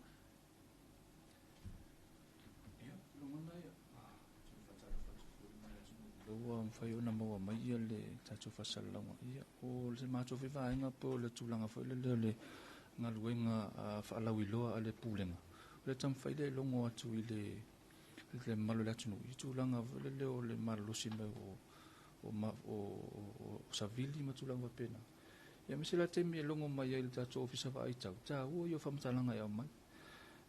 Ua mafai ona maua mai ia le tatou faasalalauga. Ia, o le matou foi vaega po o le tulaga foi lele o le galuega faalauiloa a le Pulega, o le taumafai lea e logo atu i le le mamalu o le atunuu i tulaga foi lele o le malolosi mai o savili ma tulaga faapena. Ia, aemaise la taimi e logo mai ai le tatou Ofisa Vaai Tau, taua ia o faamatalaga e aumai.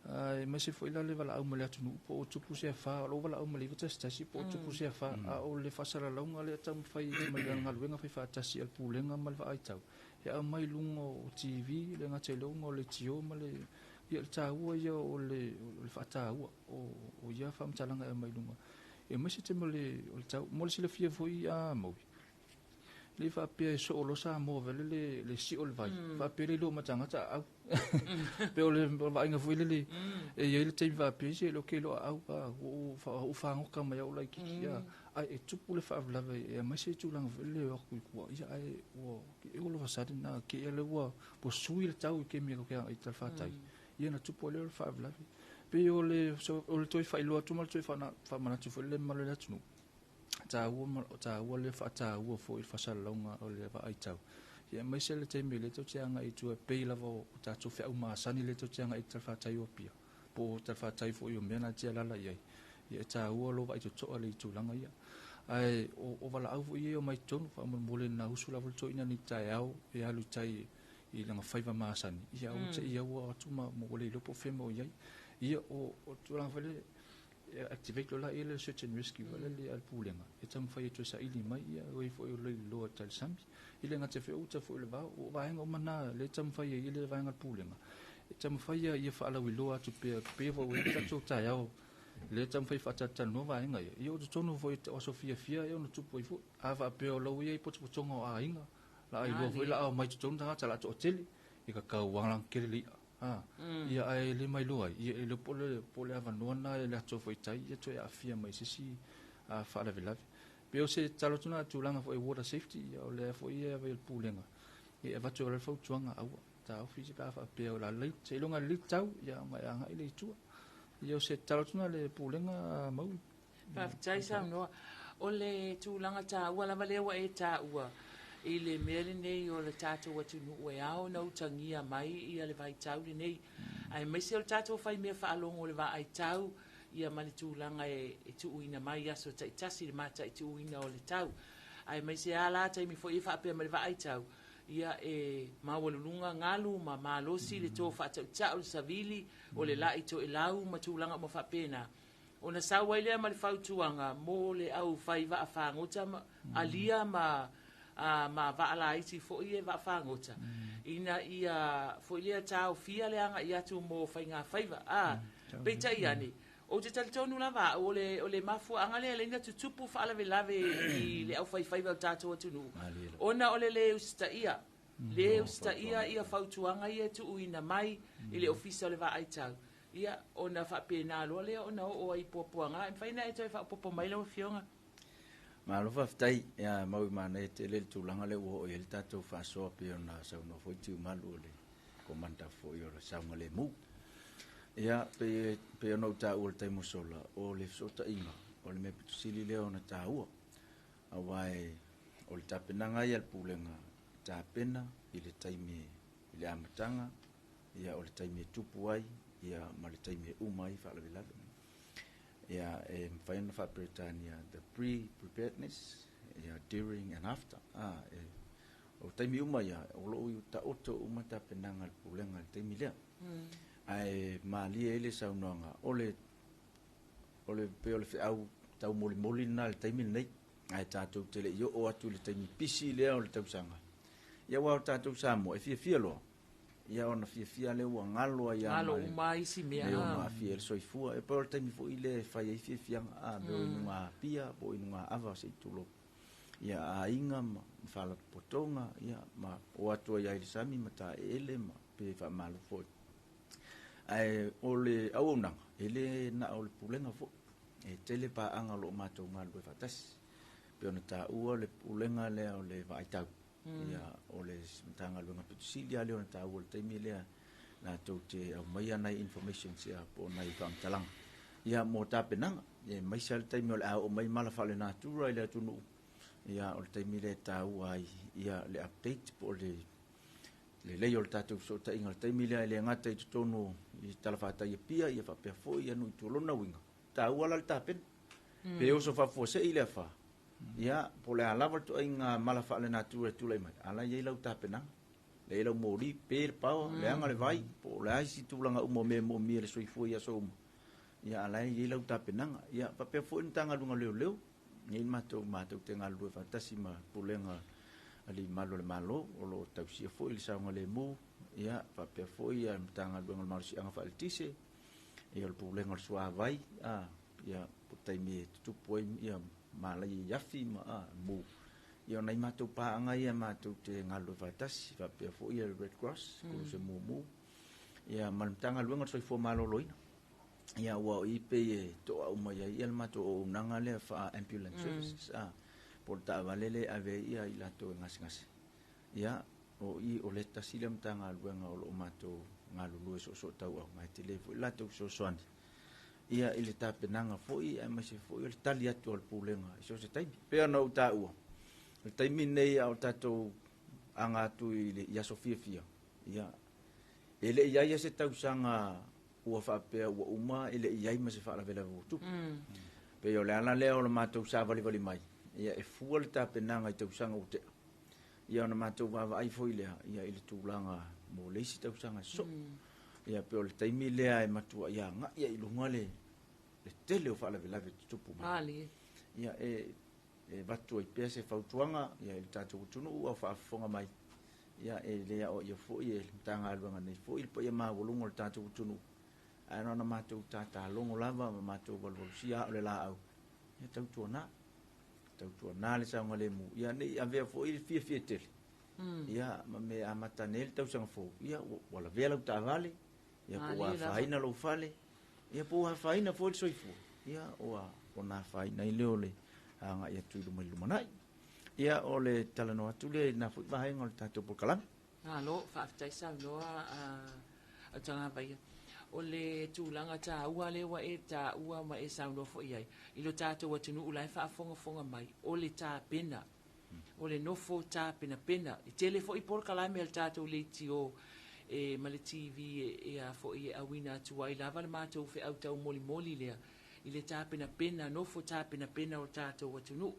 Aemaise foi la le valaau mai le atunuu po o tupu se afa, o lou valaau mai le 911 po o tupu se afa, a o le faasalalauga lea taumafai mai le galuega fai faatasi a le Pulega ma le Vaai Tau, e aumai i luga o TV, le gata i luga o le tio ma le, ia, le taua ia o le faataua o ia faamatalaga e aumai i luga. E aemaise taimi o le tau, mo le silafia foi a Maui, le faapea e soo loa Samoa vele le sio o le vai, faapea le iloa ma tagata aau. Pe o le vaaiga foi lele, e i ai le taimi faapea se le ke iloa aau, a ua fagoka mai au laitiiti, a ai e tupu le faalavelave e aemaise i tulaga foi lele o atu i tua, ia, ai ua e all of a sudden na ke ia le ua sui le tau i kemi ko ke i talafatai, ia na tupu ai lea o le faalavelave. Pei o le toe faailoa atu ma le toe faamanatu foi le mamalu o le atunuu, taua taua le faataua foi i le faasalalauga o le vaai tau. Ia, aemaise le taimi lea tou te agai i tua, e pei lava o tatou feau masani lea tou te agai i talafatai o Apia, po o talafatai foi o mea na te alaala i ai. Ia, e taua lou vaai totoa i tulaga ia. Ae o valaau foi ia e omai totonu, faamolemole na usu lava le toeaina nei taeao e alu i tai i lana faiva masani, ia aua te ia ua atu ma ua le iloa po o fea ma o i ai. Ia, o tulaga foi lele, e activate loa la le search and rescue mm. le a le pulega e taumafai e toe saili mai ia o foi o le iloa tali sami i le gata foi uta foi le vao o vaega uma na le taumafai ai le vaega le pulega e taumafai ia ia faalauiloa atu pea pea foi o tatou taeao le taumafai faatalatalanoa vaega ia ia o totonu foi o aso fiafia e ono tupu ai foi a faapea o lau ia i potopotoga o aiga la ai lua foi la au mai totonu tagata la toatele i ka kau kele le i'a. Ia ae le mai loa ai, ia e le po le avanoa na e le ato foi tai ia toe aafia mai se isi faalavelave. Pe o se tatalo atu na tulaga foi water safety, ia o lea foi e ave i le pulega e avatu ai le fautuaga aua taofi se pe a faapea o le a lelei seiloga lelei tau ia ona e agai lea i tua. Ia o se tatalo atu na le pulega Maui. Faafetai saunoa. O le tulaga taua lava lea ua e taua i le mea lenei o le tatou atunuu e ao ona utagia mai ia le vaitau lenei. Aemaise o le tatou faimea faalogo o le vaai tau ia ma le tulaga e tuuina mai i aso taitasi le mataituina o le tau. Aemaise lava la taimi foi e faapea mai le vaai tau, ia e maualuluga galu ma malosi le to faatautau le savili o le lai toelau ma tulaga uma faapena. Ona sau ai lea ma le fautuaga mo le au fai vaa fagota ma alia ma ma vaa laiti foi ia vaa fagota, ina ia foi lea taofia le agai atu mo faigafaiva. A peitai ane, ou te talitonu lava au o le mafuaaga lea e ala ai ona tutupu faalavelave i le aufaifaiva o le tatou atunuu, ona o le lē usitaia, lē usitaia ia fautuaga ia e tuuina mai i le Ofisa o le Vaaitau. Ia, ona faapena loa lea ona oo ai i puapuaga. E mafai ona e toe faaopoopo mai lau Afioga? Malo faafetai. Ia, mau i manaia tele le tulaga lea ua oo i ai le tatou faasoa pei ona saunoa foi Tiumalu o le Commander foi o le saogalemu. Ia, pei, pei ona ou taua i le taimi ua sola, o le fesootaiga, o le mea pito sili lea ona taua. Aua e, o le tapenaga ia a le Pulega, e tapena i le taimi i le amataga, ia o le taimi e tupu ai, ia ma le taimi e uma ai faalavelave. Ia e mafai ona faa-Peretania the pre-preparedness, ia during and after. Ah, e, o taimi uma ia, o lo o taoto uma tapenaga a le Pulega i le taimi lea. Ae malie ai le saunoaga, o le, o le, pei o le feau taumolimoli lena i le taimi lenei, ae tatou te le i oo atu i le taimi pisi lea o le tausaga. Ia aua o tatou Samoa, e fiafia loa, ia ona fiafia lea ua galo ai lava Galo uma lava isi mea. Mea ono aafia ai le soifua. E pei o le taimi foi lea e fai ai fiafiaga, a mea o inuga apia po o inuga ava se i tulou. Ia aiga ma faalapotopotoga, ia ma o atu ai lava i le sami ma taeele ma pe faamalo foi. Ae o le auaunaga, e le na o le pulega foi. E tele paaga o lo o matou galulue faatasi. Pei ona taua le pulega lea o le vaaitau. Ia, o le Matagaluega pito sili lava lea ona taua i le taimi lea latou te aumaia nai informations ia po o nai faamatalaga ia mo tapenaga, aemaise lava le taimi o le a oo mai mala faalenatura i le atunuu. Ia, o le taimi lea e taua ai ia le update po o le lelei o le tatou fesootaiga i le taimi lea, e le gata i totonu i talafatai Apia, ia faapea foi ia nuu i tua. O lona uiga, e taua la le tapena. Pe oso faafuasei le afa, Ia, po o le a lava le ituaiga mala faalenatura e tulai mai, a la e i ai lau tapenaga, la e i ai lau moli, pe le power, leaga le vai, po o le a isi tulaga uma o mea e moomia e le soifua i aso uma, ia a la e i ai lau tapenaga. Ia, faapea foi le Matagaluega o Leoleo, e i ai le matou, matou te galulue faatasi ma Pulega a Alii Mamalu o le Malo, o lo o tausia foi le saogalemu, ia, faapea foi le Matagaluega o le Malosiaga Faaeletise, ia o le Pulega o le Suavai, a, ia, po o le taimi e tutupu ai, ia, malaia i afi ma mu. Ia o nai matou paaga ia matou te galulue faatasi, faapea foi le Red Cross, Koluse Mumu, ia ma le Matagaluega o le Soifua Maloloina. Ia aua o i pei e toa uma i ai ia le matou auaunaga lea faa-ambulance services, po o le taavale lea e ave ai ia i latou e gasegase. Ia, o i o le tasi lea Matagaluega o lo o matou galulue soosootauau, ma e tele foi le latou fesoasoani ia i le tapenaga foi aemaise foi o le tali atu a le Pulega i so o se taimi. E pei ona ou taua, o le taimi lenei a o tatou aga atu i, le, i aso fiafia, ia, e le i ai se tausaga ua faapea ua uma e le i ai ma se faalavelave ua tupu. Pei o le ala lea o le matou savalivali mai, ia e fua le tapenaga i tausaga ua tea. Ia ona matou vaavaai foi lea ia i le tulaga mo le isi tausaga sosoo. Ia pei o le taimi lea e matuai agai ai i luga le le tele o faalavelave e tutupu mai. Malie. Ia e e avatu ai pea se fautuaga ia i le tatou atunuu a o faafofoga mai. Ia e le aoaia foi e le Matagaluega nei foi le paia maualuga o le tatou atunuu, ae na ona matou tatalogo lava ma matou valuvalusia aa o le laau, ia tautuana. Tautuana le saogalemu, ia ne i avea foi le fiafia tele, ia ma mea e amata nei le tausaga fou, ia ua lavea lau taavale, ia po ua afaina lou fale, ia po ua afaina foi le soifua, ia ua ona afaina ai lea o le agai atu i luma i le lumanai. Ia o le talanoa atu lea i lena foi vaega o le tatou polokalame. Malo, faafetai saunoa Autagavaia. O le tulaga taua lea ua e taua ma e saunoa foi i ai, i lo tatou atunuu la e faafogafoga mai, o le tapena, o le nofo tapenapena. E tele foi polokalame a le tatou leitio e, ma le TV e, e a foi e auina atu ai lava le matou feau taumolimoli lea i le tapenapena, nofo tapenapena o le tatou atunuu.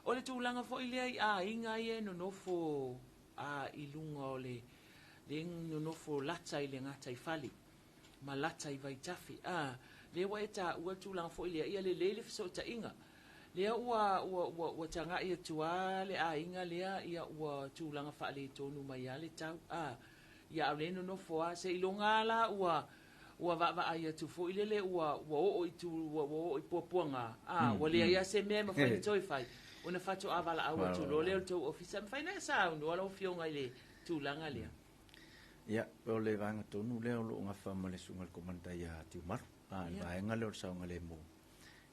O le tulaga foi lea i aiga ia e nonofo a i luga o le le nonofo lata i le gataifale ma lata i vaitafe. A, Lea ua e taua le tulaga foi lea, ia lelei le fesootaiga. Lea ua, ua, ua, ua tagai atu lava le aiga lea, ia ua tulaga faaletonu mai lava le tau. A, ia a o lea e nonofo lava, seiloga lava la ua, ua vaavaai atu foi lele ua, ua oo i tu, ua, ua oo i puapuaga, a, ua leai lava se mea e mafai ona toe fai, ona faatoa valaau atu loa lea o le tou ofisa. E mafai ona e saunoa lau Afioga i le tulaga lea? Ia, o le vaega tonu lea o lo o gafa ma le susuga i le Komanda ia Tiumalu, a, le vaega lea o le saogalemu.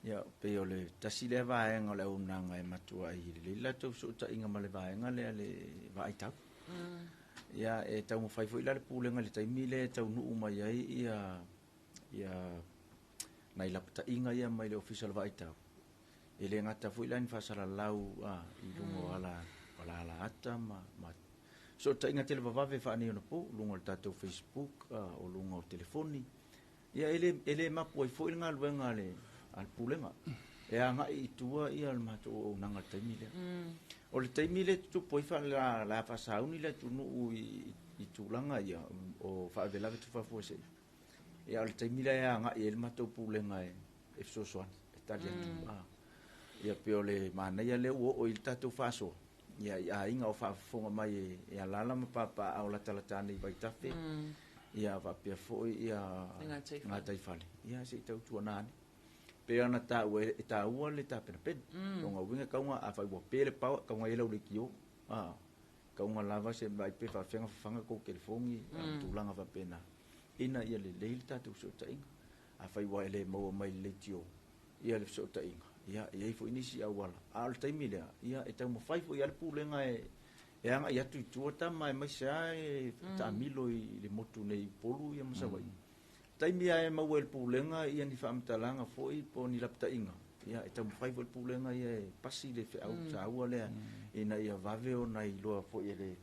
Ia, pei o le tasi lea vaega o le auaunaga e matuai lelei le latou fesootaiga ma le vaega lea le vaai tau. Ia, e taumafai foi la le pulega i le taimi lea e taunuu mai ai ia ia nai lapataiga ia mai le Ofisa o le Vaai Tau. E le gata foi la i ni faasalalau a, i luga o ala alaalaata ma, ma fesootaiga televavave faaneionapo, luga o le tatou Facebook, o luga o telefoni. Ia e le, e le mapu ai foi le galuega a le, a le Pulega. E agai i tua ia le matou auaunaga i le taimi lea. O le taimi lea e tutupu ai fa, la faasauni le atunuu i, i tulaga ia o faalavelave tufafuasei. Ia o le taimi lea e agai ai le matou Pulega e, e fesoasoani, e tali atu. Ia pei o le manaia lea ua oo i le tatou faasoa, ia i aiga o faafofoga mai e, e alaala ma papaaao latalata ane i Vaitafe. Ia faapea foi ia gataifale. Ia se i tautuana ane. Pei ona taua e taua le tapenapena. Lona uiga tauga afai ua pe le power tauga i ai lau leitio. A tauga lava se vaai pe faafefea ona fafaga tou telefoni mm. tulaga faapena. Ina ia lelei le tatou fesootaiga. Afai ua e le maua mai le leitio ia le fesootaiga, ia e i ai foi nisi auala. A o le taimi lea, ia e taumafai foi lava le pulega e e agai atu i tua tama aemaise lava e taamilo i le motu nei i Upolu ia ma Savaii. Taimi lava e maua e le pulega ia ni faamatalaga foi po o ni lapataiga, ia e taumafai foi le pulega ia e pasi le feau taua lea ina ia vave ona iloa foi e le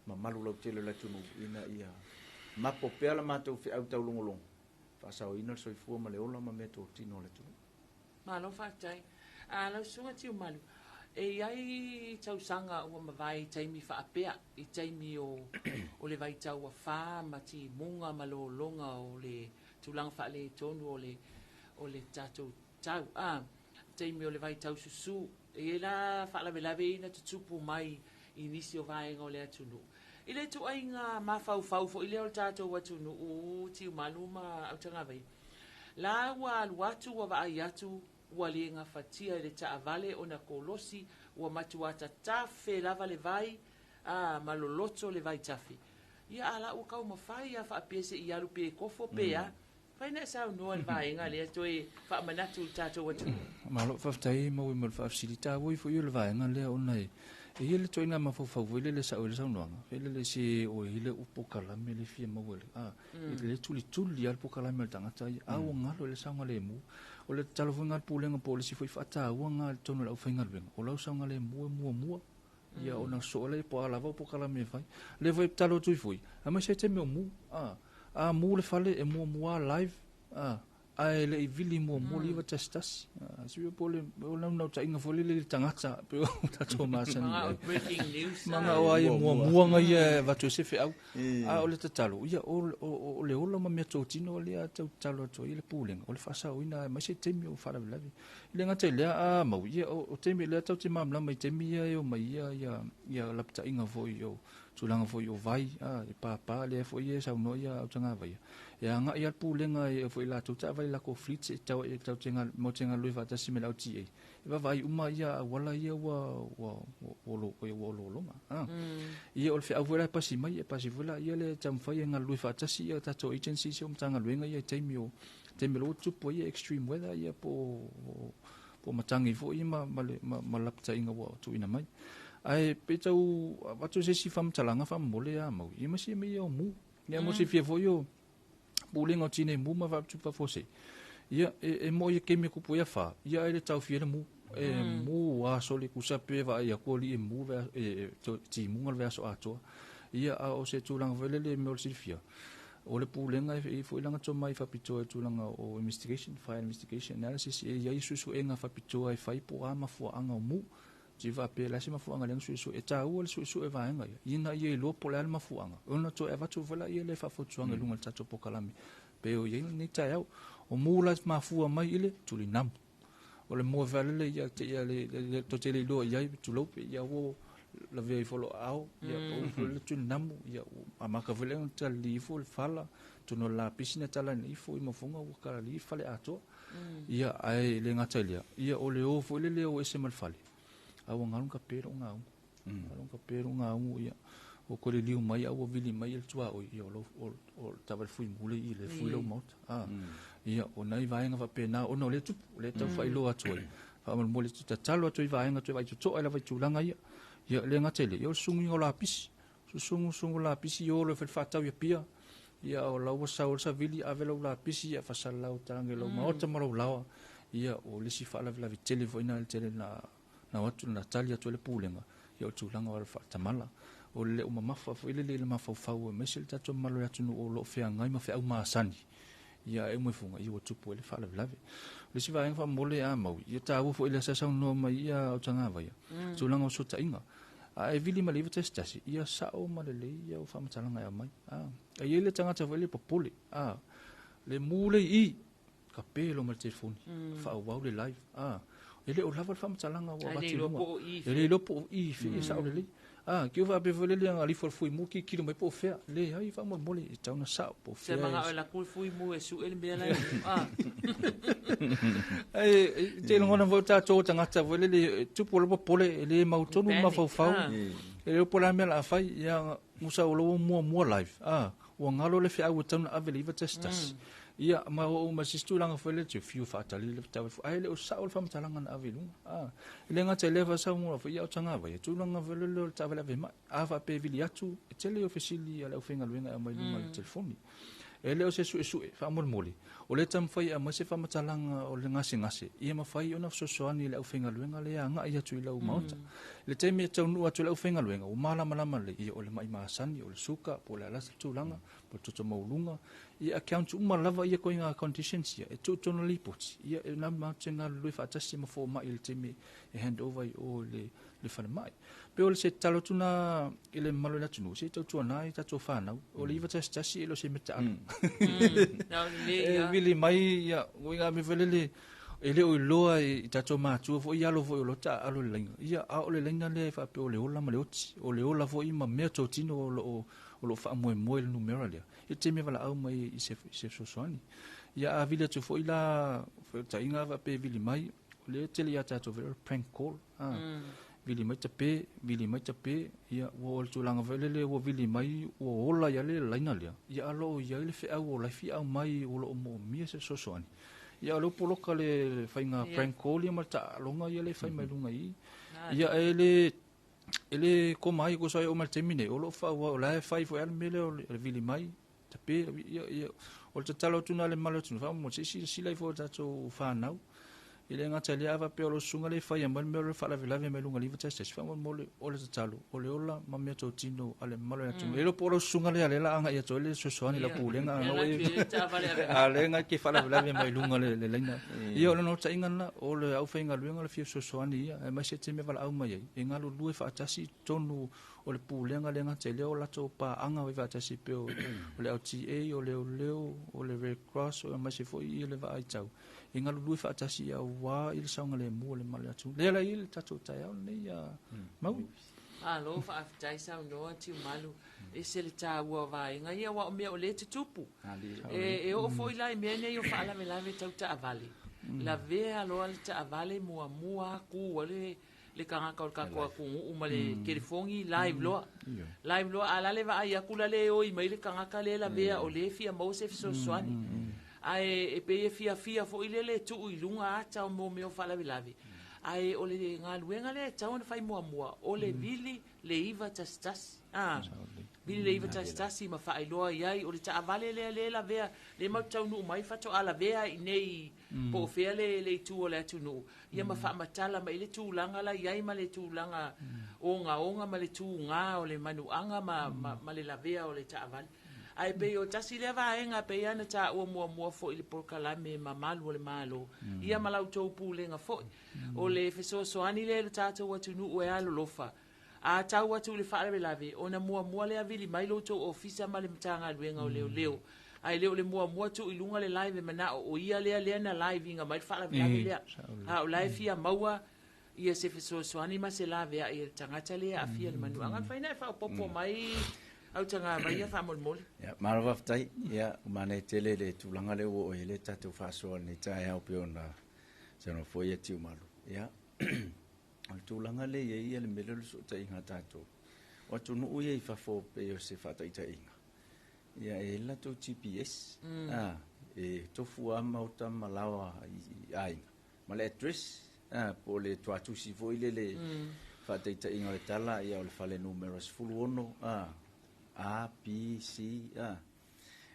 mamalu lautele o le atunuu ina ia mapo pea la matou feau taulogologo, faasaoina le soifua ma le ola ma meatotino a le atunuu. Malo faafetai. A lau Susuga Tiumalu, e i ai tausaga ua mavae i taimi faapea, i taimi o, o le vaitau afa ma timuga ma lologa o le tulaga faaletonu o le, o le tatou tau, a, taimi o le vaitau susu. E i ai la faalavelave ia na tutupu mai i nisi o vaega o le atunuu. I le ituaiga mafaufau foi lea o le tatou atunuu, Tiumalu ma Autagavaia, La ua alu atu ua vaai atu ua le gafatia e le taavale ona kolosi ua matua tatafe lava le vai a ma loloto le vaitafe. Ia a la ua taumafai a faapea se i alu pe kofo pe a. Fai na e saunoa i le vaega lea toe faamanatu i le tatou atunuu. Malo faafetai Maui mo le faafesili. Taua ifo ia le vaega lea ona e e i ai le ituaiga mafaufau foi lele e sao ai le saunoaga, foi lele se oi le upu polokalame le fia maua le a i le tulituli lava le polokalame a le tagata ia, a ua galo i le saogalemu. O le tatalo foi lena a le Pulega po o le isi foi faataua lena i totonu o le aufaigaluega, o lau saogalemu e muamua ia ona sosoo lea po o a lava polokalame e fai. O lea foi e tatalo atu ai foi, aemaise taimi o mu, a, a mu le fale e muamua live, a, ae le i vili muamua le 911. Sui po le o le naunautaiga foi lele i le tagata pe o tatou masani ai. Manao breaking news. Manao ai muamua nga ia e avatu ai se feau. A o le tatalo, ia o le ola ma meatotino lea tau tatalo atu ai le Pulega, o le faasaoina aemaise taimi o faalavelave. E le gata i lea, a mau, ia o taimi lea tatou te malamalama i taimi ia e omai ia ia ia lapataiga foi o tulaga foi o vai, a, e papa lea foi e saunoa ia Autagavaia. E agai lava le Pulega e foi latou taavale latou fleets e tau e tatou te matou te galulue faatasi ma le LTA. E vaavaai uma ia auala ia ua ua ua ua lologa. A. Ia o le feau foi la e pasi mai, e pasi foi la ia le taumafai e galulue faatasi ia tatou agencies ia o Matagaluega ia i taimi o taimi o lo o tupu ai ia extreme weather ia po o matagi foi ma ma le ma, ma lapataiga ua tuuina mai. Ae pe tau avatu se isi faamatalaga faamomole a mau, ia ma sia mea ia o mu. Ia mo silafia foi o Pulega o Tinei Mu ma Faatupu Faafuasei. Ia e, e mo ia kemi kupu ia fa, ia e le taofia le mu. E mu aso le kusa pe vaai aku o li e mu ve e, e, timuga le vaiaso atoa. Ia a o se tulaga foi lele mea o le silafia. O le pulega e i foi lana tomai faapitoa i tulaga o investigation, fire investigation analysis, e i ai suesuega faapitoa e fai po o a mafuaaga o mu. Ti faapea le a se mafuaaga lea na suesue. E taua le suesue vaega ia, ina ia iloa po o le a le mafuaaga, ona toe avatu foi laia le faafautuaga i luga o le tatou polokalame. Pei o i ai lenei taeao. O mu la mafua mai i le tulinamu. O le moe faalele ia te ia le to te le iloa i ai tulou pe ia ua lavea ifo lou aao ia pau foi le tulinamu ia ua amata foi lea ona talili ifo le fala tonu o le lapisi na talaina ifo i mafuga ua kalali fale atoa. Ia ae le gata i lea ia o le o foi lele o ese ma le fale a ua galu kape lou gaugu. Galu kape lou gaugu ia ua toe liliu mai a ua vili mai le tuaoi ia o lou o le taavale fuimu le i le fui lou maota. Ia o nai vaega faapena ona o lea e tupu, o lea e tau faailoa atu ai. Faamolemole te tatalo atu i vaega toe vaai totoa ai lava i tulaga ia. Ia le gata i lea, ia o le susunuina o lapisi. Susunu sunu lapisi o loa e fai le faatau i Apia. Ia o la ua sau le savili ave lau lapisi ia faasalalau talage i lau maota ma lou laoa. Ia o le isi faalavelave tele foi lena tele na o atu na tali atu ai le Pulega, ia o le tulaga o le faatamala. O le mamafa foi lele i le mafaufau aemaise le tatou mamalu o le atunuu o lo o feagai ma feau masani. Ia e uma ifoga, ia ua tupu ai le faalavelave. O le isi vaega faamolemole a mau, ia taua foi lea sa saunoa mai ia Autagavaia, tulaga o fesootaiga. A e vili mai le 911, ia sao ma lelei ia au faamatalaga e aumai. E i ai le tagata foi lea popole, le mu le i, kape loa ma le telefoni, faaauau le live. E le o lava le faamatalaga ua avatu i luga. E le iloa po o i fea, ia sao lelei. Ke ua faapea foi lele ana alifo o le fuimu tilotilo mai po o fea. Leai faamolemole e tatau ona sao po o fea. Se manao e laku le fuimu e sue le mea la e Ae te lagona foi o tatou o tagata foi lele e tupu le popole e le mautonu le mafaufau. E le iloa po o le a le mea o le a fai. Ia musa o lou muamua live, ua galo le feau e tatau ona ave i le 911. Ia, ma ua ou ma se isi tulaga foi lea, te fiu faatali le taavale foi, ae le o sao le faamatalaga na ave i luga. E le gata i lea faasauga foi ia o Tagavaia, tulaga foi lea o le taavale ave mai. A faapea e vili atu, e tele o fesili a le aufaigaluega e aumai i luga o le telefoni. E le o se suesue, faamolemole, o lea e taumafai e aumai se faamatalaga o le gasegase, ia mafai ona fesoasoani i le aufaigaluega lea e agai atu i lau maota. I le taimi e taunuu atu i le aufaigaluega, ua malamalama lelei, ia o le mai masani, o le suka, po o le a le tulaga, po o le toto maualuga, ia account uma lava ia koiga conditions ia, e tuu tonu le lipoti, ia e na matou te galulue faatasi ma fomai i le taimi e hand over i o i le falemai. Pei o se tatalo atu na i le mamalu o le atunuu, se i tautuana i tatou fanau, o le 911 e le o se mea taalo. E vili mai, ia, uiga mea foi lele, e le o iloa i tatou matua foi i alo foi o lo o taaalo i le laina. Ia, a o le laina lea e faapea o le ola ma le oti, o le ola foi ma mea totino o lo o faamoemoe i le numera lea, i le taimi e valaau mai i se fesoasoani. Ia, a vili atu foi la feutaiga faapea e vili mai, o lea e tele ia tatou foi o le prank call. Vili mai tape, vili mai tape, ia, ua oo i le tulaga foi lele ua vili mai ua ola i le laina lea, ia a lo o i ai le feau o la e fia aumai o lo o moomia se fesoasoani. Ia o lea ua poloka le faiga prank call ia ma le taaloga ia lea e fai mai luga i i. Ia e le e le koma ai ko sai o mai le taimi nei, o lo o faaauau, o la e fai foi lava le mea lea o le vili mai, tape, ia, ia, o le tatalo atu lena i le mamalu o le atunuu, faamolemole, se i silasila ifo i tatou fanau. E le gata i lea, a faapea o lau susuga lea e faia mai le mea o le faalavelave mai luga i le 911, faamolemole, o le tatalo, o le ola ma mea totino a le mamalu o le atunuu. E le iloa po o lau susuga lea lea o le a agai atu ai le fesoasoani i lau pulega, a o lea na te faalavelave mai luga o le laina. Ia, o le naunautaiga lena, o le aufaigaluega le fia fesoasoani ia, aemaise taimi e valaau mai ai, e galulue faatasi i totonu o le pulega le gata i lea o latou paaga fai faatasi pei o le LTA, o Leoleo, o le Red Cross, aemaise foi i le Vaaitau, e galulue faatasi aua i le saogalemu o le mamalu o le atunuu. Lea la e i ai le tatou taeao lenei, Maui. Malo faafetai saunoa Tiumalu, ese le taua o vaega ia aua o mea o lea e tutupu. E oo foi la i mea nei o faalavelave tau taavale, lavea loa le taavale muamua atu ai le le tagata o le tatou atunuu ma le telefoni live loa. Live loa, a la le vaai atu la le oi mai le tagata lea lavea o lea e fia maua se fesoasoani. Ae e pei e fiafia foi lele e tuu i luga ata o mea o faalavelave. Ae o le galuega lea e tatau ona fai muamua, o le vili le 911. Vili le 911 ma faailoa i ai, o le taavale lea lea e lavea, lea matou te taunuu mai faatoa lavea i inei po o fea le itu o le atunuu, ia ma faamatala mai le tulaga la i ai ma le tulaga ogaoga ma le tuga o le manuaga ma le lavea o le taavale. Ae pei o tasi lea vaega pei lava ona taua muamua foi i le polokalame mamalu o le Malo, ia ma la outou pulega foi. O le fesoasoani lea i lo tatou atunuu e alolofa, a tau atu i le faalavelave, ona muamua lea vili mai lo outou ofisa ma le Matagaluega o Leoleo. Ae le o le muamua tuu i luga le live e manao o ia lea lea na live ina mai le faalavelave lea. A o la e fia maua ia se fesoasoani ma se laveai e le tagata lea e aafia i le manuaga. E mafai ona e faaopoopo mai Autagavaia ia faamolemole. Ia, malo faafetai. Ia, ua manaia tele le tulaga lea ua oo i ai le tatou faasoa i lenei taeao pei ona saunoa foi ia Tiumalu. Ia, o le tulaga lea e i ai le mea lea o le fesootaiga a tatou. O atunuu ia i fafo pei o se faataitaiga, ia e i ai le latou GPS, e tofu lava maota ma laoa i aiga ma le address, po o le tuatusi foi lele, faataitaiga o le tala, ia o le fale numera 16, A, B, C,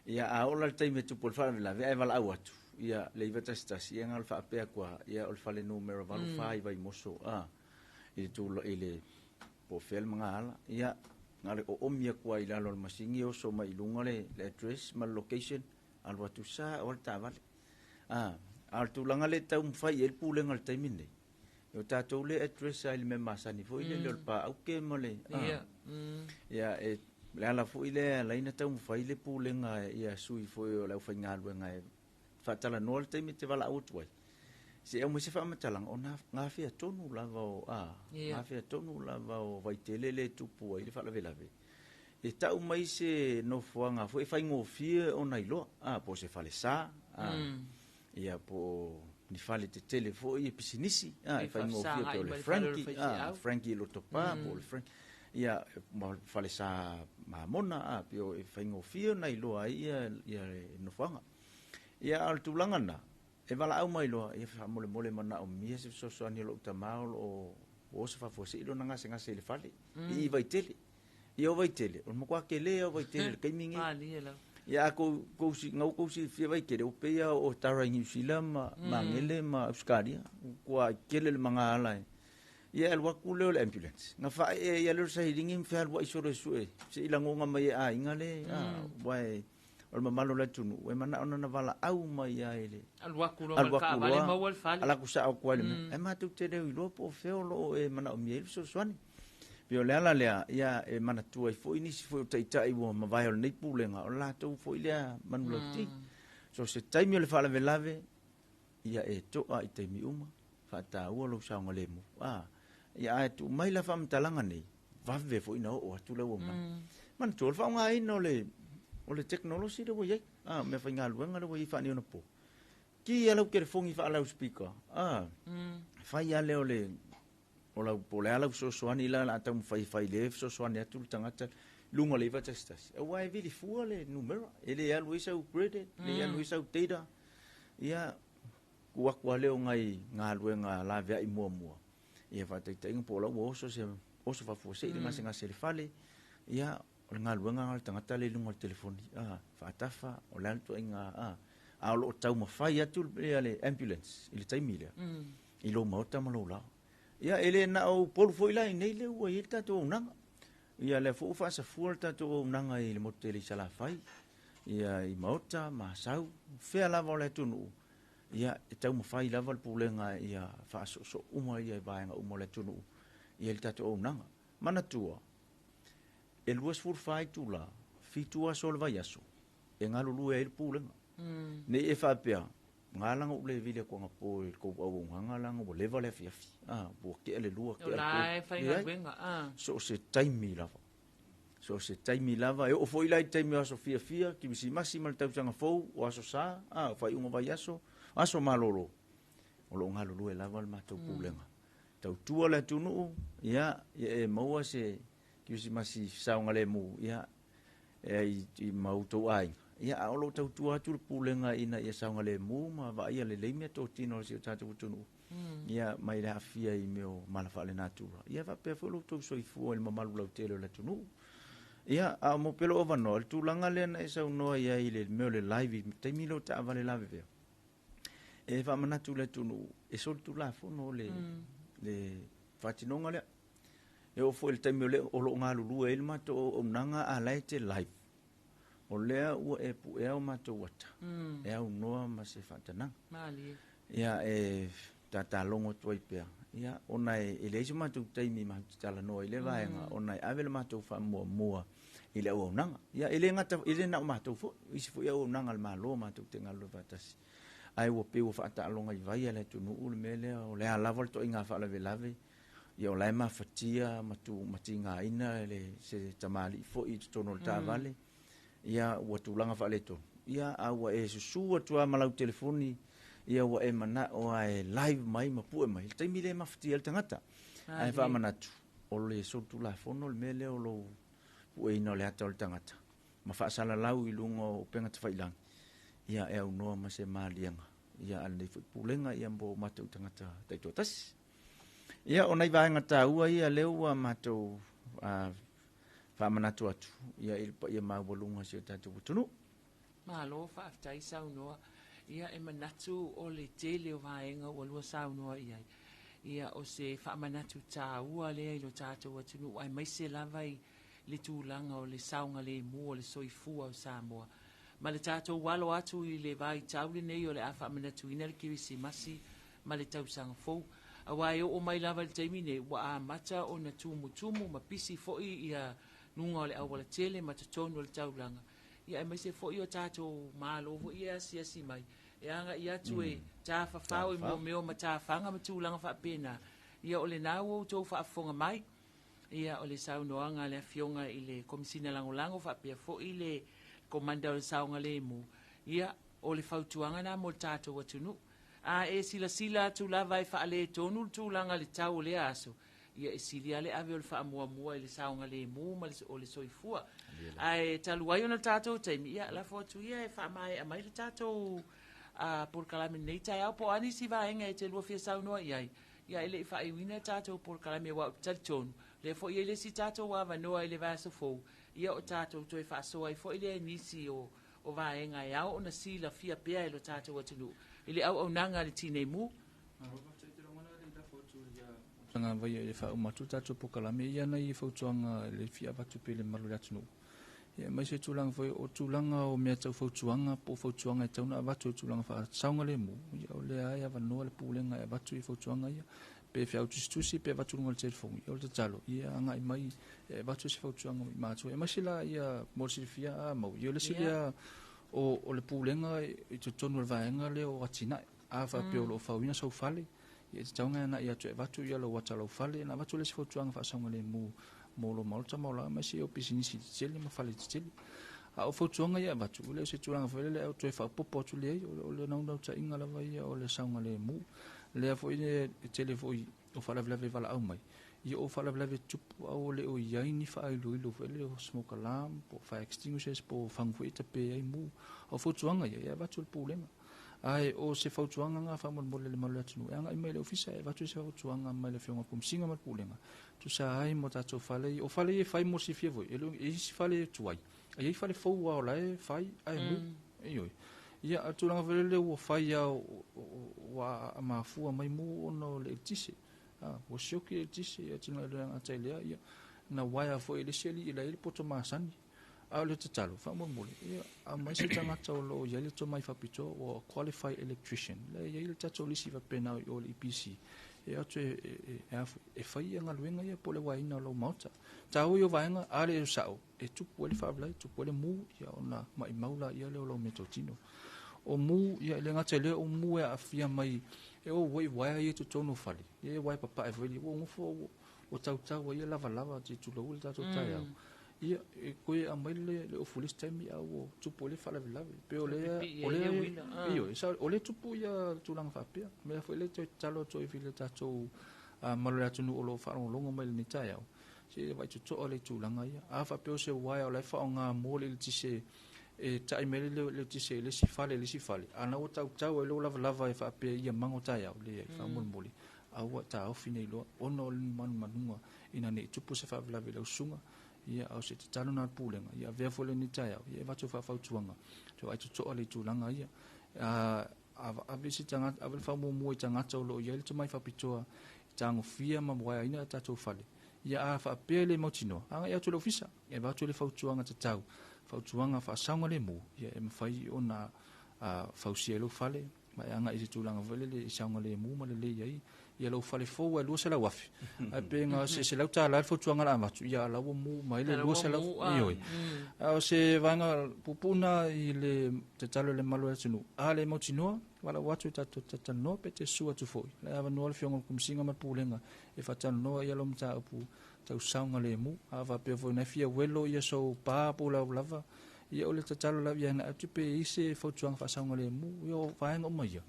Ia, a oo la i le taimi e tupu ai le faalavelave ae valaau atu, ia, le 911, ia na o le faapea atu lava, ia o le fale numera 84 i Vaimoso, i le tula, i le, po o fea le magaala, ia, na o le oomi atu lava i lalo o le masini oso mai i luga le address ma le location, alu atu sao lava le taavale. A o le tulaga lea e taumafai i ai le Pulega i le taimi lenei, o tatou lea e address lava i le mea masani foi lele o le paauke ma le... Ia, e, le ala foi lea e ala ai ona taumafai le Pulega ia sui foi o le aufaigaluega e faatalanoa le taimi e te valaau atu ai, se i aumai se faamatalaga o gafea tonu lava o, a, gafea tonu lava o Vaitele lea e tupu ai le faalavelave. E tau mai se nofoaga foi e faigofie ona iloa, a, po o se falesa, a, ia po o ni fale tetele foi e pisinisi, a, e faigofie pei o le Frankie, a, Frankie i Lotopa, po o le Frankie, ia, ma falesa Mamona, a, pei o e faigofie ona iloa ai ia, ia nofoaga. Ia, a o le tulaga lena, e valaau mai loa, ia faamolemole manaomia se fesoasoani o lou tama o lo o oso faafuasei lona gasegase i le fale, i Vaitele. Ia o Vaitele, o le matua tele lava o Vaitele i le taimi lenei. Malie lava. Ia a kou, kou si, na ua kou silafia Vaitele, ua pei lava o Tara i Niu Sila ma Magele ma Ausetalia, ua tele le magaala e. Ia e alu atu lea o le ambulance, na faaee ai lava lea o le sailiga ma fealuai solo e sue, se i lagona mai e aiga le, aua e, o le mamalu o le atunuu, e manao na valaau mai lava i le Alu atu loa ma le taavale maua le fale. Alu atu sao atu lava i le mea. Ae matou te le o iloa po o fea o lo o e manaomia ai le fesoasoani. Pei o le ala lea, ia e manatua ai foi nisi foi o taitai ua mavae o lenei Pulega, o le latou foi lea manulauti. So o se taimi o le faalavelave, ia e toa i taimi uma, faataua lou saogalemu. Ia ae tuu mai la faamatalaga nei, vave foi na oo atu le auaunaga. Manatua, o le faaaogaina o le o le tekonolosi lea ua i ai, a, mea faigaluega lea ua i ai faaneionapo. Ki lava lau telefoni faa-loudspeaker, a, fai lava lea o le, o lau, po o le a lau fesoasoani la o le a taumafai e fai lea e fesoasoani atu le tagata i luga o le 911. Aua e vili fua le numera, e le alu ai sau credit, e le alu ai sau data. Ia, tuu atu lava lea o nai galuega laveai muamua, ia faataitaiga po o la ua oso se oso faafuasei le gasegase i le fale, ia o le galuega lena a le tagata lea i luga o le telefoni, a, faatafa, o le a le ituaiga, a, a o lo o taumafai atu le ambulance i le taimi lea, i lou maota ma lou laoa. Ia, e le na o Upolu foi la i inei lea ua i ai le tatou auaunaga. Ia, lea foi ua faasafua le tatou auaunaga i le motu tele i Salafai, ia, i Maota, Asau, fea lava o le atunuu, ia, e taumafai lava le Pulega ia faasoosoo uma ia i vaega uma o le atunuu i ai le tatou auaunaga. Manatua, e 24 itula, 7 aso o le vaiaso, e galulue ai le Pulega. Ne i e faapea, na ala ona ou le vili atu anapo i le tou auaunaga leaga ua leva le afiafi, a, ua tea le 2, tea le 3. O la e faigaluega, a. So o se taimi lava. So o se taimi lava, e oo foi la i taimi o aso fiafia, Kirisimasi ma le tausaga fou, o aso sa, a, o faaiuga o vaiaso, aso malolo, o lo o galulue lava le matou Pulega. Tautua le atunuu, ia, ia e maua se Kirisimasi saogalemu, ia, e i ma outou aiga, ia, a o lo o tautua atu le Pulega ina ia saogalemu ma vaaia lelei meatotino a si o tatou atunuu, ia, mai le aafia i mea o mala faalenatura, ia faapea foi lo outou soifua i le mamalu lautele o le atunuu. Ia, a o mo pea lou avanoa, o le tulaga lea na e saunoa i ai i le mea o le live i le taimi lea o taavale lavevea, e faamanatu i le atunuu, e solitulafono le, le faatinoga lea. E oo foi i le taimi o, le, o lo o galulue ai le matou auaunaga a la e te live, o lea ua e puea o matou ata, e aunoa ma se faatanaga. Malie. Ia, e tatalogo atu ai pea, Ia, ona e leai so matou taimi matou te talanoa i lea vaega, ona e ave le matou faamuamua i le auaunaga. Ia, e le gata, e le na o matou foi, o isi foi auaunaga a le Malo matou te galulue faatasi. Ae ua pei ua faataaloga i vai a le atunuu le mea lea, o le a lava le ituaiga faalavelave, ia o la e mafatia ma tu ma tigaina le se tamalii foi i totonu o le taavale, ia ua tulaga faaletonu, ia a ua e susu atu lava ma lau telefoni, ia ua e manao lava e live mai ma pue mai, le taimi lea e mafatia ai le tagata. Ae faamanatu, o le solitulafono le mea lea o lou pueina o le ata o le tagata ma faasalalau i luga o upega tafailagi, ia e aunoa ma se maliega ia a lenei foi Pulega ia mo matou tagata taitoatasi. Ia o nai vaega taua ia lea ua matou faamanatu atu ia i le paia maualuga o si o tatou atunuu. Malo faafetai saunoa. Ia e manatu o le tele o vaega ua lua saunoa i ai. Ia o se faamanatu taua lea i lo tatou atunuu aemaise lava i le tulaga o le saogalemu o le soifua o Samoa. Ma le tatou alo atu i le vaitau lenei o le a faamanatuina le Kerisimasi ma le tausaga fou. Aua e oo mai lava i le taimi nei, ua amata ona tumutumu ma pisi foi ia luga o le aualatele ma totonu o le taulaga, ia aemaise foi o tatou malo foi ia e asiasi mai, e agai atu e tafafao i mea o matafaga ma tulaga faapena. Ia o lena ua outou faafofoga mai, ia o le saunoaga a le Afioga i le Komesina Lagolago faapea foi le Komanda o le Saogalemu, ia o le fautuaga lena mo le tatou atunuu. A e silasila atu lava e faaletonu le tulaga i le tau o lea aso, ia e sili lava le ave o le faamuamua i le saogalemu ma o le soifua. Ae talu ai ona o le tatou taimi, ia lafo atu ia e faamaea mai le tatou polokalame i lenei taeao, po o a nisi vaega e te lua fia saunoa i ai, ia e le i faaiuina le tatou polokalame, aua ou te talitonu, o lea foi e i ai le isi tatou avanoa i le vaiaso fou, ia o tatou toe faasoa ai foi lea i nisi o vaega e ao ona silafia pea e lo tatou atunuu i le auaunaga a le Tinei Mu. Malo faafetai te lagona le lafo atu ia tanga vaia e faauma atu tatou polokalame ia nai fautuaga le fia avatu pe le mamalu o le atunuu. Ia aemaise tulaga foi o tulaga o mea tau fautuaga po o fautuaga e tatau ona avatu i tulaga faasaogalemu, ia o lea e avanoa le pulega e avatu i fautuaga ia. Pe feautusitusi pe avatu i luga o le telefoni, ia o le tatalo, ia agai mai e avatu se fautuaga i matou. Aemaise la ia mo le silafia a mau, ia o le isi lea o le pulega i totonu o le vaega lea o atinae. A faapea o lo o fauina sau fale, ia e tatau ona e agai atu e avatu ia lau ata lau fale, na avatu le isi fautuaga faasaogalemu mo lo maota ma o la aemaise o pisinisi tetele ma fale tetele. A o fautuaga ia avatu, e le o se tulaga foi lele au toe faaopoopo atu leai, o le naunautaiga lava ia o le saogalemu. Lea foi e tele foi o faalavelave e valaau mai, ia o faalavelave tupu au o le o i ai ni faailoilo foi lele o smoke alarm, po o fire extinguishers, po o fagu foi e tape ai mu. A o fautuaga ia, ia avatu le pulega. Ae o se fautuaga ngā faamolemole le malu o le atunuu, e agai mai le ofisa e avatu se fautuaga mai le Afioga i le Komesina ma le Pulega, tusa ai mo tatou fale ia. O fale ia e fai mo le silafia foi, e le o e isi fale e tuai, a i ai fale fou lava o la e fai ae mu. Ioe. Ia, a o le tulaga foi lele ua fai lava ua mafua mai mu ona o le eletise. Ua sioki le eletise, ia tino e le gata i lea, ia, na uaea foi e le isi alii la e i ai le poto masani. A o le tatalo, faamolemole, ia, aumai se tagata o lo o i ai le tomai faapitoa, ua qualified electrician, la e i ai le tatou lisi faapena i o le EPC, e atu e fai ia galuega ia po o le uaeina o lau maota. Taua ia o vaega, a le o sao, e tupu ai le faalavelave, tupu ai le mu, ia ona maimau laia lea o lau meatotino. O mu, ia e le gata i lea, o mu e aafia mai, e o ua i uaea ia i totonu o fale, ia e uaea papae foi lea, ua nofo ua tautau ai ia lavalava te tulou le tatou taeao. Ia, e toe aumai le ofu i le isi taimi a ua tupu ai le faalavelave. Pe o lea, o lea, ioe, o lea tupu ia tulaga faapea. Mea foi lea toe tatalo atu ai i le tatou malu o le atunuu o lo o faalogologo mai i lenei taeao, se vaai totoa le tulaga ia. A faapea o se uaea o la e faaaoga mo le eletise e tai mai le eletise i le isi fale i le isi fale, a na ua tautau ai lou lavalava e faapea ia mago taeao, leai, faamolemole, a ua taofi nei loa, ona o le manumanuga ina ne i tupu se faalavelave i lau susuga. Ia, a o se tatalo na le pulega, ia avea foi lenei taeao, ia e avatu faafautuaga, toe vaai totoa le tulaga ia. Ave se tagata, ave le faamuamua i tagata o lo o i ai le tomai faapitoa i tagofia ma uaeaina a tatou fale. Ia a faapea e le mautinoa, agai atu i le ofisa, e avatu le fautuaga tatau, fautuaga faasaogalemu, ia e mafai ona fausia ai lou fale, ma e agai i se tulaga foi lele i saogalemu ma lelei ai ia lou fale fou ae $200,000, ae pe na o se $100 le fautuaga o le a avatu, ia a la ua mu uma ai le 200, ioe. A o se vaega puupuu lena i le tatalo i le mamalu o le atunuu, a le mautinoa, valaau atu i tatou talatalanoa pe te susu atu foi, o la e avanoa le Afioga i le Komesina ma le Pulega e faatalanoa ia lau mataupu tau saogalemu. A faapea foi na e fia uelo ia sou pa po o lau lava, ia o le tatalo lava ia agai atu pe i ai se fautuaga faasaogalemu, ia o vaega uma ia,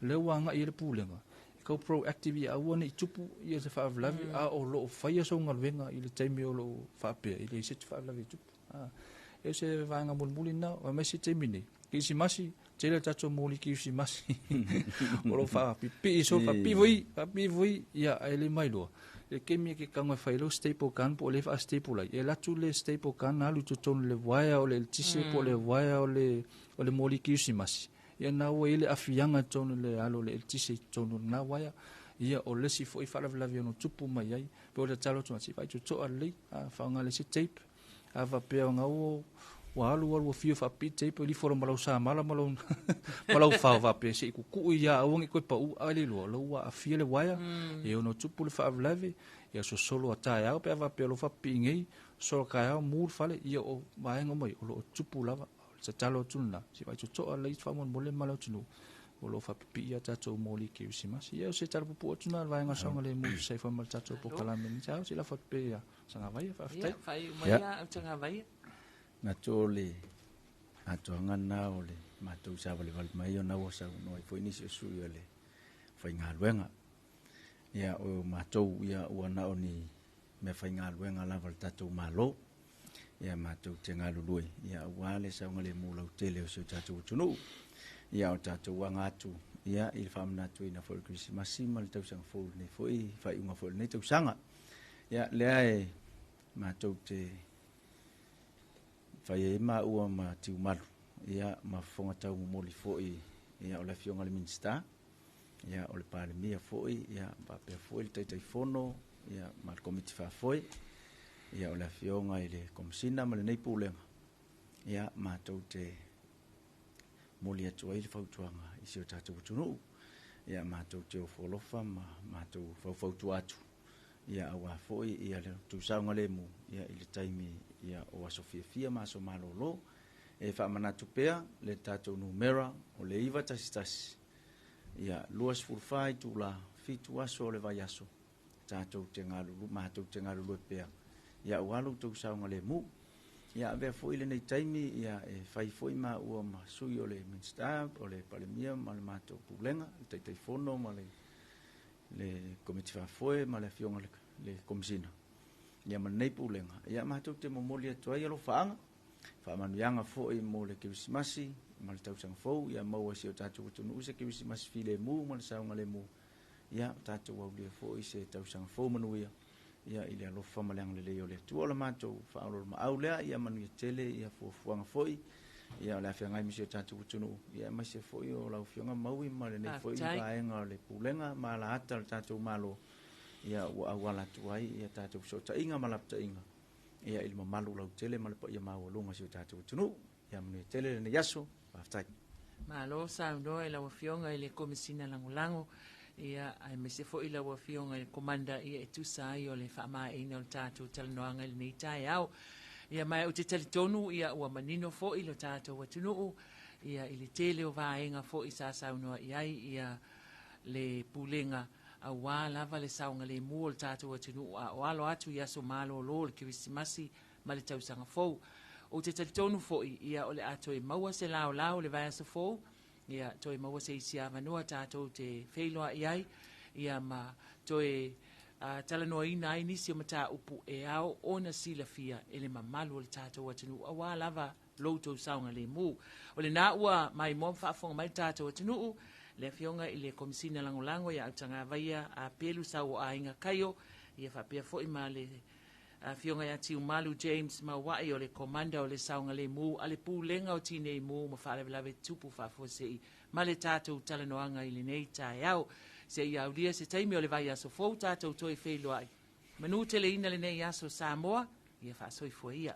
lea ua agai i ai le Pulega, e tau proactive ia aua ne i tupu ia se faalavelave, a o lo o faia sou galuega i le taimi o lo o faapea, e leai se faalavelave e tupu. E o se vaega mulimuli lena, aemaise taimi nei, Kerisimasi, tele a tatou moli kerisimasi o lo o faapipii solo, faapipii foi, faapipii foi, ia, ae le mailoa le kemi e ke tago e fai lau staple gun po o le faa-staple ai, e alu atu le staple gun alu i totonu le uaea o le eletise po o le uaea o le moli kerisimasi, ia na ua i ai le afiaga i totonu le alo o le eletise i totonu o lena uaea. Ia o le isi foi faalavelave e ono tupu mai ai, pe o le tatalo atu se i vaai lelei, faaaoga le isi tape. A faapea ona ua ua alu alu ua fio faapipii tape, lifo loa ma lau samala ma lau ma lau fao faapea se i kukui ia aua ne i toe pau, a le iloa o la ua aafia le uaea, e ono tupu le faalavelave, ia sosolo a taeao pe a faapea o lo o faapipii nei, sosolo a taeao mu le fale, ia o vaega uma ia o lo o tupu lava. O le tatalo atu lena, se i vaai totoa lelei faamolemole ma le atunuu o lo o faapipii a tatou moli kerisimasi. Ia o se tala puupuu atu lena i le vaega o saogalemu e tusa ai foi ma le tatou polokalame i lenei taeao. Se i lafo atu pea ia Tagavaia, faafetai. Ia, faaiu mai ia au Tagavaia. Manatu o le atoaga lena o le matou savalivali mai ona ua saunoa ai foi nisi o sui o le faigaluega. Ia, o matou ia ua na o ni mea faigaluega lava a le tatou Malo. Ia matou te galulue ia aua le saogalemu lautele o si o tatou atunuu. Ia o tatou aga atu ia i le faamanatuina foi o le Kerisimasi ma le tausaga fou i lenei foi faaiuga foi o lenei tausaga. Ia lea e matou te fai ai maua ma Tiumalu ia ma fofoga taumomoli foi ia o le Afioga i le Minisita ia o le Palemia foi ia faapea foi le Taitaifono ia ma le Komiti Faafoe ia o le Afioga i le Komesina ma lenei Pulega ia matou te momoli atu ai le fautuaga i si o tatou atunuu ia matou te ofo alofa ma matou faufautua atu ia aua foi ia le tusaogalemu ia i le taimi ia o aso fiafia ma aso malolo. E faamanatu pea le tatou numera o le 911 ia 24 itula 7 aso o le vaiaso tatou te galulu matou te galulue pea ia aua lo outou saogalemu. Ia avea foi lenei taimi ia e fai foi maua ma sui o le Minisita o le Palemia ma le matou Pulega, le Taitaifono ma le le Komiti Faafoe ma le Afioga i le Komesina ia ma lenei Pulega, ia matou te momoli atu ai alofaaga, faamanuiaga foi mo le Kerisimasi ma le tausaga fou, ia maua e si o tatou atunuu se Kerisimasi filemu ma le saogalemu, ia tatou aulia foi se tausaga fou manuia ia i le alofa ma le agalelei o le Atua. O le matou faaoloolomaau lea, ia manuia tele ia fuafuaga foi ia o le a feagai ma si o tatou atunuu, ia aemaise foi o lau Afioga Maui ma lenei foi vaega o le Pulega ma alaata o le tatou Malo, ia ua auala atu ai ia tatou fesootaiga ma lapataiga ia i le mamalu lautele ma le paia maualuga o si o tatou atunuu. Ia manuia tele lenei aso. Faafetai. Malo saunoa i lau Afioga i le Komesina Lagolago, ia, aemaise foi lau Afioga i le Komanda, ia, e tusa ai o le faamaeaina o le tatou talanoaga i lenei taeao. Ia, ma ou te talitonu, ia, ua manino foi lo tatou atunuu, ia, i le tele o vaega foi sa saunoa i ai, ia, le Pulega, aua lava le saogalemu o le tatou atunuu a o alo atu i aso malolo o le Kerisimasi ma le tausaga fou. Ou te talitonu foi, ia, o le a toe maua se laolao i le vaiaso fou, ia, toe maua se isi avanoa tatou te feiloai ai, ia, ma toe talanoaina ai nisi o mataupu e ao ona silafia e le mamalu o le tatou atunuu, aua lava lo outou saogalemu. O lena ua maimoa ma faafofoga mai le tatou atunuu, le Afioga i le Komesina Lagolago ia Autagavaia Pelu Sauoaiga Kaio, ia faapea foi ma le Afioga ia Tiumalu James Mauai o le Komanda o le Saogalemu a le Pulega o Tinei Mu ma Faalavelave Tutupu Faafuasei ma le tatou talanoaga i lenei taeao. Seia aulia se taimi o le vaiaso fou tatou toe feiloai. Manu teleina lenei aso Samoa, ia faasoifua ia.